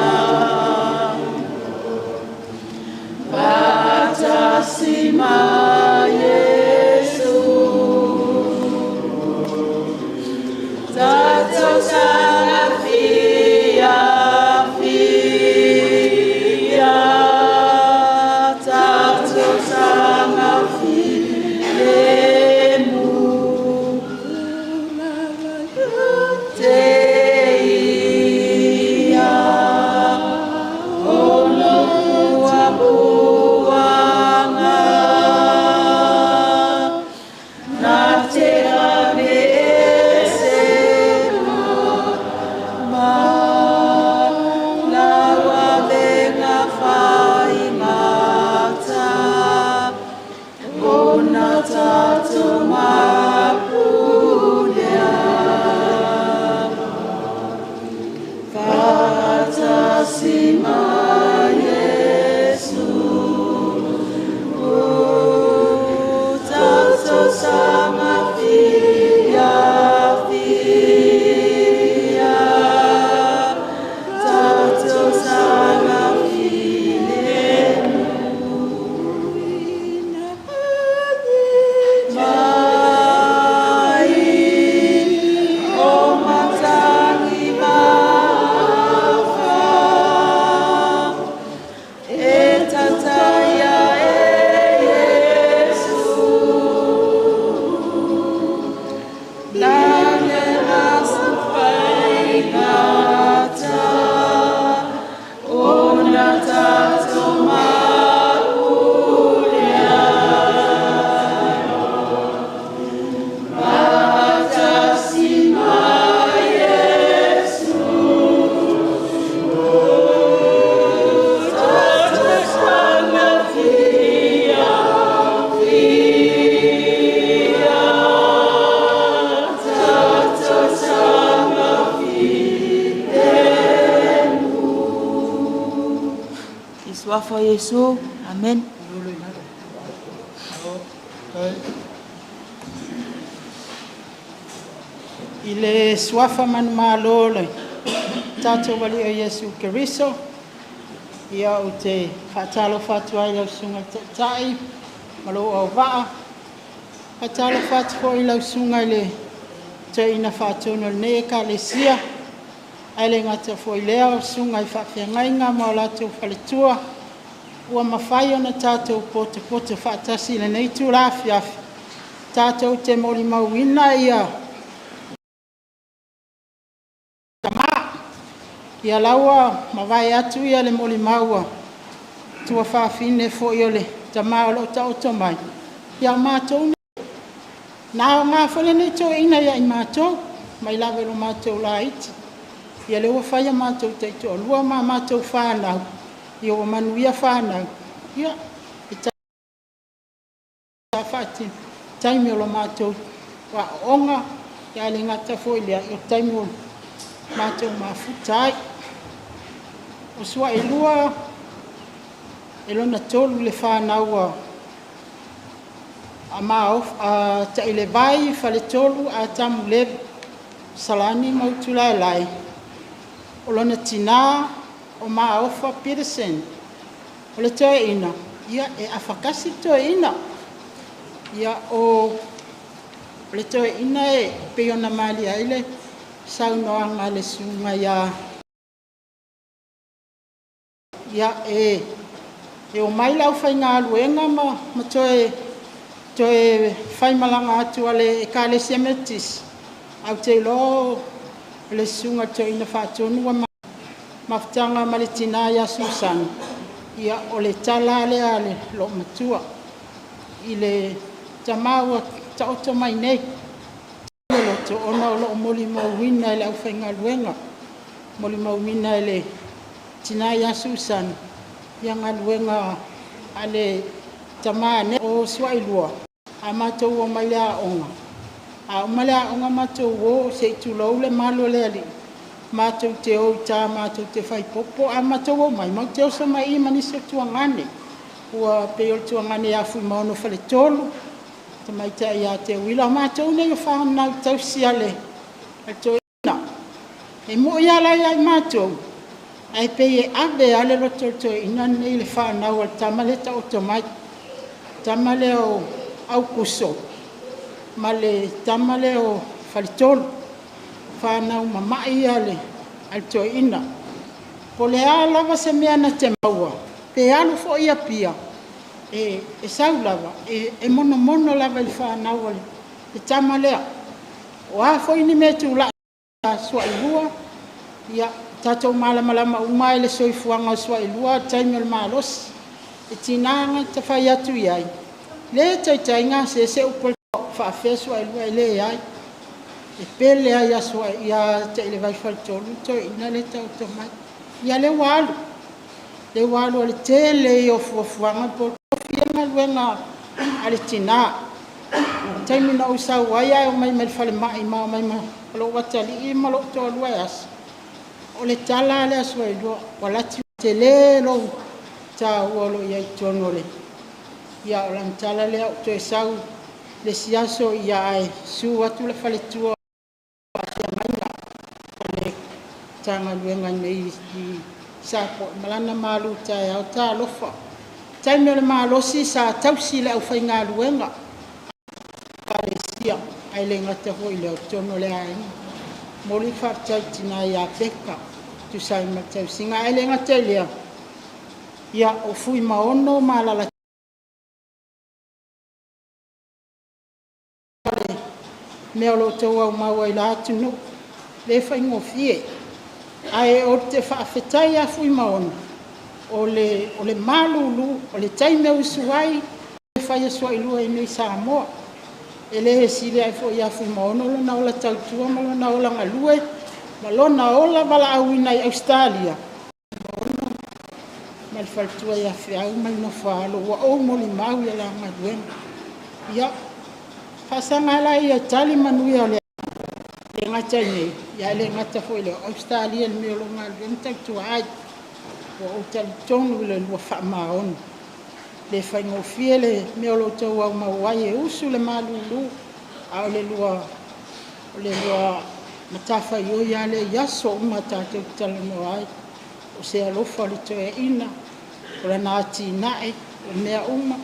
Speaker 11: Faatasi ma Iesu, tatou saga fiafia, tatou saga filemu. Te ia, o lo puapuaga, na te ave ese ma lau avega faigata, o na tatou mapulea. Faatasi ma Iesu, o tatou saga fiafia, tatou saga filemu. Mai o matagi mafa, e tataia e Iesu. Lane asa faigata, o na tatou mapulea. Faatasi ma Iesu, tatou saga fiafia, tatou saga filemu. I suafa o Iesu, amen.
Speaker 12: I le suafa manumalo le tatou Alii o Iesu Keriso, ia ou te faatalofa atu ai i lau susuga i le Taitai ma lou auvaa. Faatalofa atu foi i lau susuga i le Toeaina Faatonu o lenei Ekalesia, Ae le gata foi i lea o susuga i faafeagaiga ma o latou faletua ua mafai ona tatou potopoto faatasi i lenei itula afiafi tatou te molimauina ia tama. Ia la ua mavae atu ia le molimau a tuafafine foi o le tama o lo o taoto mai, ia o matou na aoga foi lenei toeaina ia i matou mai lava i lo matou laiti. Ia lea ua fai o matou taitoalua ma a matou fanau, ia ua manuia fanau, ia sa faatino taimi o le matou aooga, ae le gata foi i lea, o taimi ua matou mafuta ai. O Suailua e lona tolu i le fanau a Tailevai Faletolu Atamu Levi Salani ma Utulaelae. O lona tina o Maofa Peterson. O le toeaina, ia e afakasi le toeaina. Ia o le toeaina e pei ona malie ai le saunoaga a le susuga ia ia e omai le aufaigaluega ma toe faimalaga atu a le Ekalesia Metotisi, ae ou te iloa o le susuga i le Toeaina Faatonu ua mafutaga ma le tina ia Susana, ia o le tala lava lea a le loomatua i le tama ua taoto mai nei le loto ona o lo o molimauina e le aufaigaluega, molimauina e le tina ia Susana galuega a le tama nei. O Suailua, a matou omai i le aoga, a uma le aoga matou o, se i tulou le malu a le alii, matou te o i uta matou te fai popo, ae matou omai, matou te oso mai i ma nisi o tuagane. Ua pei o le tuagane ia Fuimaono Faletolu, tamaitai ia Teuila, o matou nei o fanau tausi a le toeaina. E moni lava la ia i matou, ae pei e ave lava le loto o le toeaina lenei i le fanau a le tama lea e taoto mai, le tama lea o Aukuso ma le tama lea o Faletolu, fanau mamai ia a le toeaina. Po o le a lava se mea na te maua, pe alu foi i Apia, e sau lava, e monomono lava i le fanau a le tama lea. O a foi ni mea e tulai ia Suailua, ia tatou malamalama uma lava i le soifuaga o Suailua i le taimi o le malosi. E tiga lava ona fai atu i ai, le taitai gase se upu faafefea Suailua, e leai. E pele lava ia Tailevai Faletolu le toeaina lea e taoto mai. Ia lea ua alu, lea ua alu o le tele ia o fuafuaga po o galuega a le tina. O le taimi na ou sau ai ae omai mai le falemai ma omai ma lou atalii ma lou toalua e asi, o le tala lava lea a Suailua, ua lati tele lou taua o lo o i ai i totonu o le... Ia o lana tala lea, ou toe sau le isi aso, ae susu atu le faletua o faafeagaiga o le Matagaluega nei i Sapoe ma lana malutaeao. Talofa, o le taimi o le malosi sa tausi e le aufaigaluega a le Ekalesia, ae le gata foi i lea o totonu o le aiga. E momoli le faafetai i le tina ia Peka e tusa ai ma le tausiga. Ae le gata i lea, ia o Fuimaono ma Alaalatoa le mea o lo o outou aumau ai i la atunuu, e le faigofie. Ae ou te faafetai ia Fuimaono, o le malulu, o le taimi e usu ai, e fai e Suailua i inei i Samoa. E le sili ae foi ia Fuimaono lona ola tautua ma lona ola galue ma lona ola valaauina i Ausetalia ma le faletua ia Feau ma le nofo-a-alo, ua ou molimau i le la galuega. Ia, faasaga laia e tali manuia o le le gata i inei, ae le gata foi i lea, o Ausetalia i le mea o lo o galulue ma tautua ai. Ua ou talitonu i le lua faamaoni. E le faigofie le mea o lo o outou aumau ai, e usu le malulu, a o le lua matafaioi lava lea i aso uma tatou te talanoa ai. O se alofa o le toeaina, o lana atinae, o mea uma,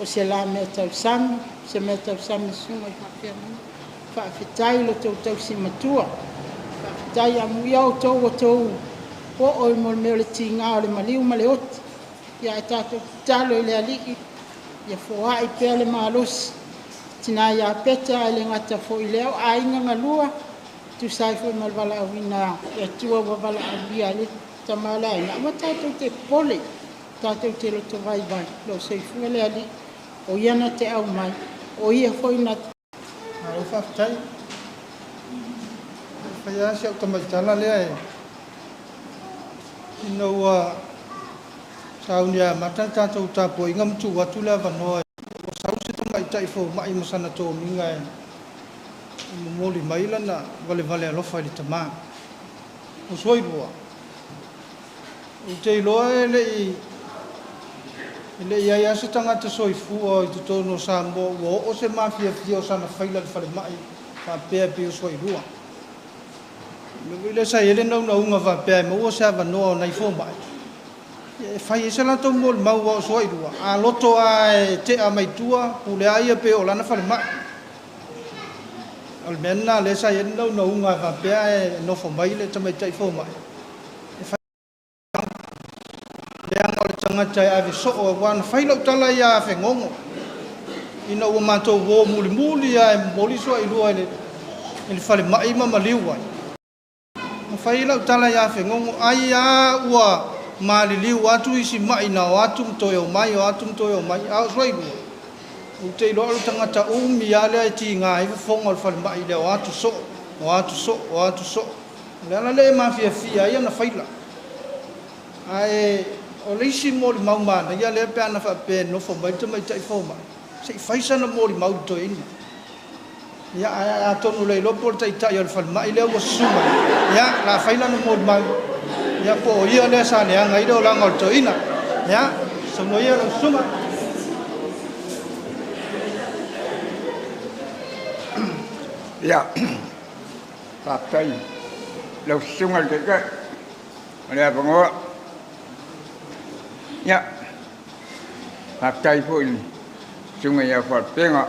Speaker 12: o se la meatausami, o se meatausami i le susuga i le faafeagaiga. Faafetai i lo outou tausi matua, faafetai. Faafetai amuia outou ua tou oo i mo le mea o le tiga o le maliu ma le oti. Ia ae tatou tatalo i le Alii ia foai pea le malosi tina ia Peta, ae le gata foi i lea o aiga galua, tusa ai foi ma le valaauina e Atua ua valaaulia ai le tama o le aiga. Aua tatou te popole, tatou te loto vaivai, o lo o soifua le Alii, o Ia na te aumai, o Ia foi na te
Speaker 1: Malo faafetai. E fai lava si au tamaitala lea e ina ua sauni amata le tatou tapuaiga ma tuu atu le avanoa ua sau se tamaitai fomai ma sana tomiga e momoli mai lana valevale alofa i le tama. O Suailua, ou te iloa e le i i ai lava se tagata soifua i totonu o Samoa ua oo se mafiafia o sana faila i le falemai faapea e pei o Suailua. O le mea foi lea sa i ai le naunauga faapea e maua se avanoa o nai fomai e fai ai se latou molimau aua o Suailua, a loto lava e tea mai tua, pule lava ia pei o lana falemai. O le mea lena lea sa i ai le naunauga e faapea e nofo mai le tamaitai fomai e fai leaga o le tagata e ave soo, aua na fai lau tala ia Fegogo ina ua matou o mulimuli lava e momoli Suailua i le falemai ma maliu ai. Na fai lau tala ia Fegogo, ai lava ua maliliu atu isi mai na o atu ma toe omai, o atu ma toe omai, a o Suailua, ou te iloa o le tagata umi lava lea e tiga ai fofoga o le falemai i le o atu soo, o atu soo, o atu soo. O le ala lea e mafiafia ai ana faila. Ae o le isi molimau manaia lea pe ana faapea e nofo mai le tamaitai fomai, se i fai sana molimau i le toeaina. Ia, ae atonu le iloa po o le taitai o le falemai lea ua susu mai, ia, o le a fai lana molimau, ia po o ia lea sa leaga ai le olaga o le toeaina. Ia, saunoa ia lau susuga.
Speaker 13: Ia, faafetai lau susuga i le Taitai o le avanoa. Ia, faafetai foi i le susuga ia Faalupega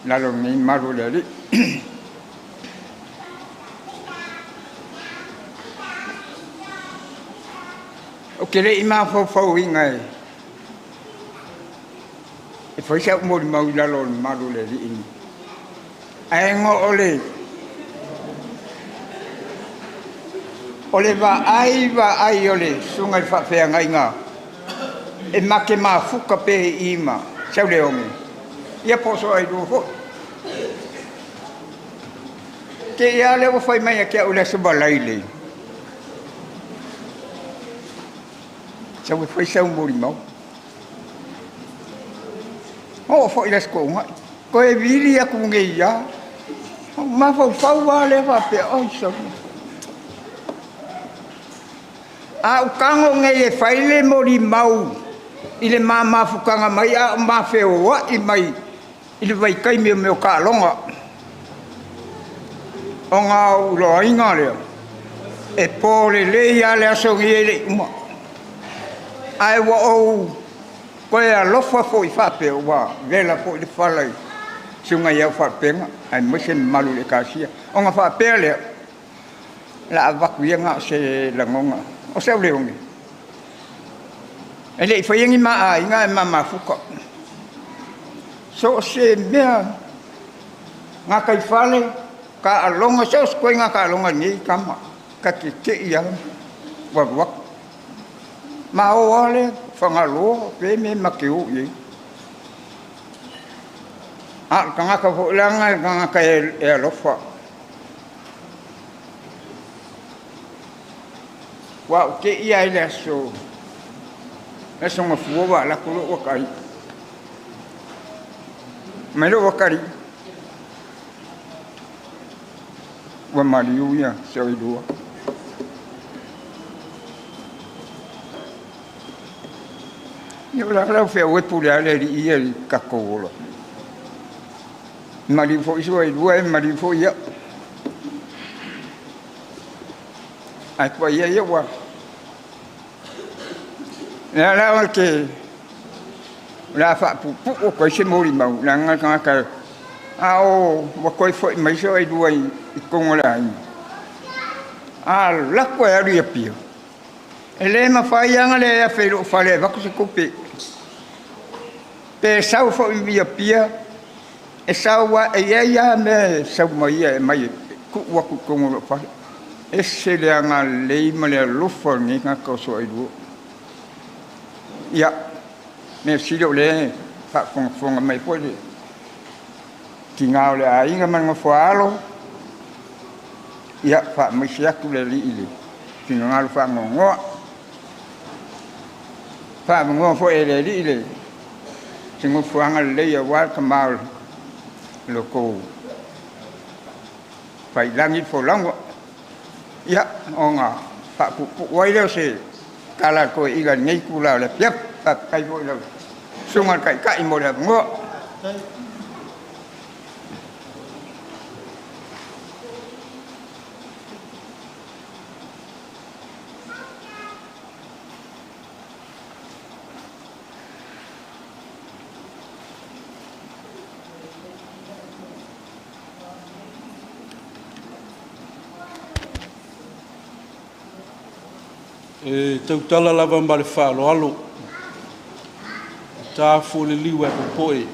Speaker 13: i lalo o lenei malu o le Alii. Ou te le i mafaufauina e fai sau molimau i lalo o le malu o le Alii. Ae na o le vaai o le susuga i le faafeagaiga e ma te mafuta pea i i ma Sauleoge, ia po o Soailua foi. Te i lava lea ua fai mai ia te au i le Aso Faraile, sau e fai sau molimau. Oo foi i le Aso Toonai, toe vili atu nei lava. Mafaufau lava lea faapea, oi sole. A ou tago nei e fai le molimau i le ma mafutaga mai a o ma feoai mai i le vaitaimi o mea o taaloga, ona ou iloaina lea, e po lelei lava le aso lenei e le i uma. Ae ua ou toe alofa foi faapea ua vela foi le fala i susuga i au Faalupega aemaise le mamalu o le Ekalesia. Ona faapea lea, o le a avatu ia na o se lagona, o Sauleoge, e le i faia ni ma aiga ae ma mafuta. So o se mea, gataifale, taaloga, so o se ituaiga taaloga i lenei tama, ta te te i lava ua alu atu. Ma o lava lea, Fagaloa, pe mea ma te o i ai. A o le tagata foi leaga e tagata e alofa. Ua ou te i ai le aso Gafua ua alu atu lou atalii. Mai lou atalii, ua maliu ia Soailua. Ia o le a lau feau e pule lava le Alii ia i le tatou ola. Maliu foi Soailua e maliu foi au. Ae paia ia ua... Lea la o te... O le a faapuupuu atu ai se molimau, leaga le tagata a o ua toe foi mai Soailua i i totonu o le aiga. A alu atu e alu i Apia, e le mafai lava ona le afe i lou fale e avatu se tupe. Pe sau foi i Apia, e sau lava, e i ai lava mea e sau mai ai e aumai e tuu atu i totonu o lou fale. E ese le agalelei ma le alofa o lenei tagata o Soailua. Ia, mea sili o lea e faafogafoga mai foi le tina o le aiga ma le nofoaalo, ia faamaise atu le Alii i le finagalo faanoanoa. Faamanoa foi e le Alii le se nofoaga lelei aua le tama o le tou Faiilagi le folauga. Ia, ona faapuupuu ai lea o se tala a le toeaina i lenei itula o le afiafi. Faafetai foi i lau Susuga i le Taitai mo le avanoa.
Speaker 3: E tautala lava ma le faaaloalo, e ta fua le liu ae popoe,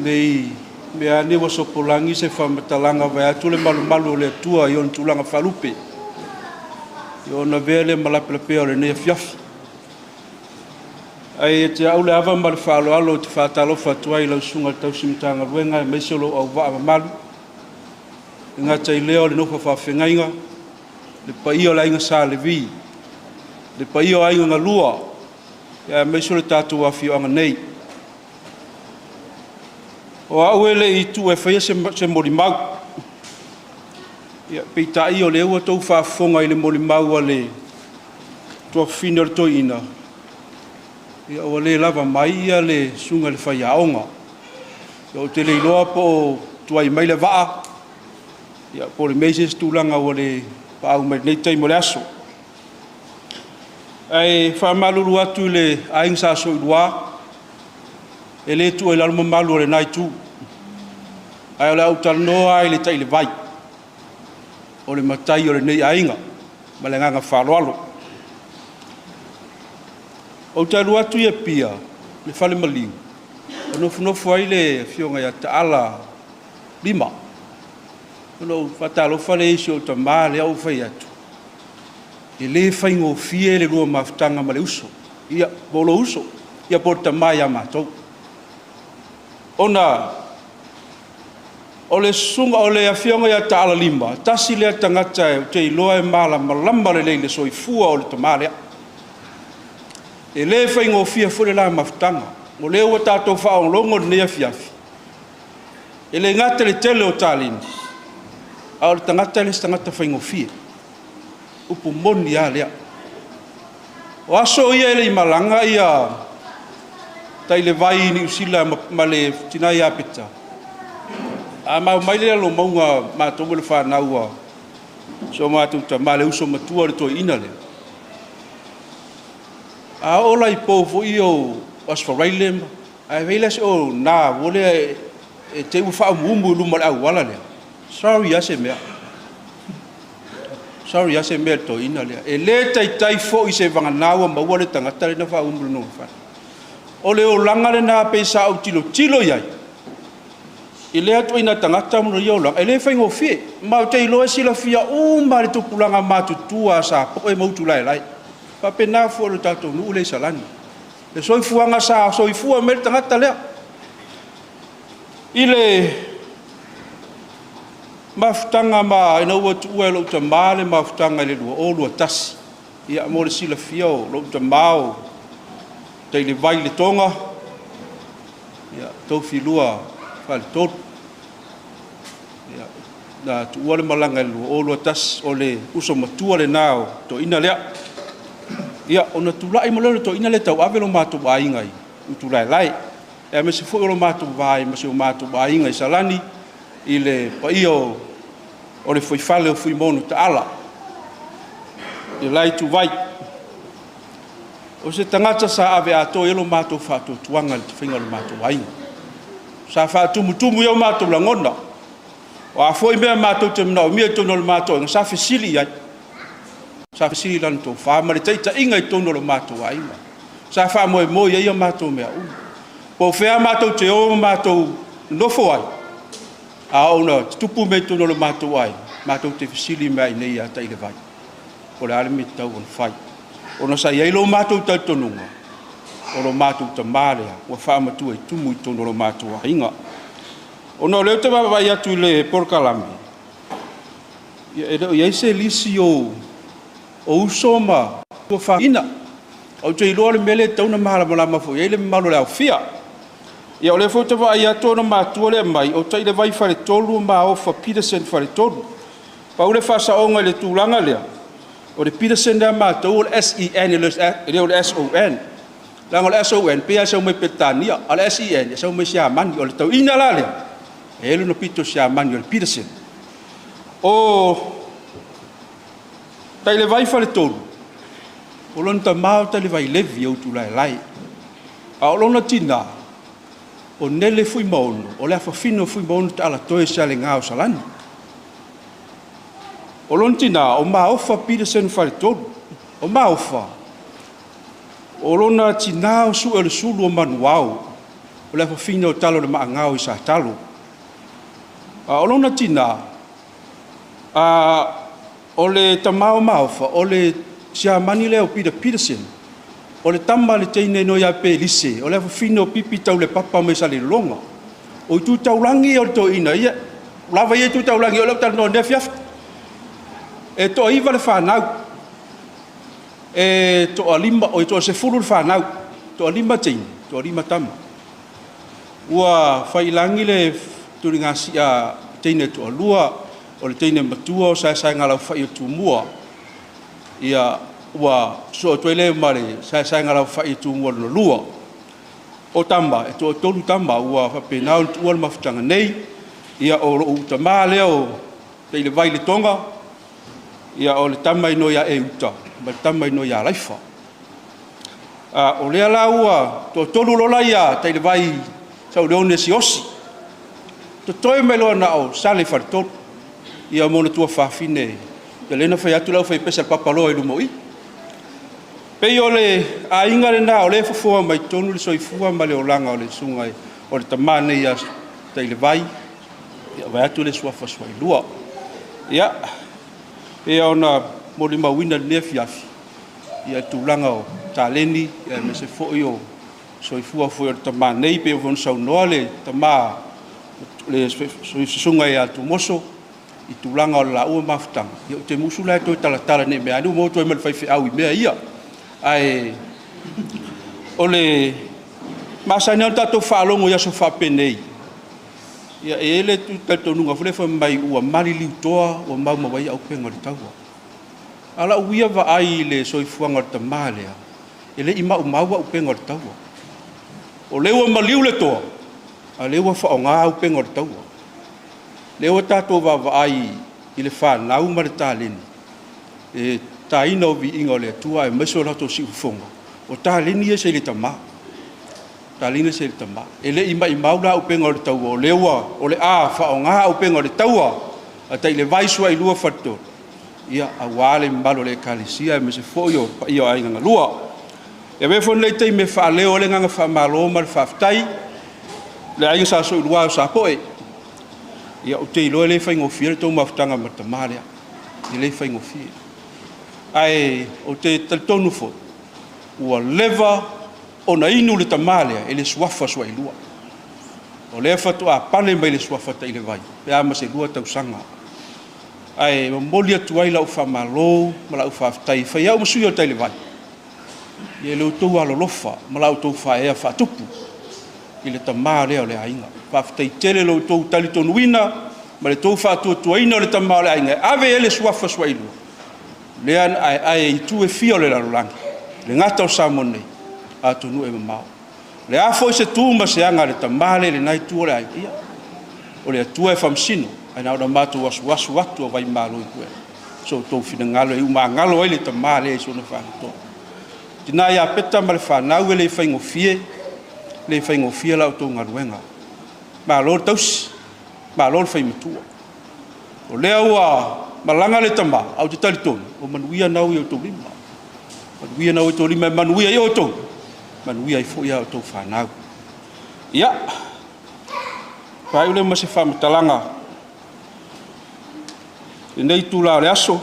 Speaker 3: ne i meaane ua sopolagi se faamatalaga vaeatu le malumalu o le Atua i ona tulaga faalupe, ia ona avea lea ma lapelapea o lenei afiafi. Ae ia te au le ava ma le faaaloalo ou te faatalofa atu ai i lau Susuga i le Tausi Matagaluega aemaise o lou auvaa mamalu, e le gata i lea o le nofo a faafeagaiga, le paia o le Aiga Sa Levi, le paia o Aiga na Lua, aemaise o le tatou afioaga nei. O au e le i tuua e faia se molimau, ia, peitai o lea ua outou faafofoga i le molimau a le tuafafine o le toeaina, ia, ua le lava mai le susuga i le faiaoga. Ia, ou te le iloa po o tuai mai le vaa, ia, po o le mea i se isi tulaga ua le paau mai i lenei taimi o le aso. Ae faamalulu atu i le aiga Sa Soilua, e le tuua i lalo mamalu o lena itu, ae o le a ou talanoa lava i le tailevai, o le matai o lenei aiga, ma le agaga faaaloalo. Ou te alu atu i Apia, le fale maliu, na nofonofo ai le afioga ia Taala Lima. Ona ou faatalofa lea i si ou tama lea ou fai atu, e le faigofie le lua mafutaga ma le uso, ia, po o lou uso, ia po o le tama ia matou. Ona o le susuga, o le afioga ia Taalalima, tasi lea tagata ou te iloa e malamalama lelei i le soifua o le tama lea. E le faigofie foi le la mafutaga. O lea ua tatou faalogologo i lenei afiafi, e le gata i le tele o taleni, a o le tagata e le o se tagata faigofie. Upu moni lava lea. O aso ia e le i malaga ia Tailevai i Niu Sila ma le tina ia Peta, a ma omai lea i Lalomauga matou ma le fanau a si o matou tama, le uso matua o le toeaina lea. A oo la i pou foi ia o Aso Faraile, ae vaai la se o na foi lea e te i ua faaumuumu i luma o le auala lea, sorry lava se mea. Sorry lava se mea i le toeaina lea. E le taitai foi seivagana ua maua le tagata lea na faaumuumu i lona fale. O le olaga lena pei sa ou tilotilo i ai, i lea ituaiga tagata ma lona ia olaga, e le faigofie. Ma ou te iloa e silafia uma e le tupulaga matutua a Sapoe ma Utulaelae. E faapena foi i le tatou nuu lea i Salani. Le soifuaga sa soifua mai ai le tagata lea. I le mafutaga ma ina ua tuua e lou tama le mafutaga i le 2021, ia mo le silafia o lou tama o Tailevai i le Toga, ia, Toifilua Faletolu. Ia, na tuua le malaga i le 2021, o le uso matua lena o toeaina lea. Ia, ona tulai mai lea o le toeaina lea e tauave lo matou aiga i Utulaelae, aemaise foi o lo matou va ai ma si o matou aiga i Salani, i le paia o le fuaifale o Fuimono Taala, i le la ituvai. O se tagata sa ave atoa i ai lo matou faatuatuaga i le faiga o le matou aiga. Sa faatumutumu i ai o matou lagona.
Speaker 5: O a foi mea matou te manaomia i totonu o le matou aiga, sa fesili i ai. Sa fesili i lana tofa ma le taitaiga i totonu o le matou aiga. Sa faamoemoe i ai a matou mea uma. Po o fea matou te o ma matou nonofo ai, a oo ina tutupu mea i totonu o le matou aiga, matou te fesili mai lava i inei ia Tailevai, po o le a le mea e tatau ona fai. Ona sa i ai lo matou talitonuga, o lo matou tama lea ua faamatua i tumu i totonu o lo matou aiga. Ona o lea ou te vaavaai atu i le polokalame, ia e le o i ai se lisi o uso ma tuafafine. Ou te iloa o le mea lea e tatau ona malamalama foi i ai le mamalu o le aofia. Ia o lea foi ou te vaai atu ona matua lea mai o Tailevai Faletolu ma Maofa Peterson Faletolu. Pau le faasaoga i le tulaga lea, o le Peterson lea a matou o le S-e-n e le o le S-o-n. Leaga o le S-o-n e pei lava e sau mai Peretania, a o le S-e-n e sau mai Siamani. O le tauina la lea, e i ai lona pito Siamani o le Peterson. O Tailevai Faletolu, o lona tama o Tailevai Levi o Utulaelae, a o lona tina, o Nele Fuimaono, o le afafine o Fuimaono Taalatoe Salega o Salani. O lona tina o Maofa Peterson Faletolu. O Maofa, o lona tina o Sueolesulu o Manuao, o le afafine o Taloolemaagao i Satalo. A o lona tina, a, o le tama o Maofa, o le siamani lea o Peter Peterson, o le tama a le teine noi ia Pelise, o le afafine o Pipi Taulepapa mai Salelologa. O itu taulagi ia o le toeaina, ia, ua lava ia itu taulagi o lea ou te talanoa i lenei afiafi. E toaiva le fanau, e toalima, oi, toasefulu le fanau, toalima teine, toalima tama. Ua faiilagi le tuligasia a teine e toalua, o le teine matua o Saesaegalaufai o Tumua, ia, ua sosoo atu ai lea ma le Saesaegalaufai o Tumua lona lua. O tama, e toatolu tama ua faapena ona tuua le mafutaga nei. Ia, o lou tama lea o Tailevai Letoga, ia, o le tama inoa ia Euta ma le tama inoa ia Laifa. A, o lea la ua toatolu lola ia Tailevai Sauleone e siosi, totoe mai loa na o Sale Faletolu, ia ma ona tuafafine, ia lea na fai atu le aufaipese a le Papaloa i luma o i. Pei o le aiga lena o lea e fofoa mai totonu le soifua ma le olaga o le susuga o le tama nei ia Tailevai, ia vaeatu le suafa Suailua. Ia, pei ona molimauina i lenei afiafi, ia tulaga o taleni, aemaise foi o soifua foi o le tama nei, pei foi ona saunoa le tama, le susuga ia Tumoso i tulaga o le laua mafutaga, ia ou te musu la e toe talatala ne i meaane ua maua atu ai ma le faifeau i mea ia. Ae o le masani lava ona tatou faalogo i aso faapenei, ia e i ai le talitonuga foi lea fai mai ua maliliu toa ua maumau ai auupega o le taua. A o lau ia vaai i le soifuaga o le tama lea, e le i maumau auupega o le taua. O lea ua maliu le toa, a o lea ua faaaoga auupega o le taua. O lea ua tatou vaavaai i le fanau ma le taleni, le taina o viiga o le Atua aemaise o le latou siufofoga, o taleni ia sa i le tama. O taleni ia sa i le tama. E le i maumau la auupega o le taua, o lea ua, o le a faaaoga auupega o le taua a Tailevai Suailua Faletolu, ia, aua le mamalu o le Ekalesia aemaise foi o paia o aiga galua. E avea foi lenei taimi e faaleo ai le agaga faamalo ma le faafetai i le aiga Sa Soilua o Sapoe. Ia, ou te iloa e le faigofie le tou mafutaga ma le tama lea, e le faigofie. Ae ou te talitonu foi, ua leva ona inu le tama lea e le suafa Suailua. O lea faatoa pale mai le suafa Tailevai pe a ma se 2 tausaga. Ae momoli atu ai lau faamalo ma lau faafetai e fai au ma sui o Tailevai i lo outou alolofa ma la outou faaeaea faatupu i le tama lea o le aiga. Faafetai tele lo outou talitonuina ma le tou faatuatuaina o le tama o le aiga e ave i ai le suafa Suailua, lea na aeae i itu e fia o le lalolagi, e le gata o Samoa nei, a o atunuu e mamao. O le a foi se tu ma se aga a le tama lea i lena itu o le aiga, ia, o le Atua e faamasino, ae na ona matou asuasu atu o vaimalo i puega, so outou finagalo e umagalo ai le tama lea i sona faagatoa. Tina ia Peta ma le fanau e le faigofie, le faigofie la outou galuega. Malo le tausi, malo le fai matua.
Speaker 3: O lea ua malaga le tama, ae ou te talitonu, o manuia na ua i outou lima. Manuia na ua i outou lima e manuia ai outou, manuia ai foi a outou fanau. Ia, faaiu lea ma se faamatalaga i lenei itula o le aso.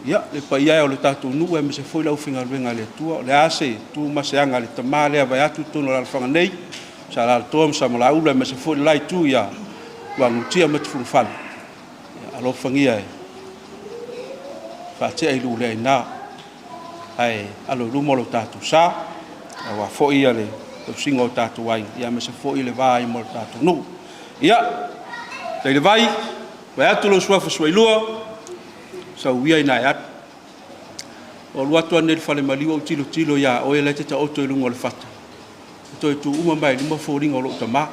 Speaker 3: Ia, le paia e o le tatou nuu aemaise foi le aufaigaluega a le Atua, o le a se tu ma se aga a le tama lea vaeatu totonu o alaalafaga nei, Sa Alalatoa ma Samalaeulu aemaise foi le la itu ia Luagutia ma Tufulufale, ia alofagia e faatea i lua le aina ae alo i luma lo tatou sa, aua foi le tausiga o tatou aiga, aemaise foi le va ai ma lo tatou nuu. Ia, Tailevai, vaeatu lou suafa Suailua, sau ia ina e alu. Ou alu atu ananei i le falemaliu ou tilotilo ia oe la e te taoto i luga o le fata, e toe tu uma mai luma foliga o lou tama,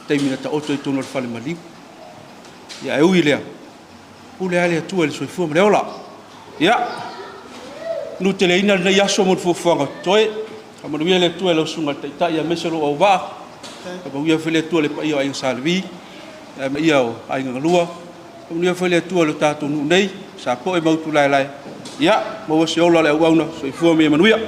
Speaker 3: taimi na taoto i totonu o le falemaliu. Ia ae ui i lea, pule lava le Atua i le soifua ma le ola. Ia, manuteleina lenei aso mo le fuafuaga o totoe. Faamanuia le Atua i lau Susuga i le Taitai aemaise lou auvaa. Faamanuia foi le Atua i le paia o Aiga Sa Levi, le paia o Aiga na Lua. Faamanuia foi le Atua i lo tatou nuu nei, Sapoe ma Utulaelae. Ia, maua se ola o le auauna. Soifua ma ia manuia.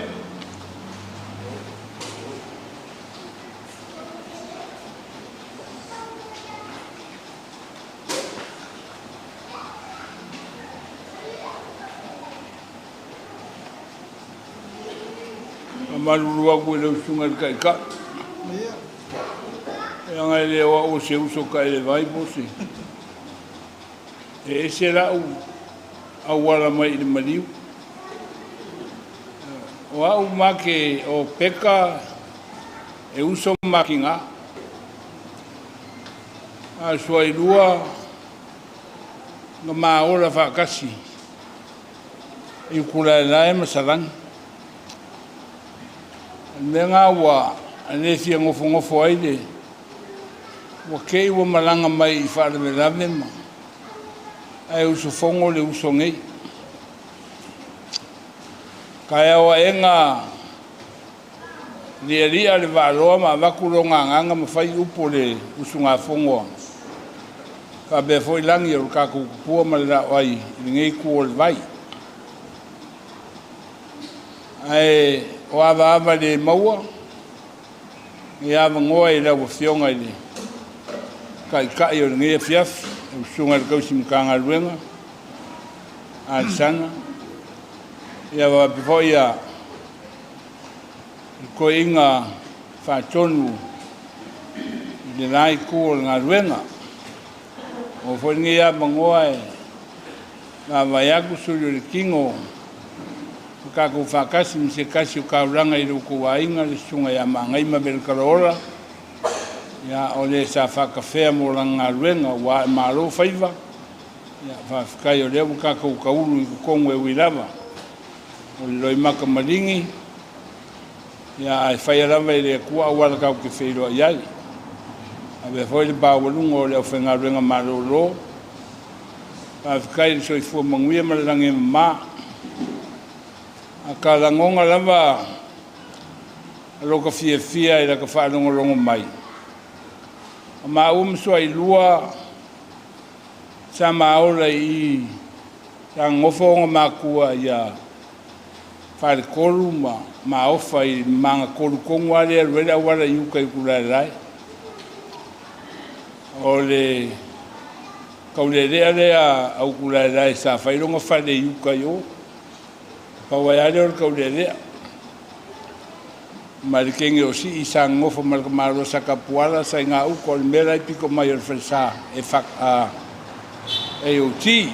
Speaker 6: Faamalulu atu i lau Susuga i le Taitai, leaga e le o au o se uso taelevai po o se... E ese lau auala mai i le maliu. O au ma te o Peka e uso ma tiga. A o Suailua na ma ola faatasi i Utulaelae ma Salani. O le mea lena ua le fia nofonofo ai le ua te i ua malaga mai i faalavelave ma ae usufono le uso nei. Taeao aena lialia le vaaloa ma avatu lona agaga ma fai upu o le usugafono a faapea foi lagi o le tatou tupua ma le laoai i lenei itu o le vai. Ae o avaava le maua e avanoa i lau Afioga i le Taitai o lenei afiafi, lau Susuga i le Tausi Matagaluega Alesana, ia faapea foi ia le toeaina faatonu i le la itu o le galuega. Maua foi lenei avanoa e vaavaai atu suli o le tino ma tatou faatasi ma se tasi o taulaga i lo outou aiga, le Susuga ia Magaima Melekalaola, ia o le sa faatafea mo lana galuega ua ae malo faiva. Ia faafetai o lea ua tatou taulu i totonu e ui lava o le loimata maligi, ia ae faia lava e le Atua auala tatou te feiloai ai. Avea foi le paualuga o le aufaigaluega malolo. Faafetai i le soifua manuia ma le lagi e mama. A ta lagona lava lota fiafia i lata faalogologo mai, o maua ma Suailua sa maola i sa nonofo ona matua ia Faletolu ma Maofa i magatolu tonu lava lea e alu ai le auala i uta i Utulaelae. O le taulelea lea a Utulaelae sa fai lona fale i uta i o. Pau ai lava lea o le taulelea. Ma le kenge o Sii sa nonofo ma le tamaloa Satapuala sa i gauta o le mea la e pito mai o le falesa e AOT.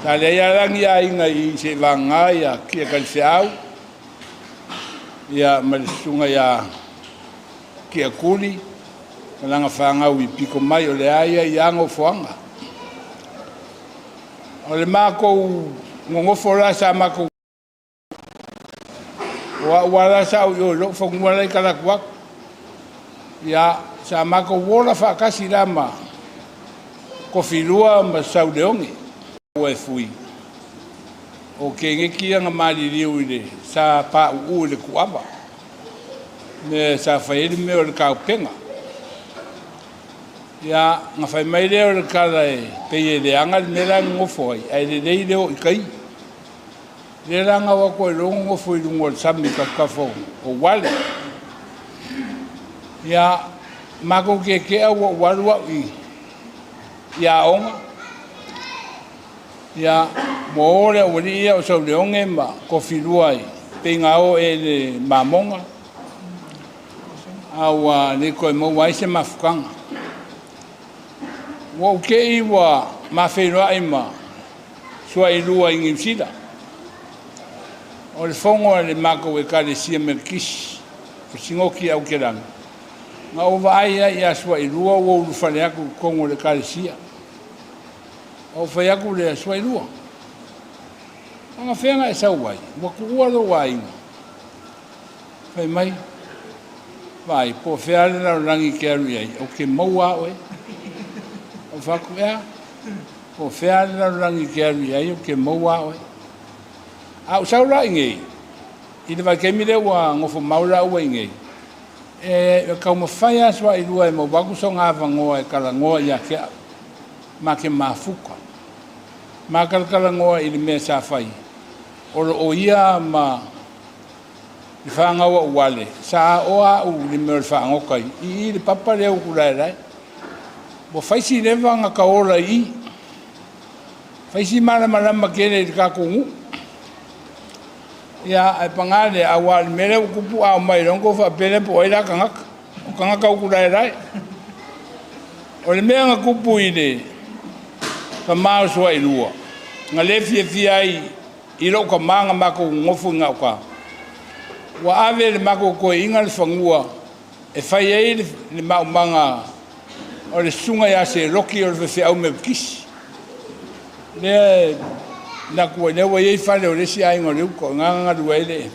Speaker 6: Sa leai lava la ni aiga i se vagana ia Kia Kalifeau ia ma le susuga ia Kia Kuli ma lana fanau i pito mai o le a ia i a nofoaga. O le matou nonofo la sa matou o au lava la sa ou i o i lou fanua la i talaatu atu. Ia, sa matou ola faatasi la ma Kofilua ma Sauleoge. Ua e fui o Keneti ia na maliliu i le sa pauu i le tuava mea sa fai ai le mea o le taupega. Ia, na fai mai lea o le tala e pei e leaga le mea la e nonofo ai, ae lelei le o i tai. Lea la na o atu ai loa nonofo i luga o le sami i tafatafa o uale. Ia, matou tietea ua ou alu au i aoga, ia, ua o le aualii ia o Sauleoge ma Tofilua i pei na o ea i le mamoga, a ua le toe maua ai se mafutaga. Ua ou te i ua ma feiloai ma Suailua i Niu Sila. O le fono a le matou Ekalesia Metotisi o Sinoti i Aukelani, na ou vaai ai ia Suailua ua ulufale atu i totonu o le Ekalesia. Ou fai atu lea, Suailua, anafea na e sau ai? Ua tuua lou aiga. Fai mai, vaai, po o fea le lalolagi e te alu i ai, ou te maua lava oe. Ou fai atu, e a? Po o fea le lalolagi e te alu i ai, ou te maua lava oe. A ou sau la i inei, i le vaitaimi lea ua nofo mau laua i inei, e taumafai lava Suailua e maua atu sona avanoa e talanoa ia te au, ma te mafuta. Ma talatalanoa i le mea sa fai, o lo o ia ma le fanau a Uale, sa aoa au i le mea o le fagota i i le papa lea Utulaelae. Ua fai si leva na taola i i, fai si malamalama tele i le tatou nuu. Ia, ae paga lea, aua o le mea lea ua tupu a omai loa ona outou faapea lea po o ai la tagata, o tagata Utulaelae. O le mea na tupu i le tama o Suailua, na le fiafia ai i lou tama na matou nonofo i gauta, ua ave e le matou toeaina le fanua e fai ai le maumaga o le susuga ia Seloki o le faifeau Metotisi. Lea e manatu ai, lea ua i ai fale o le isi aiga o le uta, o i ina na galue ai le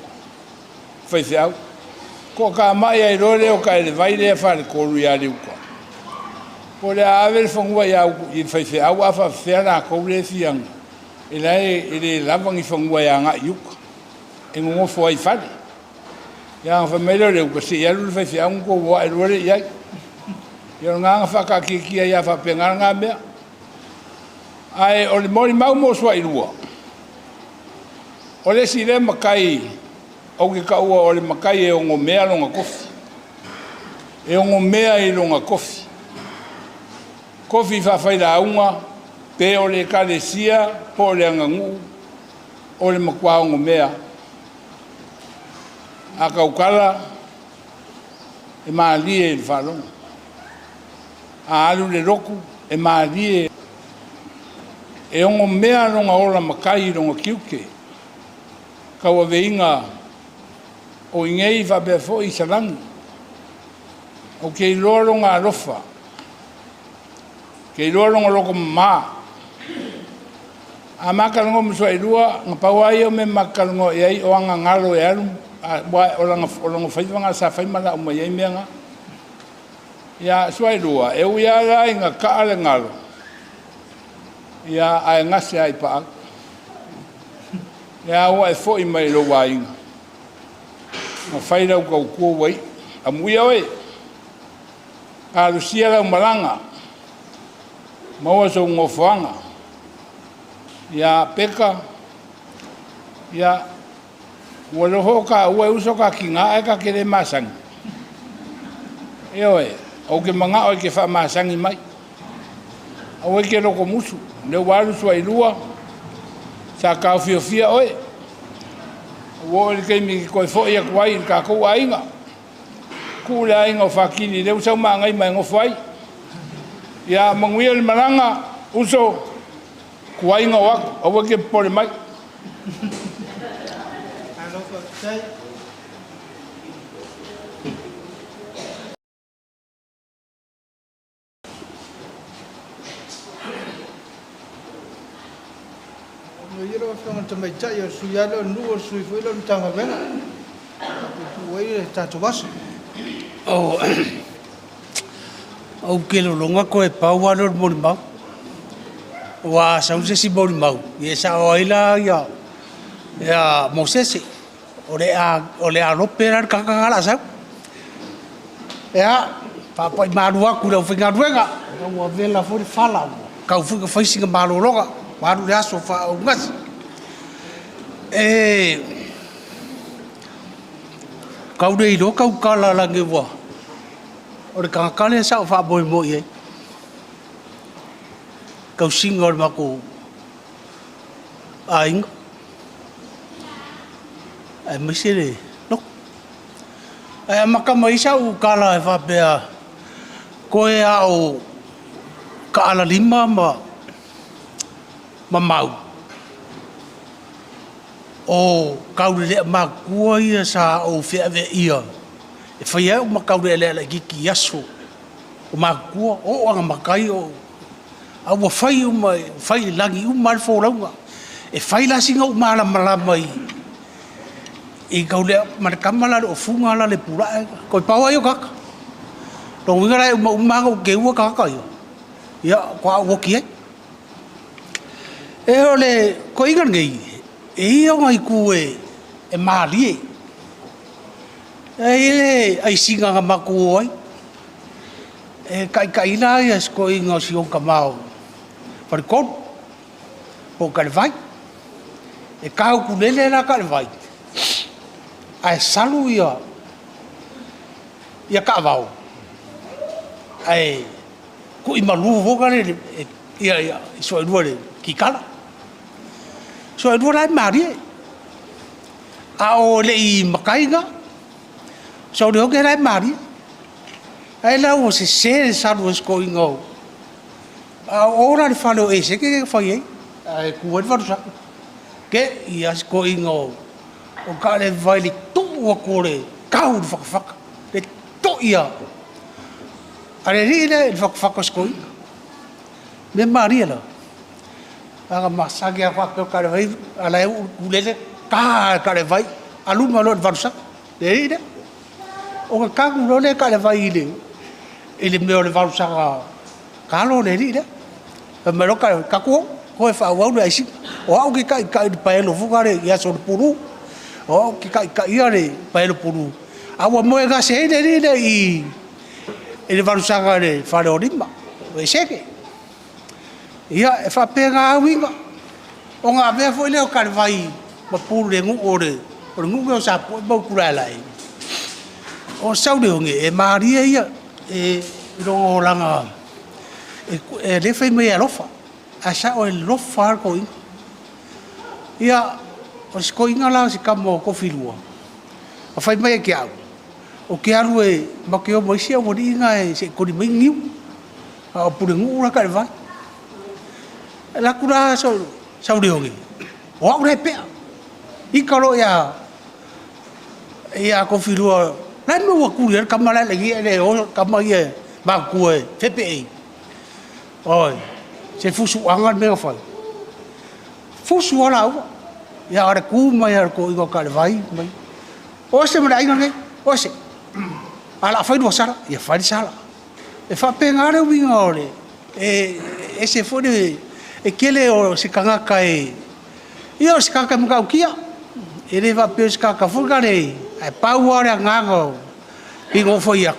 Speaker 6: faifeau. Toatamai ai loa lea o Taelevai lea e faletolu ia Leuta, po o le a ave le fanua i le faifeau a faapefea latou lea e fia e la e le lava ni fanua e agai i uta e nonofo ai i fale. Ia ona fai mai lea o Leuta, se i alu le faifeau ona tou o ae loa lea i ai. Ia o lena na faataatiatia ai lava faapena lena mea. Ae o le molimau mo Suailua, o le isi lea matai ou te taua o le matai e ogomea lona tofi. E ogomea i lona tofi. Tofi faafailauga, pe o le ekalesia po o le aganuu, o le matua ogomea. A tautala, e malie i le faalogo. A alu i le lotu, e malie. E ogomea lona ola matai i lona tiute, tauaveina o i inei faapea foi i Salani. Ou te iloa lona alofa, ou te iloa lona loto mama. A ma talanoa ma Suailua, na pau lava ia o mea ma te talanoa i ai o aga galo e alu, aua o lona faiva lena sa fai ma lau mai ai mea na. Ia, Suailua, e ui lava la ina taa le galo, ia, ae gase lava i paau. Lea ua e foi mai i lou aiga, na fai lau tautua ua iu. Amuia oe, talosia lau malaga, maua sou nofoaga. Ia, Peka, ia, ua iloa foi o taua e uso ta tiga ae ta te le masani. Ioe, ou te manao e te faamasani mai. Aua e te loto musu, lea ua alu Suailua, sa taofiofia oe. Ua oo i le taimi e toe foi atu ai i le tatou aiga. Tuu le aiga o Fakili, lea ua sau magai ma e nofo ai. Ia manuia le malaga, uso, tuaiga o atu, aua e te popole mai.
Speaker 1: Malo faafetai. Ia lau Afioga i le Tamaitai o le sui lava lea o le nuu o le sui foi lea o le Matagaluega. Faapuupuu ai le tatou aso.
Speaker 14: Ou te lologa toe pau lava lea o le molimau. Aua a sau se isi molimau, ia e sao ai la Mosese. O le a lope la le tagata lena o le a sau. Ia, faapai malu atu i le aufaigaluega. Ua vela foi le fala ua tau foi na fai sina malologa ua alu le aso faaugasi. E kau le iloa tautala lagi ua o le tagata lea sa ou faamoemoe i ai. Tausiga o le matou aiga aemaise le lotu. Ae amata mai ai sau tala e faapea, toe lava o taalalima ma mau, o taulelea matutua ia sa ou feaveaia e fai ai au ma taulealea laitiiti i aso o matutua, oo lava ina matai o… A ua fai uma, fai i lagi uma lava le folauga. E fai la sina ou malamalama i taulelea, ma le tama la o le Ofuga la le Pulaa, toe pau lava ia o tagata. O lona uiga la e uma uma lava ona ou teua tagata ia, ia faatoa ou oti ai. O le toeaina lenei, e i ai ona itu e malie. E i ai le aisiga na matou o ai, e taitaiina si toeaina o si ona tama o Faletolu po o Talevai. E ta ukulele la Talevai, ae salu taavao, ae tuuimalu foi lea i sualua i le kitara. O sualua la e malie, a o le i matai na, o Saole la e malie. Ae la ua sese le salu a si toeaina, a o o la i le fale o Esete lea na fai ai, ae tu ai le valusaga. Te i lava si toeaina o Kalevai i le tuu atu o le tau i le fatafata, le toi lava a le alii lea i le fatafata o si toeaina. O le mea malie la, na ona masani lava faapea o Kalevai, a o la e uu le ukulele, ta e Kalevai, alu loa i le valusaga le alii lea. Ona tanu loa lea o Kalevai i le mea o le valusaga talo a le alii lea. Fai mai loa Kalevai, tatou o, toe faaauau le aisiga. O au ou te taitai i le paelo foi lea i aso o le pulu. O au ou te taitaia le paelo pulu, ae ua moegase ai le alii lea i i le valusaga i le fale o Lima o Esete. Ia, e faapena uiga, ona avea foi lea o Kalevai ma pule i le nuu o le nuu lea o Sapoe ma Utulaelae, o Sauleoge e malie ia i lona olaga, lea e fai mai e alofa, ae sao e alofa lava le toeaina. Ia, o si toeaina la o si tama o Tofilua, na fai mai ia te au, ou te alu matou te o ma isi aualii na se i koli mai ni niu, a o Pulenuu la Kalevai. E alu atu la Sauleoge, o au la e pea. Ita loa ia Tofilua, o le a le mea ua tuli ai le tama la e ae le o tama ia matutua e fepeai? Oi, se fusuaga le mea na fai, fusu lava laua. Ia a o le tu mai lava o le toeaina o Kalevai, o ese ma le aiga lenei, o ese. Ae o le a fai lua sala, ia fai le sala. E faapena le uiga o le… e ese foi le… e tele o se tagata e, ia o se tagata e matautia, e le faapea o se tagata foi lea, ae pau lava le agaga pei ona ou fai atu,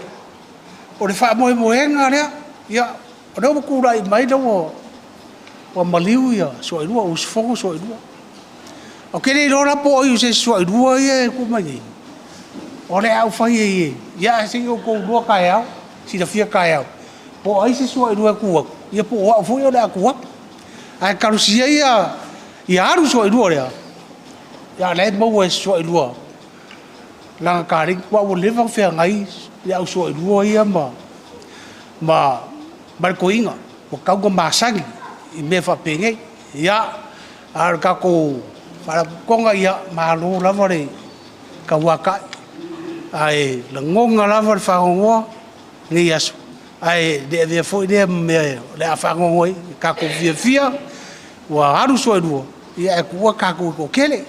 Speaker 14: o le faamoemoega lea. Ia o lea ua tulai mai ua maliu Sualua ua usufono Sualua. Ou te le iloa la po o ai o se isi Sualua ia e tu mai nei, o le a ou fai ai, ia se i outou iloa taeao, silafia taeao, po o ai se isi Sualua e tu atu, ia po o au foi lea o le a tu atu. Ae talosia ia ia alu le Sualua lea, a o la e maua e Sualua lana kaleni, aua ua leva ona feagai le au Sualua ia ma le toeaina, ua tatau ona masani i mea faapenei. Ia, a o le tatou Faalapotopotoga, ia malo lava le tauatai, ae lagona lava le faanoanoa i lenei aso, ae le avea foi lea ma mea o le a faanoanoa ai, tatou fiafia ua alu Sualua, ae tuua tatou e toatele.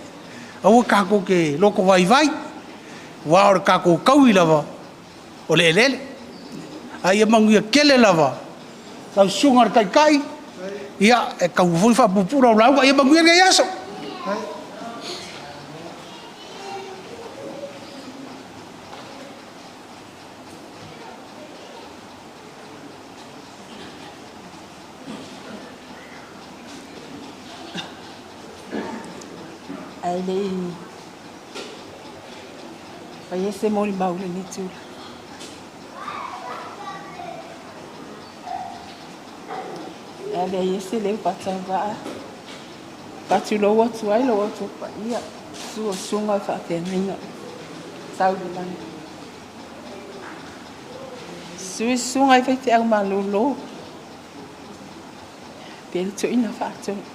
Speaker 14: Aua tatou te lotovaivai, aua o le tatou taui lava o le eleele. Ae ia manuia tele lava lau Susuga i le Taitai, e tatau foi ona faapuupuu lau lauga. Ia manuia lenei aso.
Speaker 15: Ae le i faia se molimau i lenei itula. E avea ia se leo faatauvaa, faatulou atu ai lo outou paia, susu o susuga i faafeagaiga tau i le lagi. Susu i susuga i faifeau malolo, pe le toeaina faatonu.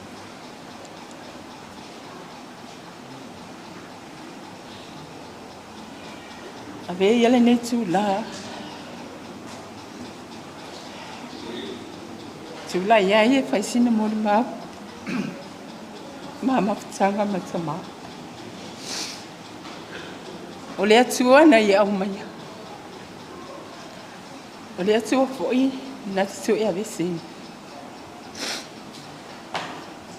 Speaker 15: Avea ia lenei itula tulai ai e fai sina molimau ma mafutaga ma tamā. O le Atua na ia aumaia. O le Atua foi na te toe aveseina.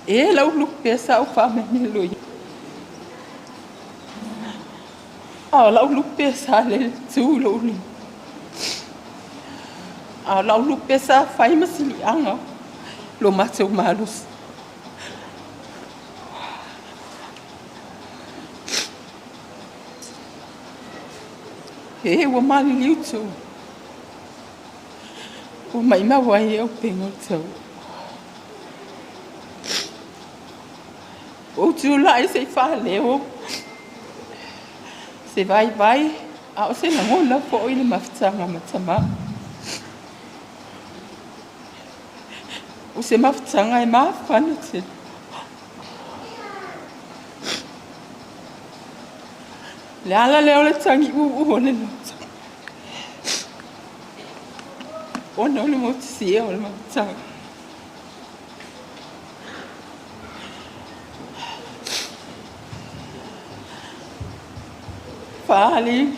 Speaker 15: E lau lupe sa ou faamemelo i. A o lau lupe sa lele tu i lou lima. A o lau lupe sa fai ma siliaga lo matou malosi. E ua maliliu tu. Ua maimau ai e auupega o le taua. Ua ou tulai se i faaleo se vaivai a o se lagona foi i le mafutaga ma tamā. O se mafutaga e mafana tele. Le ala lea o le tagi uu o le loto. Ona o le motusia o le mafutaga. Faaali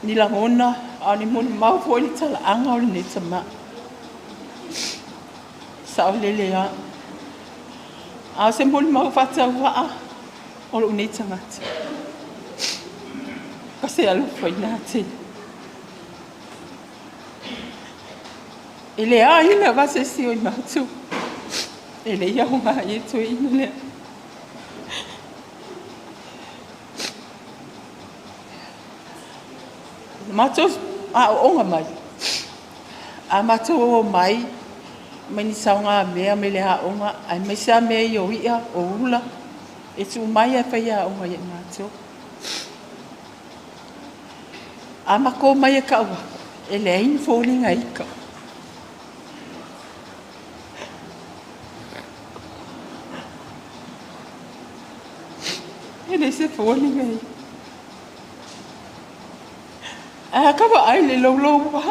Speaker 15: ni lagona a o ni molimau foi i le talaaga o lenei tamā. Saolele lava. A o se molimau faatauvaa o lou nei tagata. O se alofa i tele. E leai lava se isi o i matou. E le i aoga i e toeaina lea. Matou aooga mai, a matou o mai, mai ni saogamea mai le aoga, aemaise lava mea ia o i'a, o ula, e tuu mai e faiaoga ia matou. A matou mai e tau atu, e leai ni foliga ika. E leai se foliga ika. Ae a ka vaai i le louloua,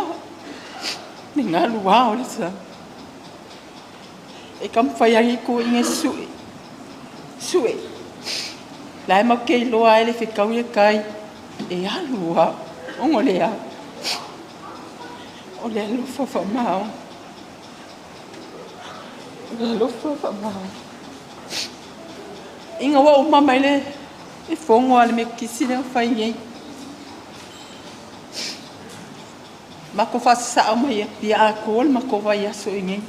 Speaker 15: le galuā o le sami. E taumafai ai toeaiina e sue, sue. La e matou te iloa ai le fetau le tai e alu lava, ona o le a? O le alofa faamaoni. O le alofa faamaoni. Ina ua uma mai le fono a le Metotisi lea na fai nei, matou faasasao mai Apia atoa le matou vaiaso i inei.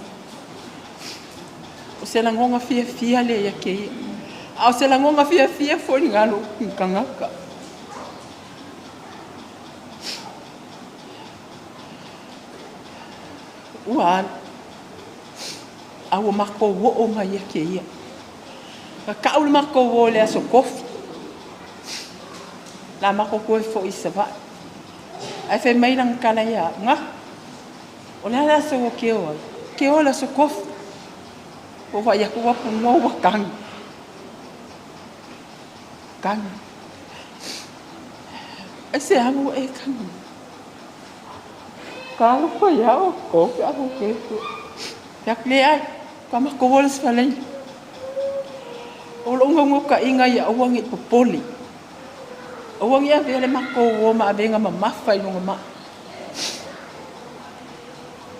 Speaker 15: O se lagona fiafia lea ia te ia. A o se lagona fiafia foi le galu i tagata. Ua alu. A ua matou oo mai ia te ia. Na tau le matou o i le aso Tofi. La matou toe foi i Savaii. Ae fai mai lana tala ia au, na, o le a le aso ua te o ai? Te o i le aso Tofi. Ua vaai atu ua pugua ua tagi. Tagi. Ai se amu ua e tagi. Talofa ia o ko pe ahu ke tu. Te atu le ai, ka matou o le aso Faraile. O lou naunautaiga ia aua ne i popole. Aua ne i avea le matou o ma avega mamafa i luga maa.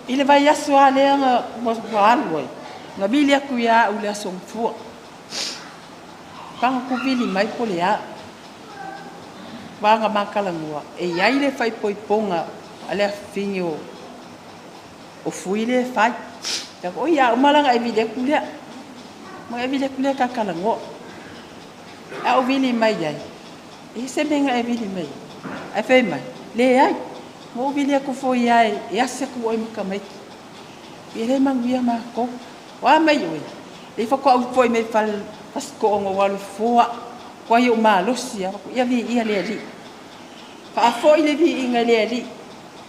Speaker 15: I le vaiaso lava lea na ua alu ai, na vili atu ia au i le aso Gafua. Taga ku vili mai po o le a. Vaga ma talanoa, e i ai le faaipoipoga a le afafine o Fui lea e fai. Oi ia uma la ona e vili atu lea. Ma e vili atu lea ta talanoa. A ou vili mai ai, e se mea na e vili mai ai. Ae fai mai, leai, ma ou vili atu foi lava e asi atu oe ma tamaiti. Ia le manuia matou. O a mai oe? Lea faatoa ou foi mai fale Fasitoo na ou alu e fofo au. Matua ou malosi lava. Ia viia le Alii. Faafoi le viiga i le Alii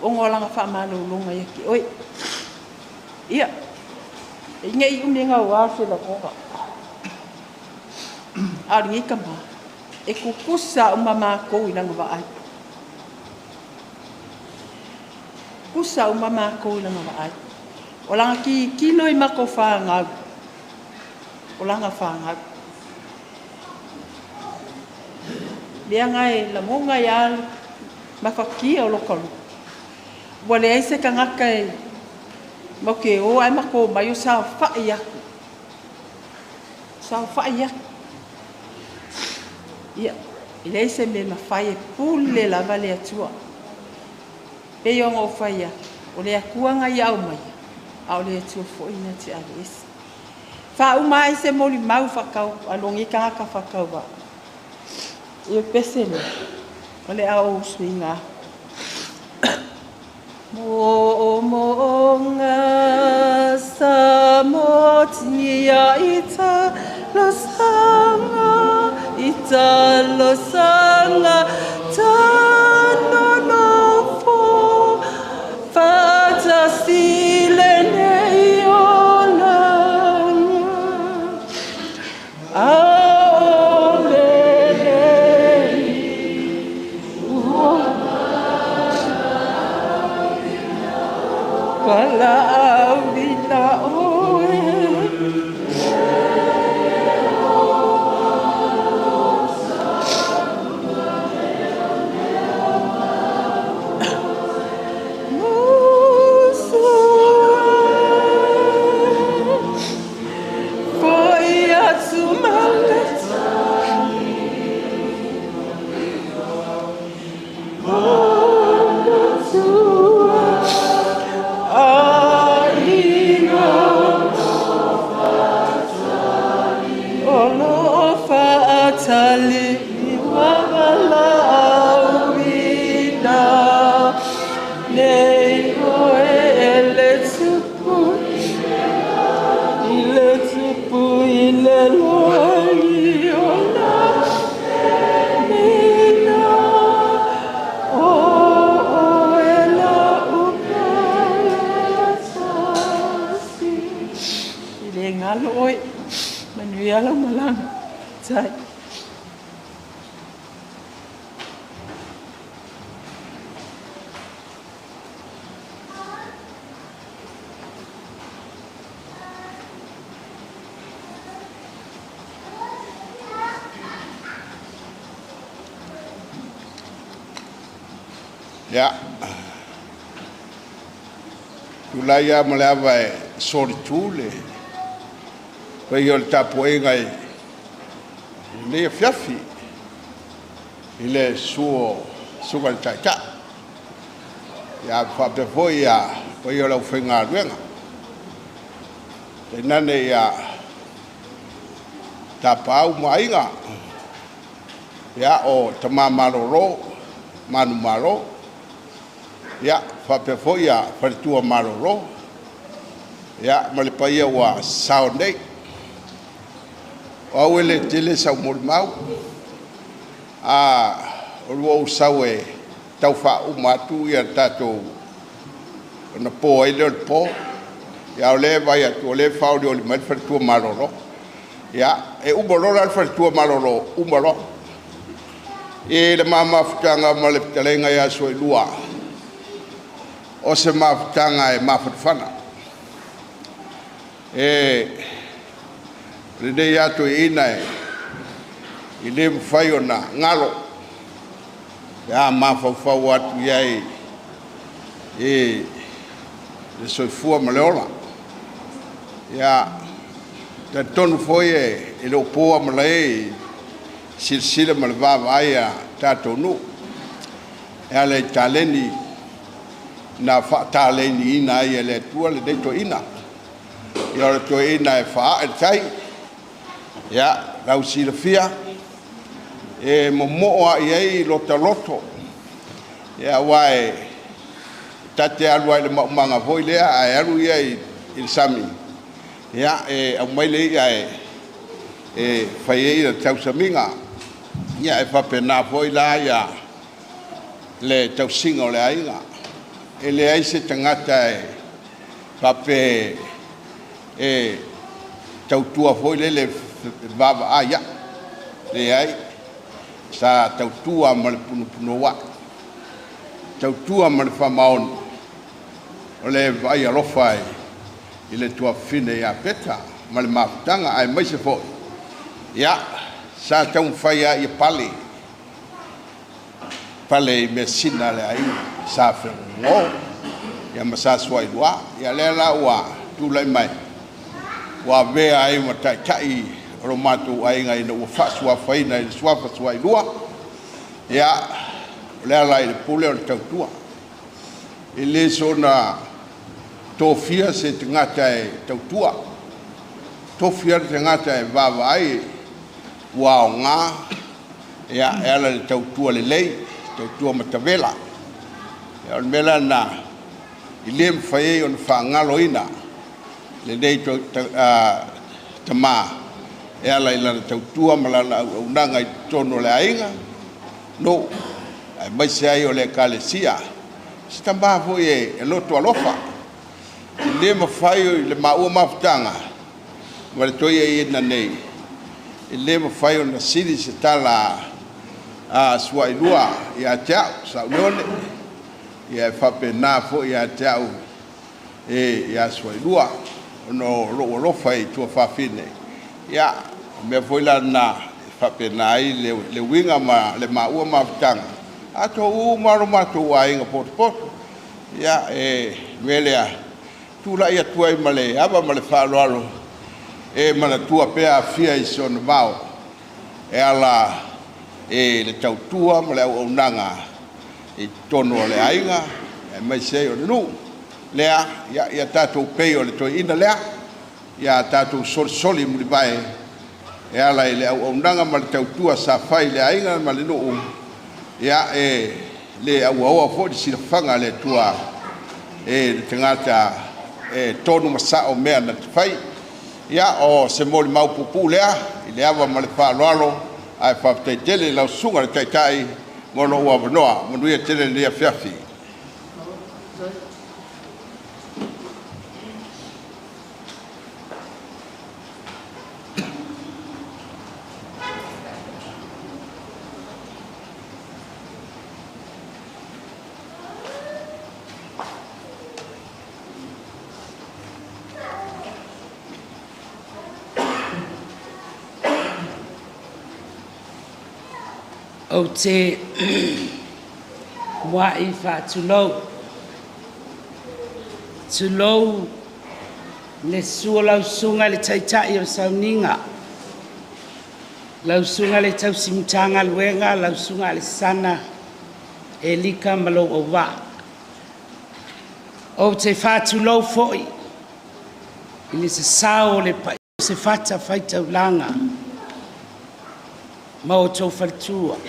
Speaker 15: ona o lana faamalologa ia te oe. Ia, ne i umi gaua se lagona. A o lenei tama, e tutusa uma matou i lana vaai. Tutusa uma matou i lana vaai. O lana tilotilo i matou fanau, o lana fanau. Leaga e lagona ai lava le mafatia o lota loto. Ua leai se tagata e matou te o ae matou omai o saofai atu. Saofai atu. Ia, e leai se mea e mafai, e pule lava le Atua. Pei ona ou fai atu, o le Atua na ia aumaia, a o le Atua foi na te aveese. Faauma ai se molimau faatau a lou nei tagata faatauvaa. Ia pese lea, o le a ou suiga atu. Mo'omo'oga sa motia i talosaga, i talosaga tanonofo faatasi lenei olaga. A'ole lelei ua valaauina oe. Musu e, fo'i atu ma le matua aiga o lo o faatali ua valaauina nei oe e le Tupu i le Tupu i le lagi o la mina o oe lau palatasi. I le galo oe, manuia lau malaga. Tai.
Speaker 10: Ia, tulai lava ma le ava e solitu le paia o le tapuaiga i lenei afiafi i le susu o Susuga i le Taitai, ia faapea foi le paia o le aufaigaluega, tainane ia Tapaau ma Aiga, ia o Tama Malolo, Manumalo, ia faapea foi ia Faletua Malolo, ia ma le paia ua sao nei. O au e le tele sau molimau, o lua ou sau e tau faauma atu ia le tatou ona po ai lea o le po. Ia o lea e vaai atu o lea e faaolioli mai le Faletua Malolo. Ia, e uma loa la le Faletua Malolo, uma loa. I le ma mafutaga ma le fetalaiga ia Suelua, o se mafutaga e mafanafana. E lenei lava toeaina e le mafai ona galo pe a mafaufau atu i ai i le soifua ma le ola. Ia, talitonu foi e le o po lava malae i silasila ma le vaavaai a tatou nuu e ala i taleni na faataleniina ai e le Atua lenei toeaina. Ia o le toeaina e faaae le tai, ia, lau silafia,
Speaker 16: E momoo lava i ai lota loto, ia aua e ta te alu lava i le maumaga foi lea, ae alu ia i le sami, ia e aumai le i'a e fai ai le tausamiga. Ia e faapena foi la ia le tausiga o le aiga. E leai se tagata e faapea e tautua foi lele vaavaai a'i, leai, sa tautua ma le punopunoua'i, tautua ma le faamaoni, o le vaai alofa i le tuafafine ia Peta ma le mafutaga, aemaise foi ia sa taumafai lava ia pale, pale i measina a le aiga sa fegogo ia ma sa suailua. Ia lea la ua tulai mai ua avea ai ma taitai o lo matou aiga ina ua faasuafaina i le suafa suailua. Ia o le ala i le pule o le tautua. E le soona tofia se tagata e tautua, tofia le tagata e vaavaai ua aoga ia e ala i le tautua lelei, tautua matavela. Ia o le mea la lena e le mafai ai ona faagaloina lenei tama e ala i lana tautua ma lana auaunaga i totonu o le aiga, nuu, aemaise ai o le Ekalesia. Se tama foi e loto alofa, e le mafai i le maua mafutaga ma le toeaina nei, e le mafai ona sili se tala a Suailua ia te au, Saole, ia e faapena foi ia te au e ia Suailua, ona o lou alofa i tuafafine. Ia, o mea foi la lena e faapena ai le uiga ma le maua mafutaga, atonu uma lava lo matou aiga potopoto. Ia, e mea lea, tulai atu ai ma le ava ma le faaaloalo e manatua pea Afia i si ona vao e ala i le tautua ma le auaunaga i totonu o le aiga aemaise ai o le nuu. Lea, ia tatou pei o le toeaina lea, ia tatou solisoli mulivae e ala i le auaunaga ma le tautua sa fai i le aiga ma le nuu. Ia e le auaoa foi le silafaga a le Atua e le tagata e tonu ma sao mea na te fai. Ia o se molimau puupuu lea i le ava ma le faaaloalo, ae faafetai tele i lau susuga i le Taitai mo lou avanoa. Manuia tele lenei afiafi.
Speaker 17: Ou te mua'i faatulou, tulou le susu o lau susuga i le Taitai o le Sauniga, lau susuga i le Tausi Matagaluega, lau susuga Alesana Elika ma lou auvaa. Ou te faatulou foi i le sasao o le paia o se fatafaitaulaga ma outou faletua.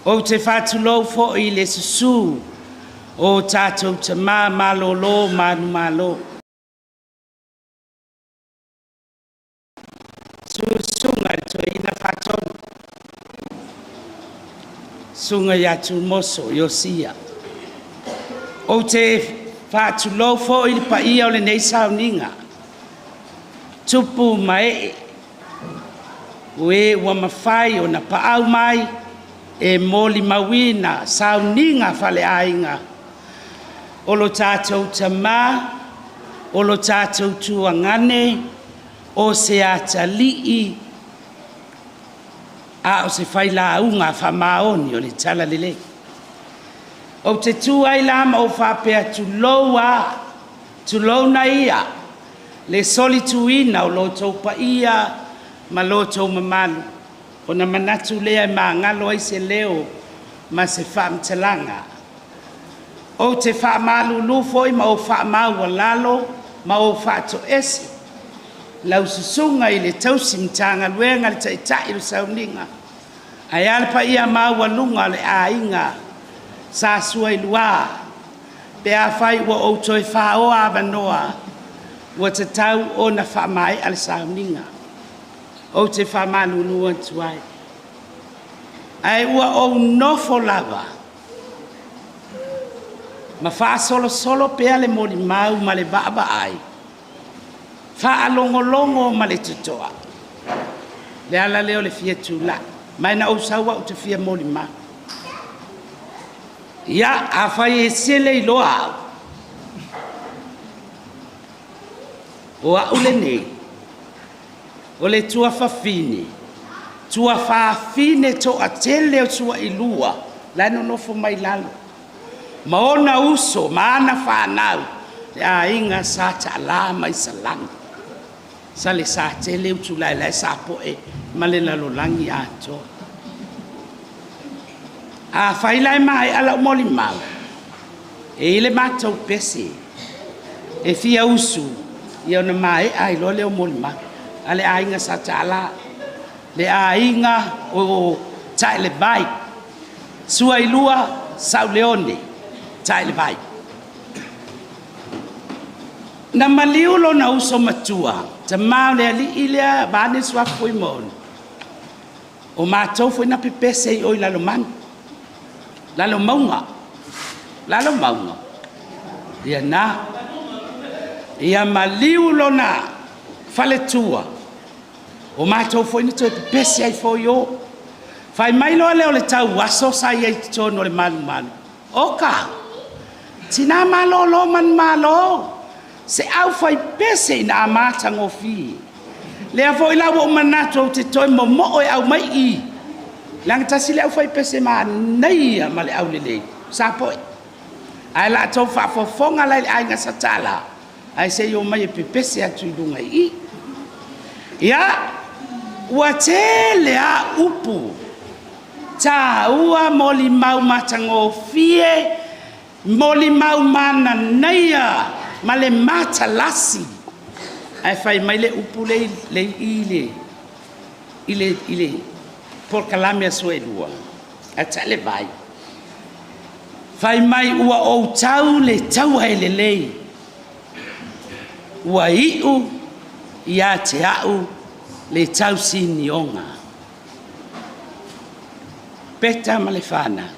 Speaker 17: Ou te faatulou foi i le susu o tatou tama malolo manumalo. Susu susuga i le Toeaina Faatonu, susuga ia Tumoso Iosia. Ou te faatulou foi i le paia o lenei sauniga, tupu ma ee, o e ua mafai ona paau mai e molimauina sauniga faaleaiga o lo tatou tama, o lo tatou tuagane, o se atalii, a o se failauga faamaoni o le Talalelei. Ou te tu ai la ma ou faapea, tulou a, tulouna ia le solituina o lo outou paia ma lo outou mamalu, ona manatu lea e magalo ai se leo ma se faamatalaga. Ou te faamalulu foi ma ou faamaualalo ma ou faatoese lau susuga i le Tausi Matagaluega le Taitai o le Sauniga. Ae a le paia maualuga o le aiga Sa Suailua, pe afai ua ou toe faoa avanoa, ua tatau ona faamaea le sauniga. Ou te faamalulu atu ai. Ae ua ou nofo lava ma faasolosolo pea le molimau ma le vaavaai, faalogologo ma le totoa. O le ala lea o le fia tulai, ma na ou sau lava ou te fia molimau. Ia, afai e ese le iloa au, o au lenei, o le tuafafine, tuafafine toatele o Suailua la e nonofo mai lalo, ma ona uso ma ana fanau, le aiga Sa Taala mai Salani, Salesatele, Utulaelae, Sapoe ma le lalolagi atoa. Afai la e maea lau molimau, e i ai le matou pese e fia usu, ia ona maea ai loa lea o molimau a le aiga Sa Taala, le aiga o Taelevai, Suailua, Sauleone, Taelevai. Na maliu lona uso matua, tama o le alii lea vaeane le suafa Fuimaono, o matou foi na pepese i o i Lalomanu, Lalomauga, Lalomauga, ia lena. Ia maliu lona faletua, o matou foi na toe pepese ai foi i o. Fai mai loa lea o le tauaso sa i ai i totonu o le malumalu, oka, tina malolo manumalo, se aufaipese ina a matagofie. Lea foi la ua ou manatu ou te toe momoo e aumai i i, leaga tasi le aufaipese manaia ma le aulelei, o Sapoe. Ae o la outou faafofoga la i le aiga Sa Tala, ae se i omai e pepese atu i luga i i. Ia, ua tele lava upu taua, molimau matagofie, molimau mananaia ma le matalasi. Ae fai mai le upu lea e i i i le polokalame a Suelua ae Taelevai, fai mai ua ou tau le taua e lelei, ua iu ia te au le tausinioga. Peta ma le fanau,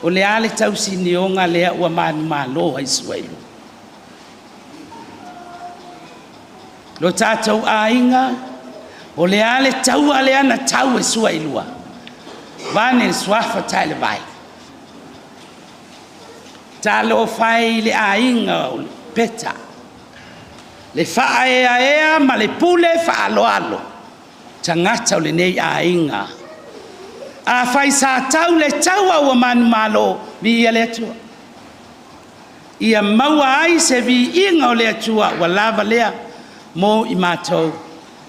Speaker 17: o le a le tausinioga lea ua manumalo ai Suailua? Lo tatou aiga, o le a le taua lea na tau e Suailua? Vaeane le suafa Taelevai. Talofa e i le aiga o Peta, le faaeaea ma le pule faaaloalo, tagata o lenei aiga. Afai sa tau le taua ua manumalo, viia le Atua. Ia maua ai se viiga o le Atua ua lava lea mo i matou,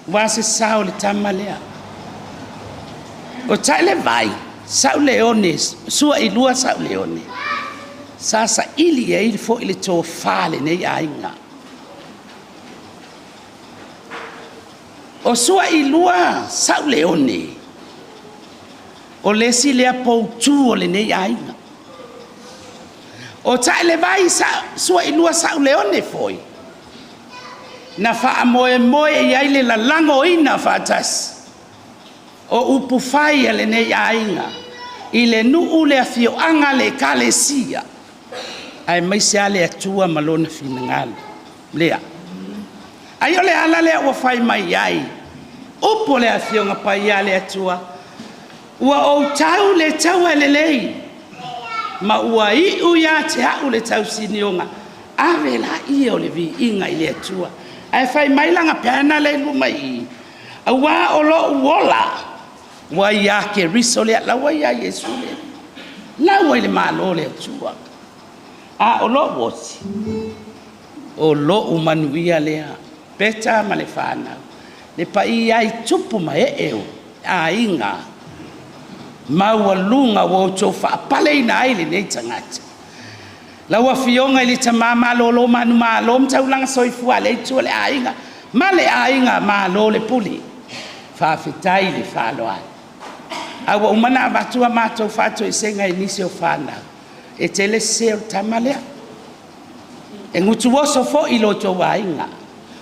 Speaker 17: aua se sao o le tama lea. O Taelevai, Sauleone, Suailua Sauleone, sa saili i ai foi le tofa a lenei aiga. O Suailua Sauleone, o le isi lea poutu o lenei aiga. O Taelevai Suailua Sauleone foi, na faamoemoe i ai le lalagoina faatasi o upufai a lenei aiga i le nuu, le afioaga, le ekalesia, aemaise lava le Atua ma Lona finagalo lea. Ai o le ala lea ua fai mai ai upu o le Afioga Paia a le Atua, ua ou tau le taua e lelei, ma ua iu ia te au le tausinioga, ave laia o le viiga i le Atua. Ae fai mai lana banner lea e i luma i i, aua o lou ola ua ia Keriso lea, la ua ia Iesu lea, la ua i le Malo o le Atua. A o lou oti, o lou manuia lea, Peta ma le fanau, le paia i tupu ma ee o aiga maualuga ua outou faapaleina ai lenei tagata. Lau Afioga i le Tama malolo manumalo ma taulaga soifua a lea itu o le aiga ma le aiga, malo le pule, faafetai le faaaloalo. A ua uma ona avatu a matou faatoesega i nisi o fanau, e tele sese o le tama lea. E gutu oso foi i lo outou aiga.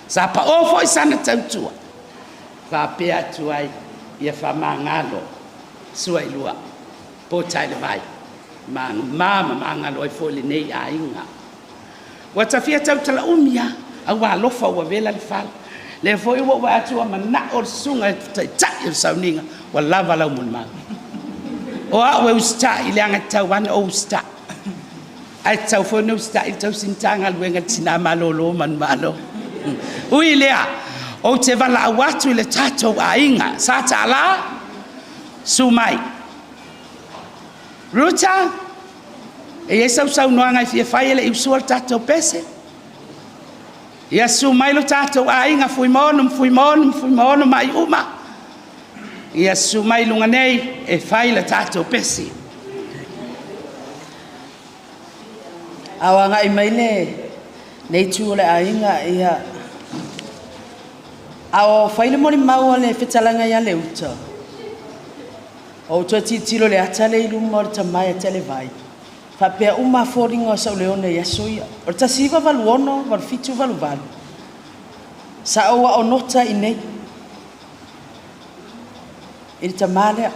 Speaker 17: Sa pao foi sana tautua, faapea atu ai, ia faamagalo Suailua, Potailevai, ma ma magalo ai foi lenei aiga. Ua ta fia tautala umi lava, a ua alofa ua vela le fala. Lea foi ua ou vaai atu ua manao le susuga i le taitai o le sauniga, ua lava lau molimau. O au e usitai leaga e tatau lava ona ou usitai. Ae tatau foi ona usitai le tausi Matagaluega i le tina malolo manumalo. Ui i lea, ou te valaau atu i le tatou aiga, Sa Tala, susu mai. Ruta, e i ai sau saunoaga e fia fai ae le i usuina le tatou pese? Ia susu mai lo tatou aiga Fuimaono ma Fuimaono ma Fuimaono ma Aiuma, ia susu mai i luga nei e fai le tatou pese.
Speaker 18: A o agai mai lenei itu o le aiga, ia, a o fai le molimau a le fetalaiga ia Leuta, ua ou toe tilotilo i le ata lea i luma o le tama ia Talevai, faapea uma lava foliga o Sauleone i aso ia. O le 1986, 87, 88, sa ou aao nota i inei i le tama lea.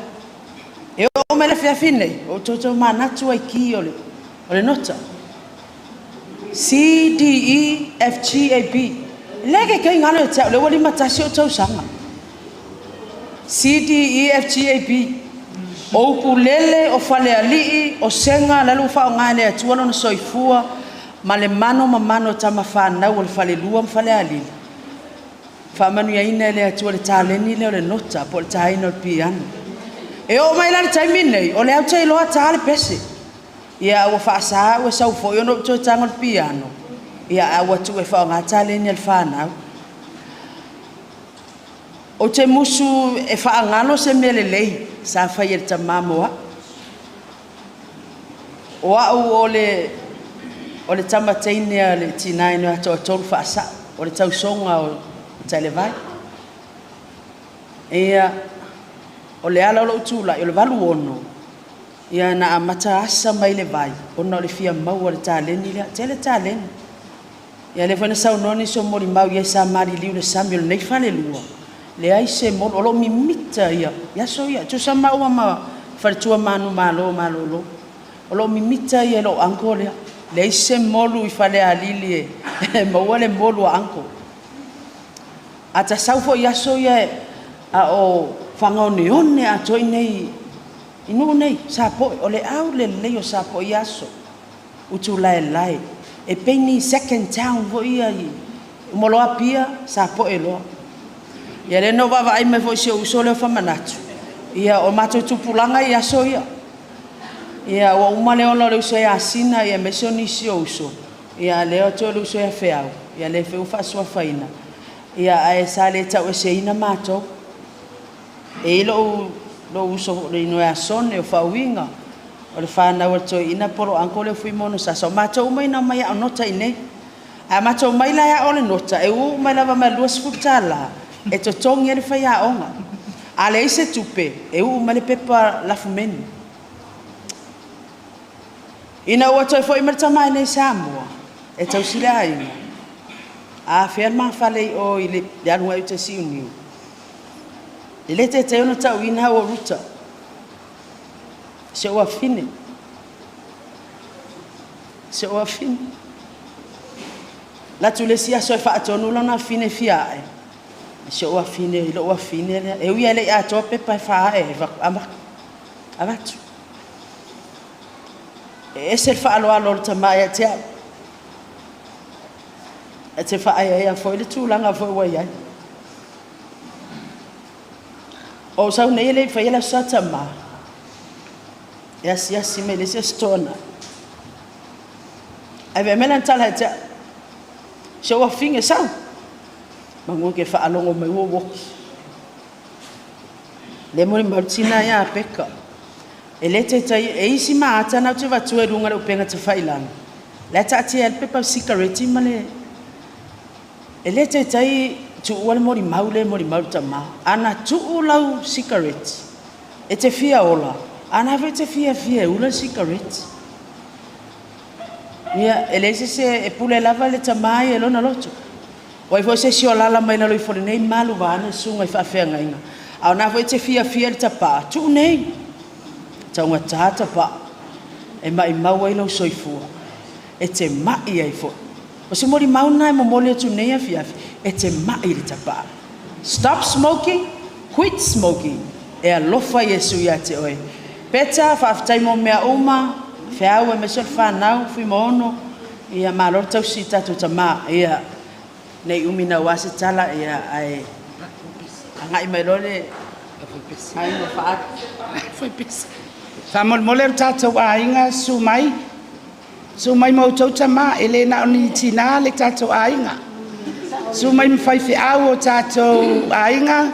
Speaker 18: E oo mai i le afiafi lenei, ua ou toe tomanatu lava i ki o le nota. C, D, E, F, G, A, B. Le kaikai galo ia te au, lea ua 51 ou tausaga. C, D, E, F, G, A, B. O ukulele, o falealii, o sega, lale ua faaaoga e le Atua lona soifua ma le mano ma mano o tama fanau o le falelua ma Falealili. Faamanuiaina e le Atua i le taleni lea o le nota po o le taina o le piano. E oo mai la i le taimi lenei, o lea ou te iloa ta le pese. Ia a ua faasa au e sau foi ona ou toe tago i le piano, ia ae ua tuu e faaaoga taleni a le fanau. Ou te musu e faagalo se mea lelei sa fai e le tama mo au. O au o le o le tama teine a le tina e atoatolu faasao, o le tausoga o Talevai. Ia, o le ala o lou tulai, o le 86, ia na amata asa mai le vai ona o le fia maua o le taleni lea. Tele taleni. Ia lea foi na saunoa nisi o molimau i ai sa maliliu i le sami o lenei falelua, leai se molu, o lo o mimita ia i aso ia, tusa maua ma faletua manumalo malolo. O lo o mimita ia i lou uncle lea. Leai se molu i Falealili e maua le molu a uncle. A ta sau foi i aso ia a o fagaoneone atoa i inei i nuu nei, Sapoe, o le aulelei o Sapoe i ia aso. Utulaelae, e pei ni second town foi ia i uma loa Apia, Sapoe loa. Ia lea na ou vaavaai mai foi i si ou uso lea o Famanatu, ia o matou tupulaga i aso ia. Ia ua uma le ola o le uso ia Sina aemaise o nisi o uso, ia a o lea ua toe o le uso ia Feau, ia lea foi ua faasuafaina, ia ae sa le taueseina matou. E i ai lou, lou uso le igoa ia Sone o Faauiga, o le fanau a le toeaina po o lou uncle lea o Fuimaono Sasa, o matou uma ia na omai e aao nota i inei. Ae a matou omai la e ao le nota, e uu mai lava ma le $20 e totogi ai le faiaoga. A leai se tupe, e uu mai le pepa lafumenu. Ina ua toe foi mai le tama i inei i Samoa e tausi le aiga, a afea le ma fale i o i le alu agai uta i Siuniu, e le taitai ona tauina au o Ruta, si ou afafine. Si ou afafine. Alu atu le isi aso e faatonu lona afafine e fia ae, si ou afafine, i lou afafine lea. E ui lava e le i atoa pepa e faaae ai, avatu. E ese le faaaloalo o le tama ia te au. E te faaeaea foi le tulaga foi ua i ai. O ou sau nei e le i faia le Aso Sa Tama, e asiasi mai i le isi Aso Toonai. Ae vaai mai lana tala ia te au, si ou afafine, sau! Manu e te faalogo mai ua ou oti. Lea e molimau le tina ia Peka. E le taitai, e i ai si maata na ou te avatua i luga o le upega tafailagi, la e taatia ai le pepa sikareti ma le... E le taitai tuua le molimau lea e molimau le tama. A na tuu lau sikareti, E te fia ola, a na foi e te fiafia e ula le sikareti. Ia, e leai se isi e pule lava le tamā ia i lona loto. O ai foi se isi o alaala mai lalo ifo i lenei malu vaeane susuga i faafeagaiga, a o na foi e te fiafia i le tapaa, tuu nei. Taugata tapaa e maimau ai lou soifua, e te mai ai foi. O se molimau lena e momoli atu nei afiafi, e te mai i le tapaa. Stop smoking, quit smoking. E alofa Iesu ia te oe. Peta, faafetai mo mea uma, feau aemaise o le fanau, Fuimaono, ia malo le tausi i tatou tama. Ia, nei umi naua se tala, ia, ae agai mai loa le aiga Faatu.
Speaker 17: Faamolemole lo tatou aiga, susu mai, susu mai ma outou tama, e le na o ni tinā le tatou aiga. Susu mai ma faifeau o tatou aiga,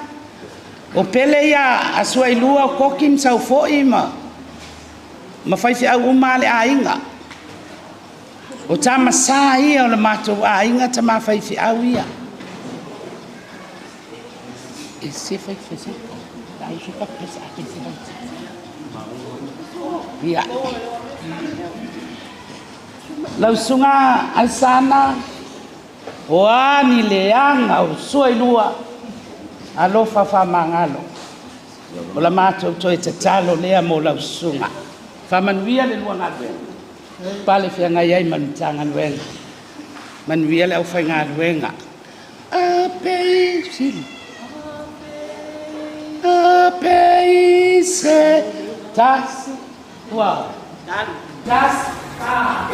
Speaker 17: o pele ia a Suailua o Koki ma Saufoi ma faifeau uma a le aiga. O tama sa ia o le matou aiga, tama faifeau ia. E se fai Ia. Lau susuga Aisana, o a ni leaga o Suailua, alofa faamagalo. O la matou toe tatalo lea mo lau susuga. Faamanuia le lua galuega, pale feagai ai ma le Matagaluega. Manuia le aufaigaluega. Apeise tasi ua tasi fa.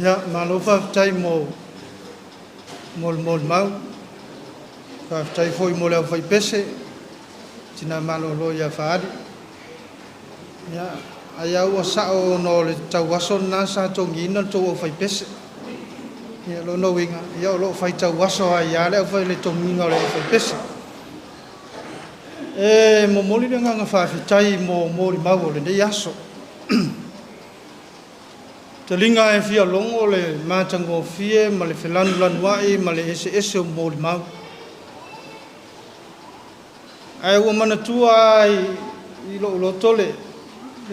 Speaker 1: Ia, malo faafetai mo le molimau. Faafetai foi mo le aufaipese, tina malolo ia Faali. Ia, ai lava ua sao ona o le tauaso lena sa togiina le tou aufaipese. Ia, o lona uiga, ia o lo o fai tauaso ai lava le togiga o le aufaipese. E momoli le agaga faafetai mo molimau o lenei aso. Taliga e fia logo le matagofie ma le felanulanuai ma le eseese o molimau. Ae ua manatua ai i lou loto le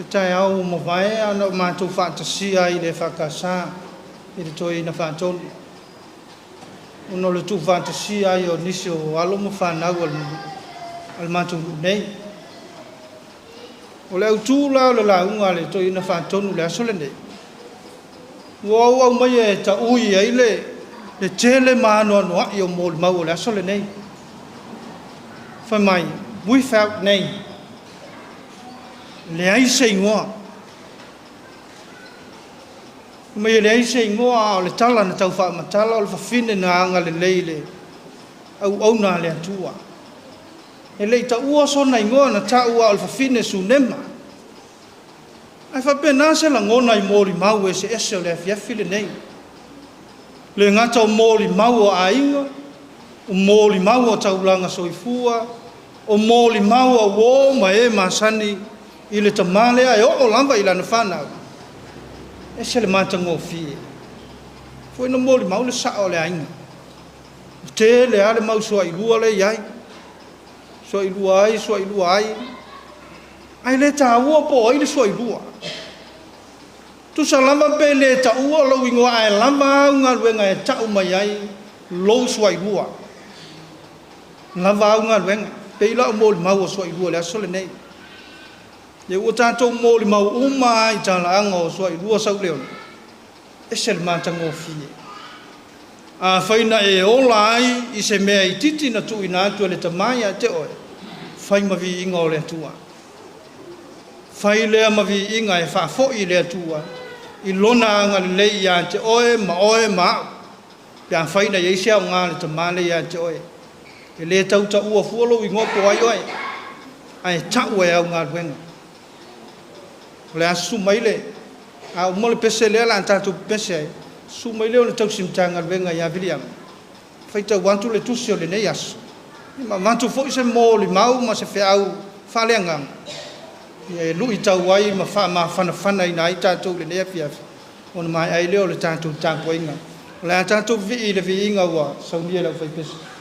Speaker 1: taeao ua mavae ana o matou faatasia ai le EFKS i le Toeaina Faatonu, ona o le tuufaatasia ai o nisi o alo ma fanau a le matou nuu nei. O le autu la o le lauga a le Toeaina Faatonu i le aso lenei, ua ou aumaia e taui ai le tele ma anoanoai o molimau o le aso lenei. Fai mai, without name, leai se igoa. Fai mai e leai se igoa, a o le tala na tau faamatala o le fafine na agalelei i le auauna a le Atua. E le i taua sona igoa, na tau lava o le fafine Sunema. Ae faapena se lagona i molimau eseese o le afiafi lenei. Le gata o molimau o aiga, o molimau o taulaga soifua, o molimau a uo ma e masani i le tama lea e oo lava i lana fanau, e ese le matagofie. Foi na molimau le sao o le aiga. Ua tele lava le mau suailua lea e i ai. Suailua ai, suailua ai. Ae le taua po o ai le suailua. Tusa lava pe le taua lou igoa ae lava au galuega e tau mai ai lou suailua. Lava au galuega. Pei la o molimau o suailua i le aso lenei. Lea ua tatou molimau uma lava i talaaga o suailua Sauleono, ese le matagofie. Afai na e ola ai i se mea itiiti na tuuina atu e le tama ia te oe, fai ma viiga o le Atua. Fai lea ma viiga e faafoi i le Atua i lona agalelei ia te oe ma oe ma au, pe afai na i ai se aoga a le tama lea ia te oe. E le tau taua fua lou igoa po o ai oe, ae tau e au galuega. O le a susu mai le, a uma le pese lea o le a tatou pepese ai, susu mai lea o le tausi Matagaluega ia Viliama, faitau atu le tusi o lenei aso, ma avatu foi se molimau ma se feau faaleagaga, e luitau ai ma faamafanafanaina ai tatou i lenei afiafi, ona maea ai lea o le tatou tapuaiga. O le a tatou vivii i le viiga ua saunia e le aufaipese.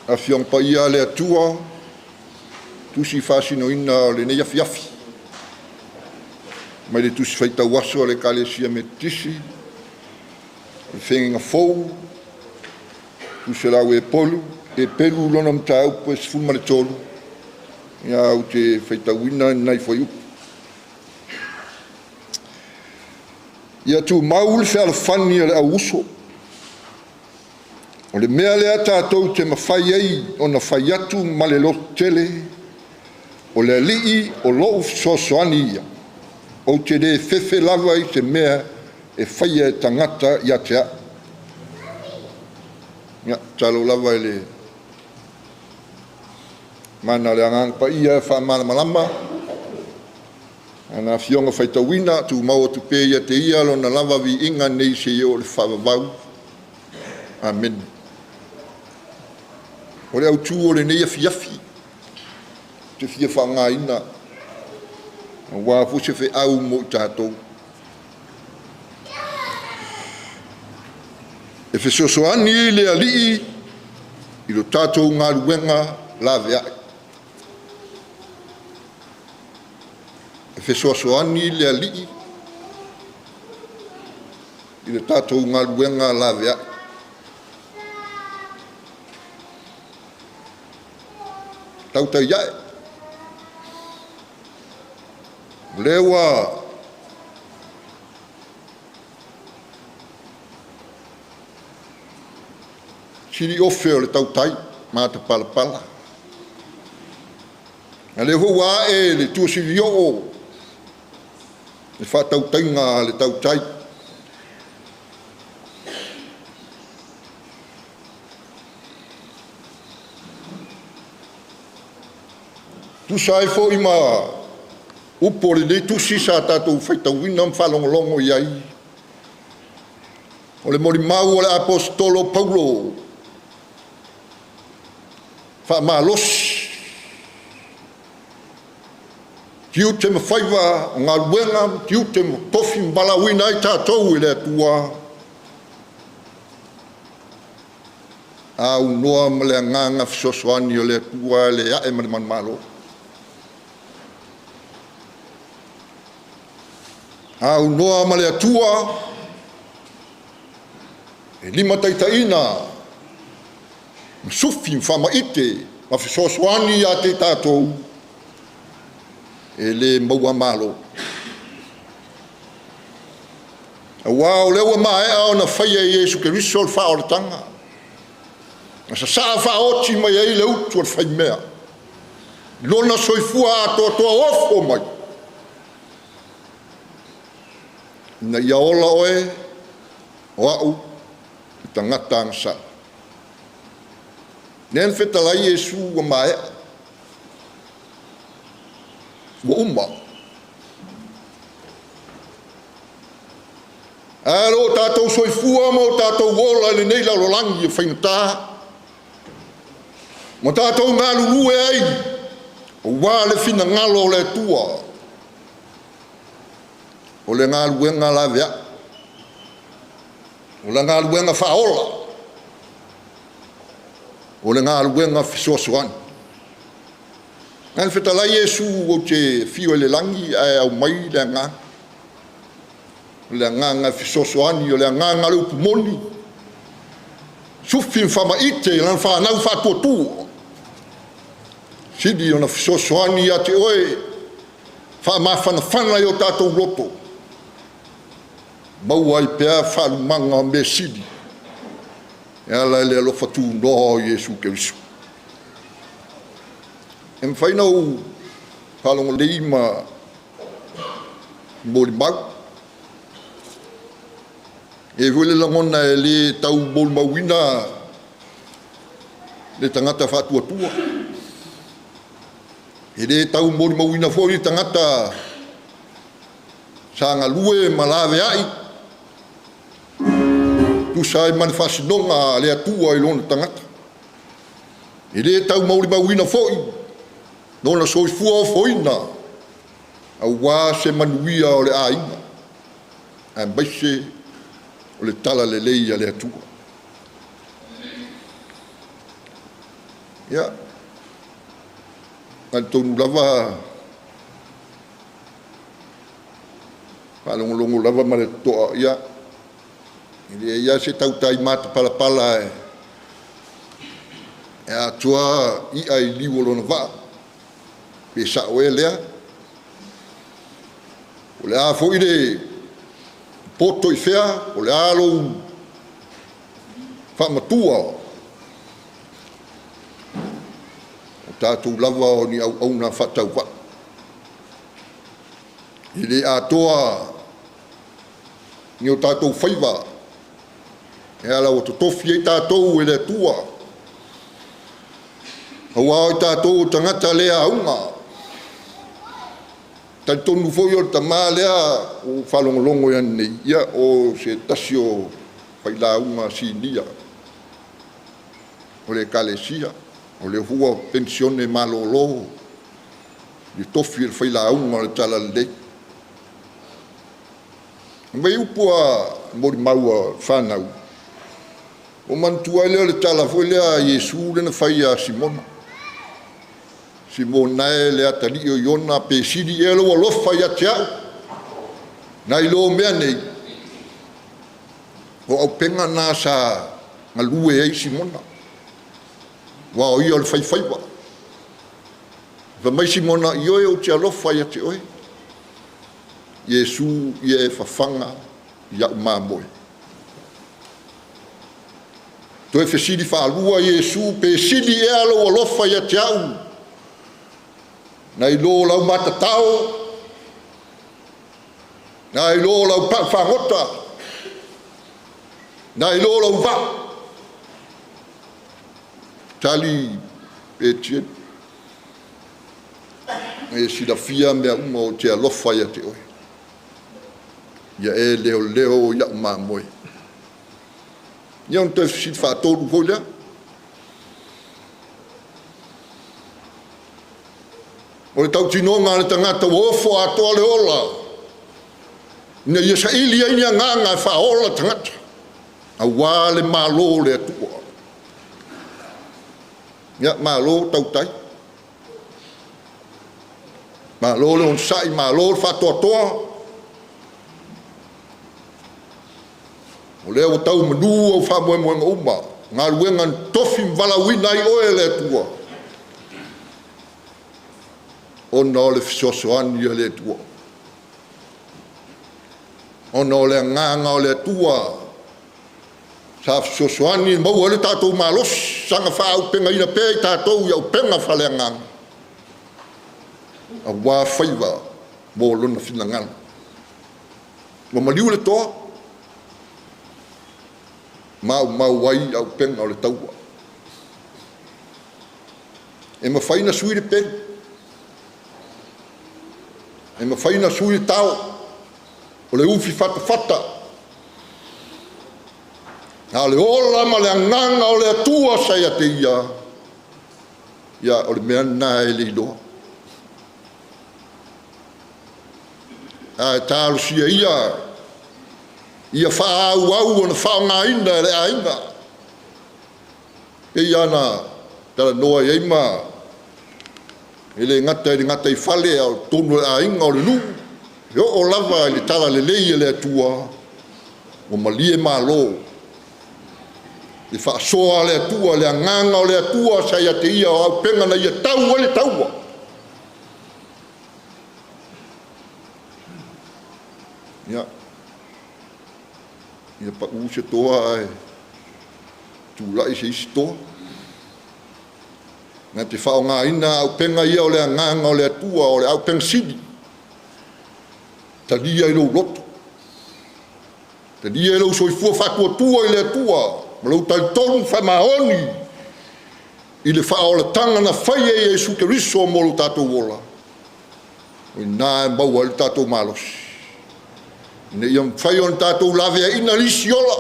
Speaker 19: Afioga Paia a le Atua, tusi faasinoina o lenei afiafi, mai le tusi faitau aso a le Ekalesia Metotisi, o le Feagaiga Fou, tusi a le au Epolu, Epelu lona mataupu e 13, ia ou te faitauina nai fuaiupu. Ia tumau le fealofani a le au uso. O le mea lea tatou te mafai ai ona fai atu ma le lototele, o le Alii o lo'u fesoasoani ia, ou te le fefe lava i se mea e faia e tagata ia te a'u. Ia, tatalo lava i le mana o le Agaga Paia e faamalamalama ana afioga faitauina, tumau atu pea ia te ia lona lava viiga nei seia oo i le faavavau. Amene. O le autu o lenei afiafi, ou te fia faaaogaina aua foi se feau mo i tatou. E fesoasoani le Alii i lo tatou galuega laveai. E fesoasoani le Alii i le tatou galuega laveai. Tautai ae. O lea ua siliofe o le tautai matapalapala. A lea foi ua ae le tuasilio le faatautaiga a le tautai. Tusa ai foi ma upu o lenei tusi sa tatou faitauina ma faalogologo i ai, o le molimau a le Aposetolo Paulo faamalosi tiute ma faiva o galuega, tiute ma tofi ma valaauina ai tatou e le Atua, aunoa ma le agaga fesoasoani o le Atua le ae ma le manumalo. Aunoa ma le Atua e limataitaiina ma sufi ma faamaite ma fesoasoani ia te tatou e le maua malo. Auā o lea ua maea ona faia e Iesu Keriso le faaolataga, na sasaa faaoti mai ai le utu a le faimea, lona soifua atoatoa ofo mai, ina ia ola oe o au le tagata agasala. Lea na fetalai Iesu ua maea, ua uma. Ae lo tatou soifua ma o tatou ola i lenei lalolagi e faigata, ma tatou galulue ai aua le finagalo o le Atua, o le galuega laveai, o le galuega faaola, o le galuega fesoasoani. Na fetalai Iesu ou te fio i le lagi ae aumai le agaga, o le agaga fesoasoani, o le agaga o le upu moni, sufi ma faamaite lana whanau faatuatua, sili ona fesoasoani ia te oe, faamafanafana i o tatou loto, maua ai pea faalumaga o mea sili, e ala i le alofa tunoa o Iesu Keriso. E mafai ona ou faalogolei ma molimau. E foi le lagona e le tau molimauina le tagata faatuatua. E le tau molimauina foi le tagata sa galue ma laveai, tusa ai ma le faasinoga a le Atua i lona tagata. E le tau molimauina foi lona soifua ofoina aua se manuia o le aiga, aemaise o le talalelei a le Atua. Ia, talitonu lava faalogologo lava ma le totoa, ia, e leai lava se tautai matapalapala e atoa i'a i liu o lona vaa, pe sa'o ea lea. O le a foi le poto i fea, o le a lou faamatua, o tatou lava o ni auauna faatauvaa. E le atoa ni o tatou faiva e ala ua totofi ai tatou e le Atua. Auā o tatou o tagata le auga. Talitonu foi o le tamā lea ua faalogologo i nei, ia o se tasi o failauga sinia o le Ekalesia, o le ua penisione malolo le tofi o le failauga o le Talalelei. Mai upu a molimau a fanau, o manatua ai lea o le tala foi lea a Iesu lea na fai ia Simona. Simona e le atalii o Iona, pe sili ea lou alofa ia te au, nai lo mea nei. O auupega na sa galue ai Simona, ua o ia o le faifaiva. Fai mai Simona, ioe ou te alofa ia te oe. Iesu ia e fafaga ia'u mamoe. Toe fesili faalua Iesu, pe sili ea lou alofa ia te au, nai lo lau matatao, nai lo lau pa'u fagota, nai lo lau vaa. Tali Etieni, e silafia mea uma o te alofa ia te oe. Ia e leoleo ia'u mamoe. Ia ona toe fesili faatolu foi lea. O le tautinoga a le tagata ua ofo atoa le ola, ina ia saili ai ni agaga e faaola tagata, auā le Malo o le Atua. Ia, malo tautai. Malo le onosai, malo le faatoatoa. O lea ua tau manu au faamoemoega uma, galuega na tofi ma valaauina ai oe e le Atua, ona o le fesoasoani a le Atua, ona o le agaga o le Atua sa fesoasoani maua ai le tatou malosi, saga faaaupegaina pea i tatou i auupega faaleagaga, auā faiva mo lona finagalo. Ua maliu le toa, maumau ai auupega o le taua. E mafai na sui le pelu, e mafai na sui le tao, o le ufi fatafata, a o le ola ma le agaga o le Atua sa ia te ia, ia o le mea lena e le iloa. Ae talosia ia, ia faaauau ona faaaogaina e le aiga. E ia na talanoa i ai ma e le gata i le gata i fale a o totonu o le aiga o le nuu, e oo lava i le talalelei e le Atua, ua malie malo. Le faasoa a le Atua, le agaga o le Atua sa ia te ia o auupega na ia tau ai le taua. Ia, ia pau se toa ae tulai se isi toa. Na te faaaogaina auupega ia o le agaga o le Atua, o le auupega sili. Talia i lou loto, talia i lou soifua faatuatua i le Atua, ma lou talitonu faamaoni i le faaolataga na faia e Iesu Keriso mo lo tatou ola. O i ina e maua ai le tatou malosi, ina ia mafai ona tatou laveaiina nisi ola,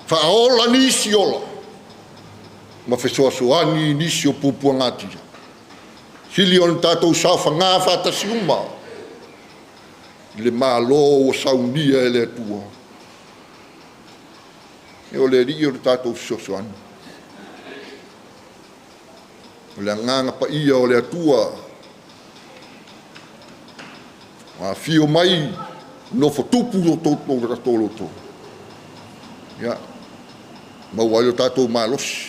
Speaker 19: faaola nisi ola, ma fesoasoani nisi o puapuagatia. Sili ona tatou saofagā faatasi uma i le Malo ua saunia e le Atua. E o le Alii o le tatou fesoasoani. O le agaga paia o le Atua ua afio mai nofo tupu o tatou loto, ia, maua ai lo tatou malosi,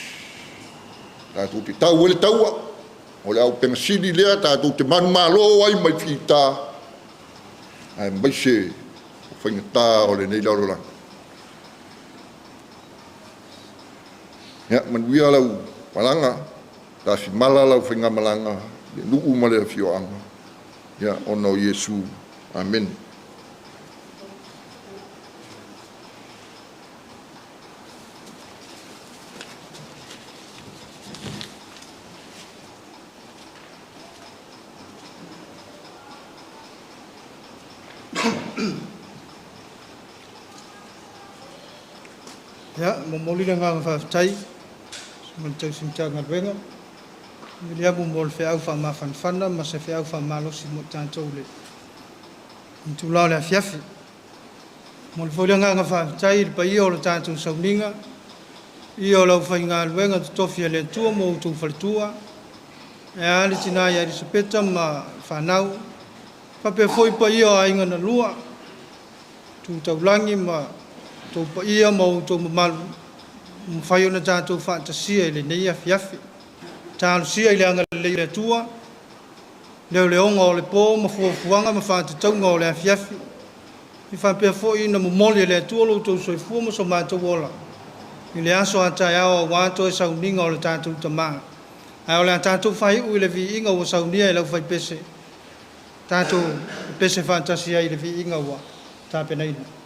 Speaker 19: tatou te tau ai le taua, o le auupega sili lea tatou te manumalo ai mai fita, aemaise o faigata o lenei lalolagi. Ia, manuia lau malaga, tafimala lau faigamalaga, le nuu ma le afioaga, ia, ona o Iesu. Amene.
Speaker 1: Ia, momoli le agaga faafetai ma le tausi Matagaluega. Viliamu mo le feau faamafanafana ma se feau faamalosi mo tatou le itula o le afiafi. Momoli foi le agaga faafetai i le paia o le tatou sauniga, ia o le aufaigaluega totofi a le Atua ma outou faletua, e a le tina ia Elisapeta ma fanau, faapea foi paia o aiga na lua, Tu Taulagi ma outou paia ma outou mamalu, ua mafai ona tatou faatasia i lenei afiafi. Talosia i le agalelei o le Atua, leoleoga o le po ma fuafuaga ma faatatauga o le afiafi, e faapea foi ona momoli e le Atua lo outou soifua ma so matou ola i le aso a taeao aua toe sauniga o le tatou Tama. Ae o le a tatou faaiu i le viiga ua saunia e le aufaipese, tatou pepese faatasi ai i le viiga ua tapenaina.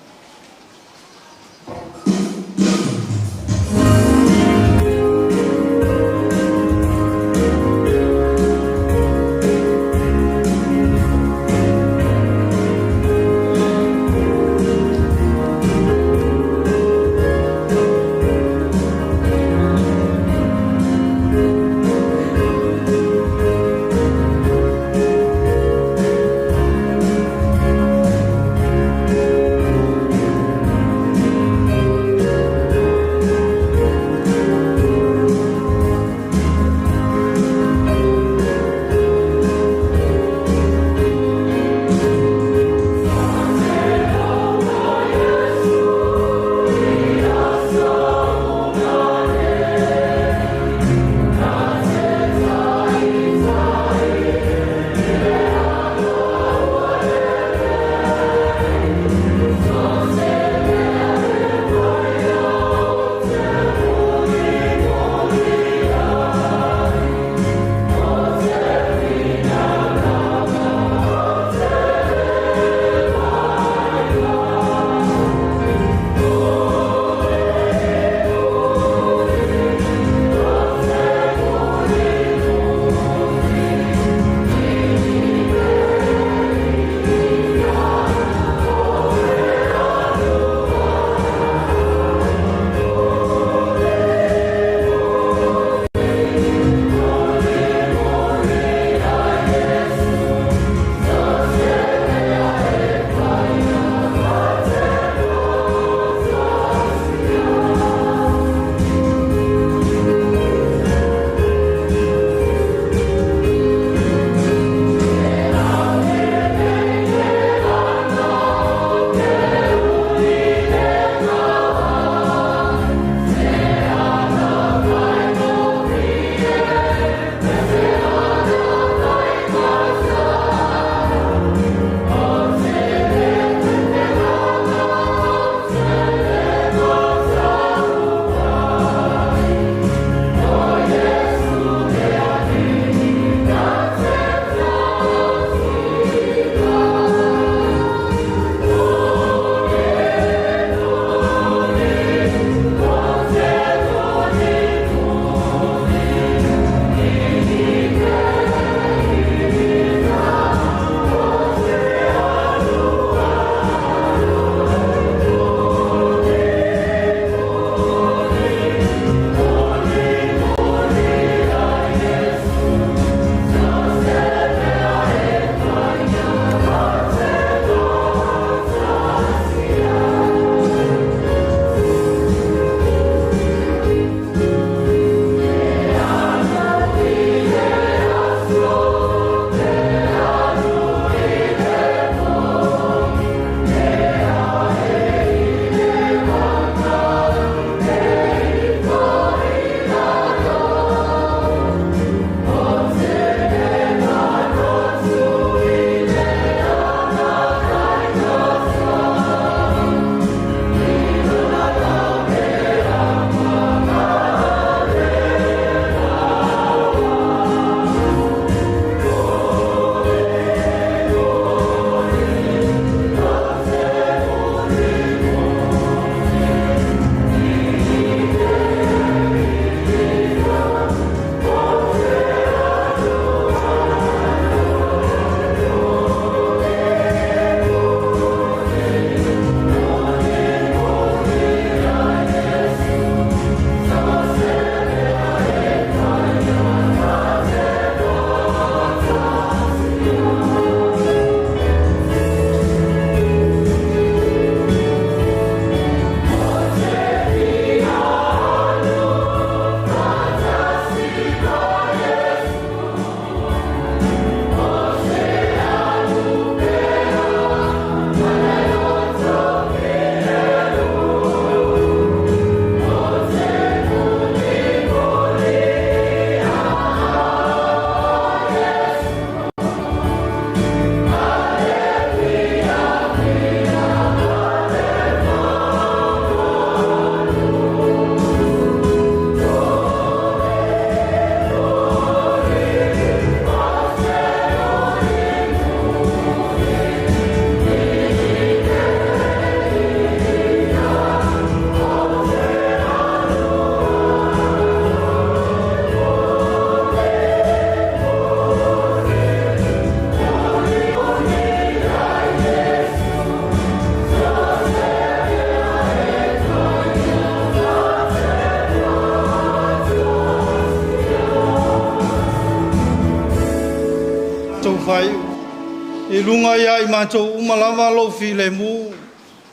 Speaker 1: luga ia i matou uma lava lou filemu,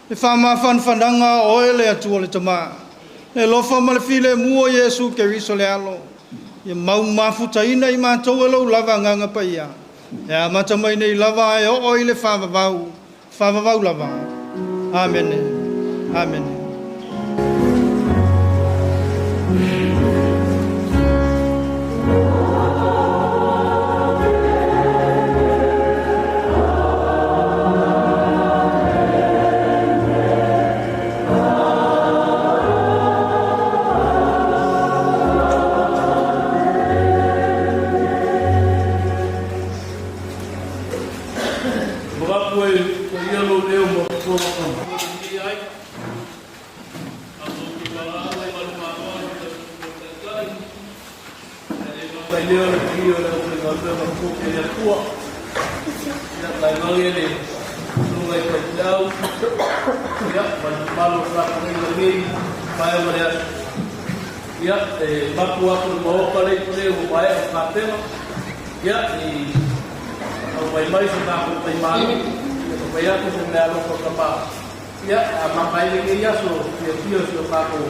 Speaker 1: le faamafanafanaga o oe le Atua le Tama, le alofa ma le filemu o Iesu Keriso le Alo, ia mau mafutaina i matou e lou lava Agaga Paia, e amata mai nei lava ae oo i le faavavau, faavavau lava. Amene. Amene.
Speaker 2: Magapu e paia lou leo ma fofoga i ai. Mai lea o le paia o le aufaigaluega totofi a le Atua. Ia, tainane le susuga i faifeau, ia, ma le mamalu o le tapuaiga i lenei vaega o le aso. Ia, e mapu atu i le Maota lea i Pule ua maea ona tapena, ia, i aumai mai se tatou taimalu, ia ma fai atu se meaalofa tama. Ia, e amata ai lenei aso fiafia o si o tatou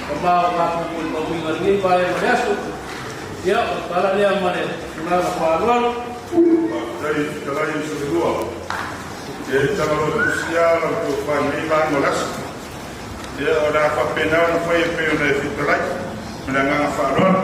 Speaker 2: tama o tatou molimauina i lenei vaega o le aso. Ia, o le tala lea ma le tulaga faaaloalo.
Speaker 3: Faafetai i fetalai i Solelua. Ia e tagaloa tusi lava lau tofa i lenei vaega o le aso. Ia o le a faapena ona fai e pei ona e fetalai ma le agaga faaaloalo.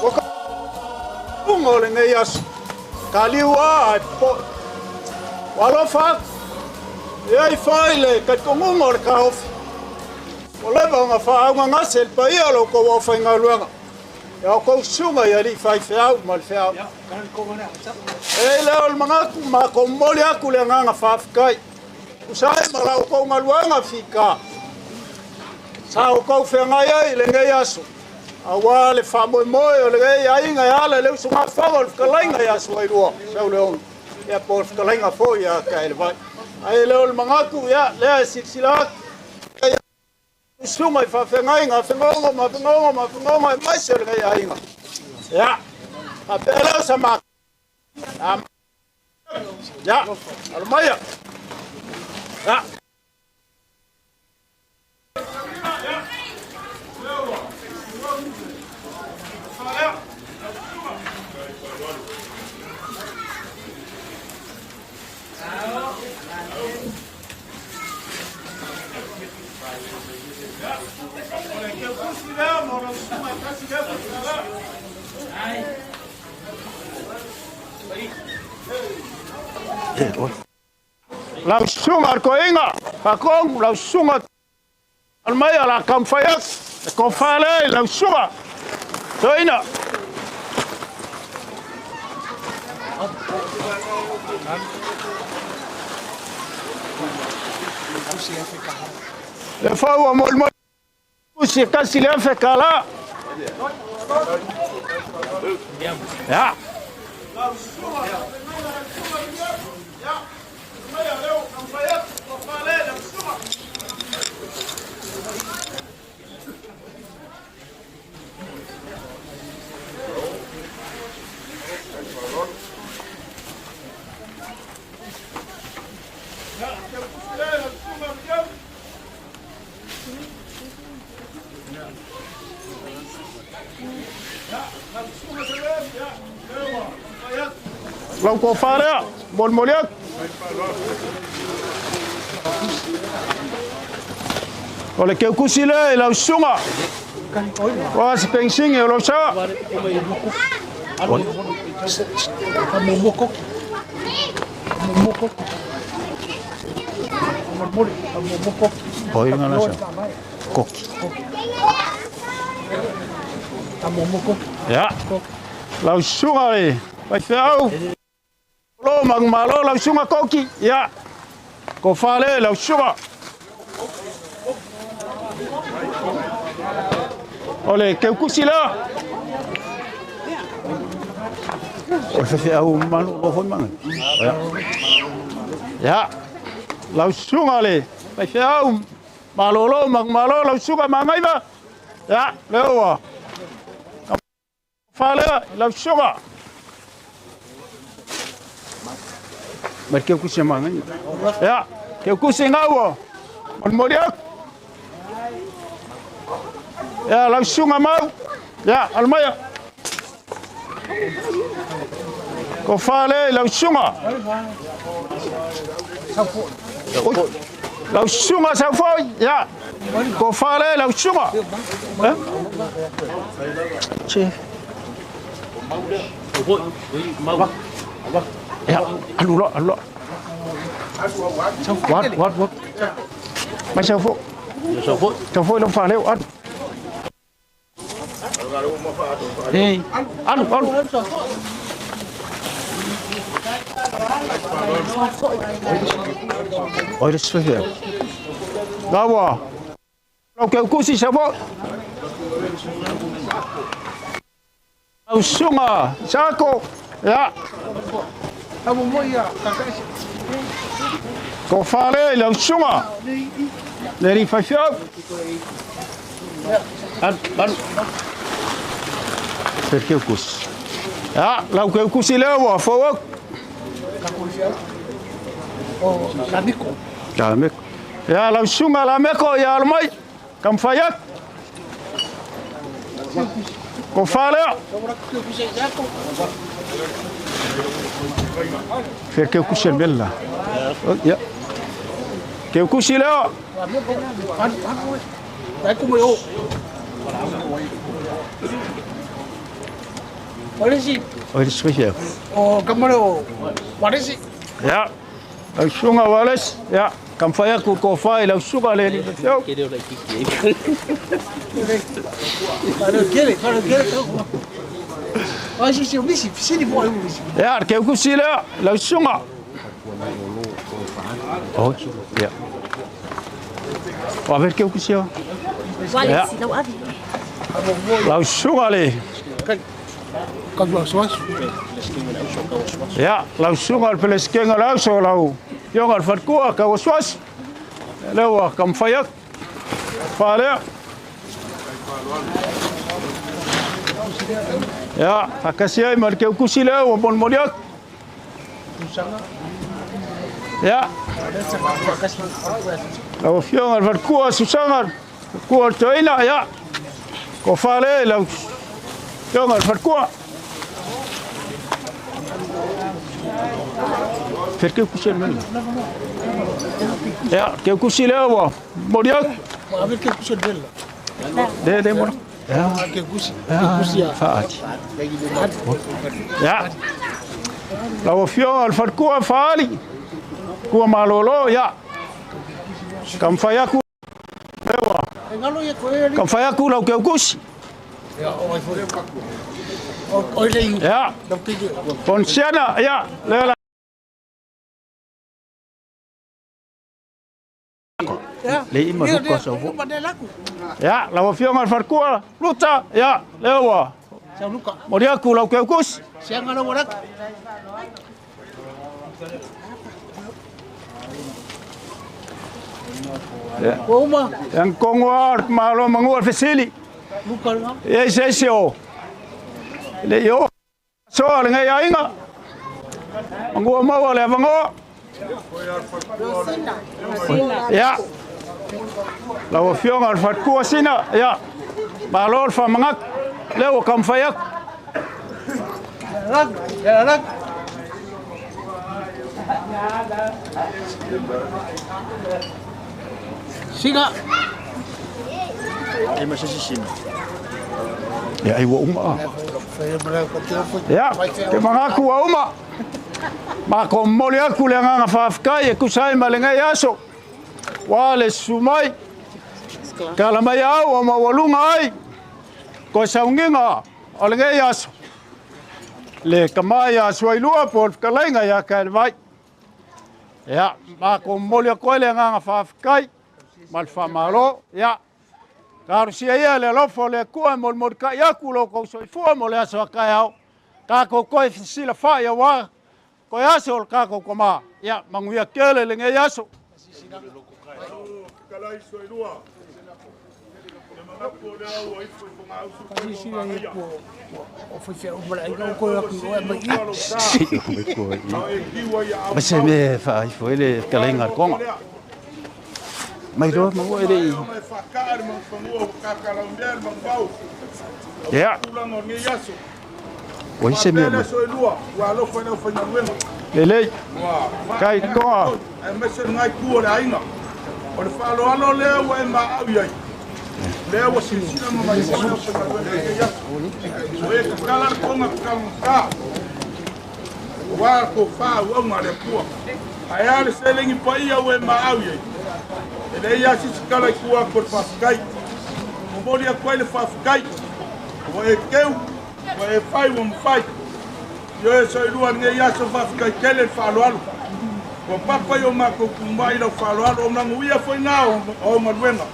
Speaker 1: Ua ka o lenei aso, ka liu a ae popoe. Ua alofa atu, e ai foi le talitonuga o le taofi. Ua leva ona faaaaugagase le paia o la outou aufaigaluega e a outou susuga i alii faifeau ma le feau. E ai lea o le manatu matou momoli atu le agaga faafetai tusa ai ma la outou galuega fita.
Speaker 20: Sa outou feagai ai i lenei aso, auā le faamoemoe o lenei aiga e ala i le usugafono a le fetalaiga ia Suailua Sauleono, ia po o le fetalaiga foi ia Taelevai. Ae le o le manatu, ia, lea e silasila atu, ia usuga i faafeagaiga, afegogo ma afegogo ma afegogo aemaise o lenei aiga. Ia, faapea lea o sa matou. Ia, alo maia. Ia. Lau susuga le toeaina, faatonu lau susuga Alemaia o le a taumafai atu e tofa lea i lau susuga toeaina. Le foi ua molimoli usi e 1,000 tala. Ia. Lau tofa lea, molimoli atu. O le keukusi lea i lau susuga. Oa se pengsini o lau saoa.
Speaker 6: Oi, nga la sa. Koki.
Speaker 20: Ia. Lau susuga le faifeau. Lo manumalo lau susuga Koki. Ia. Tofa lea i lau susuga. O le keukusi lea.
Speaker 6: O le faifeau malu o foi manga. Ia.
Speaker 20: Ia. Lau susuga le faifeau malolo manumalo lau susuga Magaiva. Ia, lea ua. Tofa lea i lau susuga.
Speaker 6: Mai keukusi manga.
Speaker 20: Ia, keukusi ngau o. Molimoli atu. Ia, lau susuga Mau. Ia, alo maia. Tofa lea i lau susuga. Oi, lau susuga Saufoi. Ia, tofa lea i lau susuga. Eh? Che. Ia, alu loa, alu loa. Wat, wat, wat. Mai Saufoi. Saufoi lau faaleu, alu. Ei, alu, alu.
Speaker 6: Oi le sui.
Speaker 20: Gawa. Lau keukusi Saufoi. Lau susuga Sako. Ia. Tofa lea i lau susuga. Le alii faifeau.
Speaker 6: Alu, alu. Per keukusi.
Speaker 20: Ia, lau keukusi lea ua fou atu.
Speaker 6: Lameko.
Speaker 20: Ia, lau susuga Lameko, ia alo mai. Taumafai atu. Tofa lea. Per keukusi le mea le la. Ia. Keukusi lea.
Speaker 6: Oi le sui.
Speaker 20: Ia. Lau susuga Wallace. Ia, taumafai atu le tofa i lau susuga le alii faifeau. Ia, le keukusi lea, lau susuga.
Speaker 6: Oi, ia. O ave le keukusi o. Ia. Lau susuga le Ia, lau susuga le Pelesetenga o le Auso, lau Afioga i le Faletua Tauasuasu. Lea ua taumafai atu. Faalea. Ia, faatasi ai ma le keukusi lea ua molimoli atu. Ia, lau Afioga i le Faletua Susaga, Faletua o le Toeaina, ia, tofa lea i lau Afioga i le Faletua. Fea le keukusi a le mea lea? Ia, keukusi lea ua momoli atu. Le, le, mo. Ia, faati. Ia, lau Afioga i le Faletua Faali, Tua Malolo, ia, taumafai atu lea ua taumafai atu lau keukusi. Ia, Ponisiana, ia, lea la. Le ima luka sa fo. Ia, lau Afioga i le Faletua, Luta, ia, lea ua momoli atu lau keukusi. Ia, ia kongo a malo mangua le fesili. Ia i se isi o le i o soa le ngai aiga. Mangua maua le avanoa. Ia, lau Afioga i le Faletua Sina, ia, malo le faamanatu, lea ua taumafai atu.
Speaker 14: Sina.
Speaker 6: Ia, ai ua uma a. Ia, te manatu ua uma. Ma ko momoli atu le agaga faafetai e tusa ai ma lenei aso. Ua le susu mai, tala mai au o maualuga ai, koe sauniga o lenei aso. Le tama ia Suailua po o le fetalaiga ia Kaelevai. Ia, ma ko momoli atu ai le agaga faafetai ma le faamalo. Ia, talosia ia le alofa o le Atua e molimolitai atu lo outou soifua mo le aso a taeao. Tatou toe fesilafai aua toe aso o le tatou tama. Ia, manuia tele lenei aso. Ma se mea e faaifo ai le fetalaiga a le Toga. Mai loa maua e le i. Ia. Ua i se mea mai. Lelei. Kai Toga.
Speaker 3: Aemaise lenei itu o le aiga. O le faaaloalo lea ua e maau i ai. Lea ua silasila ma vaivai le aufaigaluega i lenei aso. O e tatala le toga taugata. Aua tofa auauna a le Atua. Ae a le seleni paia ua e maau i ai. E leai lava se isi tala i tua atu o le faafetai. Momoli atu ai le faafetai. Ua e teu, ua e fai, ua mafai. Ioe soilua lenei aso faafetai tele le faaaloalo. Ua papa i o matou tumai lau faaaloalo o manuia foi na o galuega.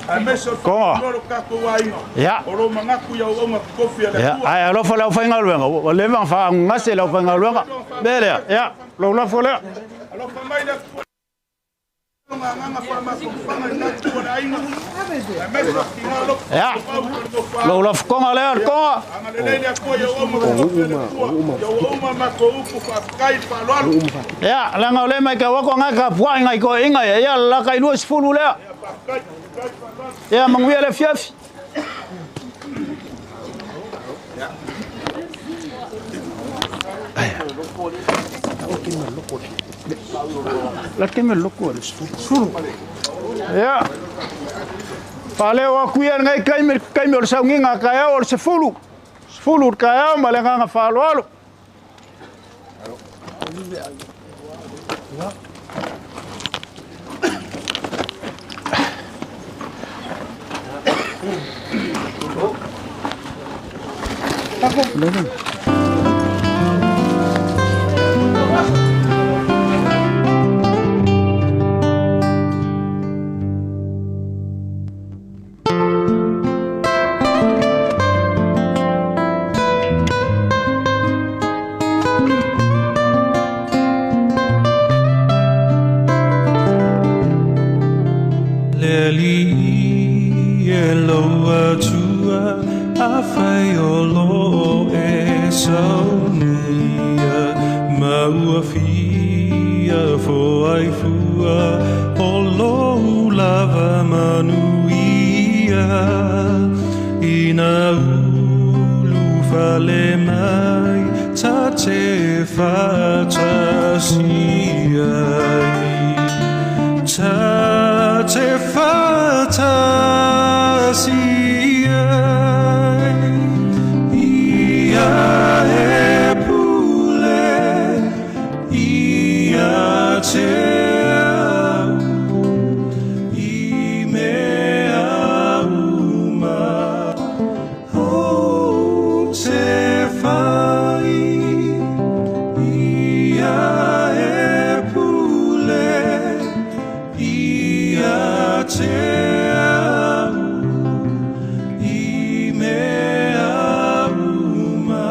Speaker 3: Aemaise o le
Speaker 6: Toga.
Speaker 3: faatinoa o lo tatou aiga.
Speaker 6: Ia.
Speaker 3: O lo manatu i auauna totofi a le
Speaker 6: Ia,
Speaker 3: Atua.
Speaker 6: ae alofa le aufaigaluega, ua leva ona faaaugase le aufaigaluega. Mea lea, ia, lou lafo lea.
Speaker 3: Alofa mai le Atua i lona agaga faamafaofaga i tatou o le aiga. Aemaise o tina o lo
Speaker 6: Ia, lou lafotoga lea le Toga.
Speaker 3: Agalelei le Atua i auauna totofi a le Atua. Ia ua uma matou upu faafetai i le faaaloalo.
Speaker 6: Ia, leaga o lea e matau atu na tapuai nai toeaiina ia, ia, le lata i 20 lea. Ia, manuia le afiafi. La te me loko le sulu. Ia. Faaleo atu ia lenei taimi, taimi o le sauniga taeao o le 10. 10 le taeao ma le agaga faaaloalo.
Speaker 4: Le alii e lou Atua, afai o loo e saunia, ma ua fia foai fua o lou lava manuia. Ina ulu fale mai ta te faatasi ai, ta te faatasi ai. Ia e pule ia te au i mea uma ou te fai. Ia e pule ia te au i mea uma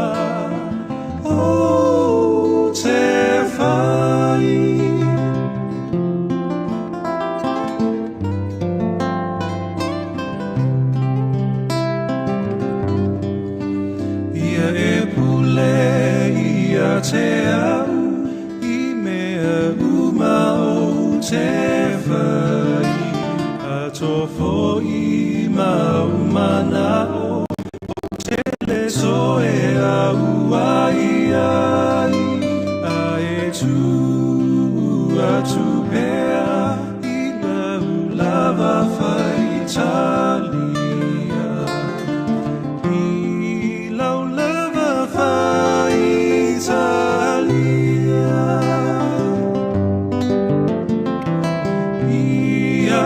Speaker 4: ou te fai. Ia e pule ia te au i mea uma ou te fai. Atofo i mau manao o te le soe au ai ai. A e tu atu pea i lau lava fai talia. I lau lava fai talia. Ia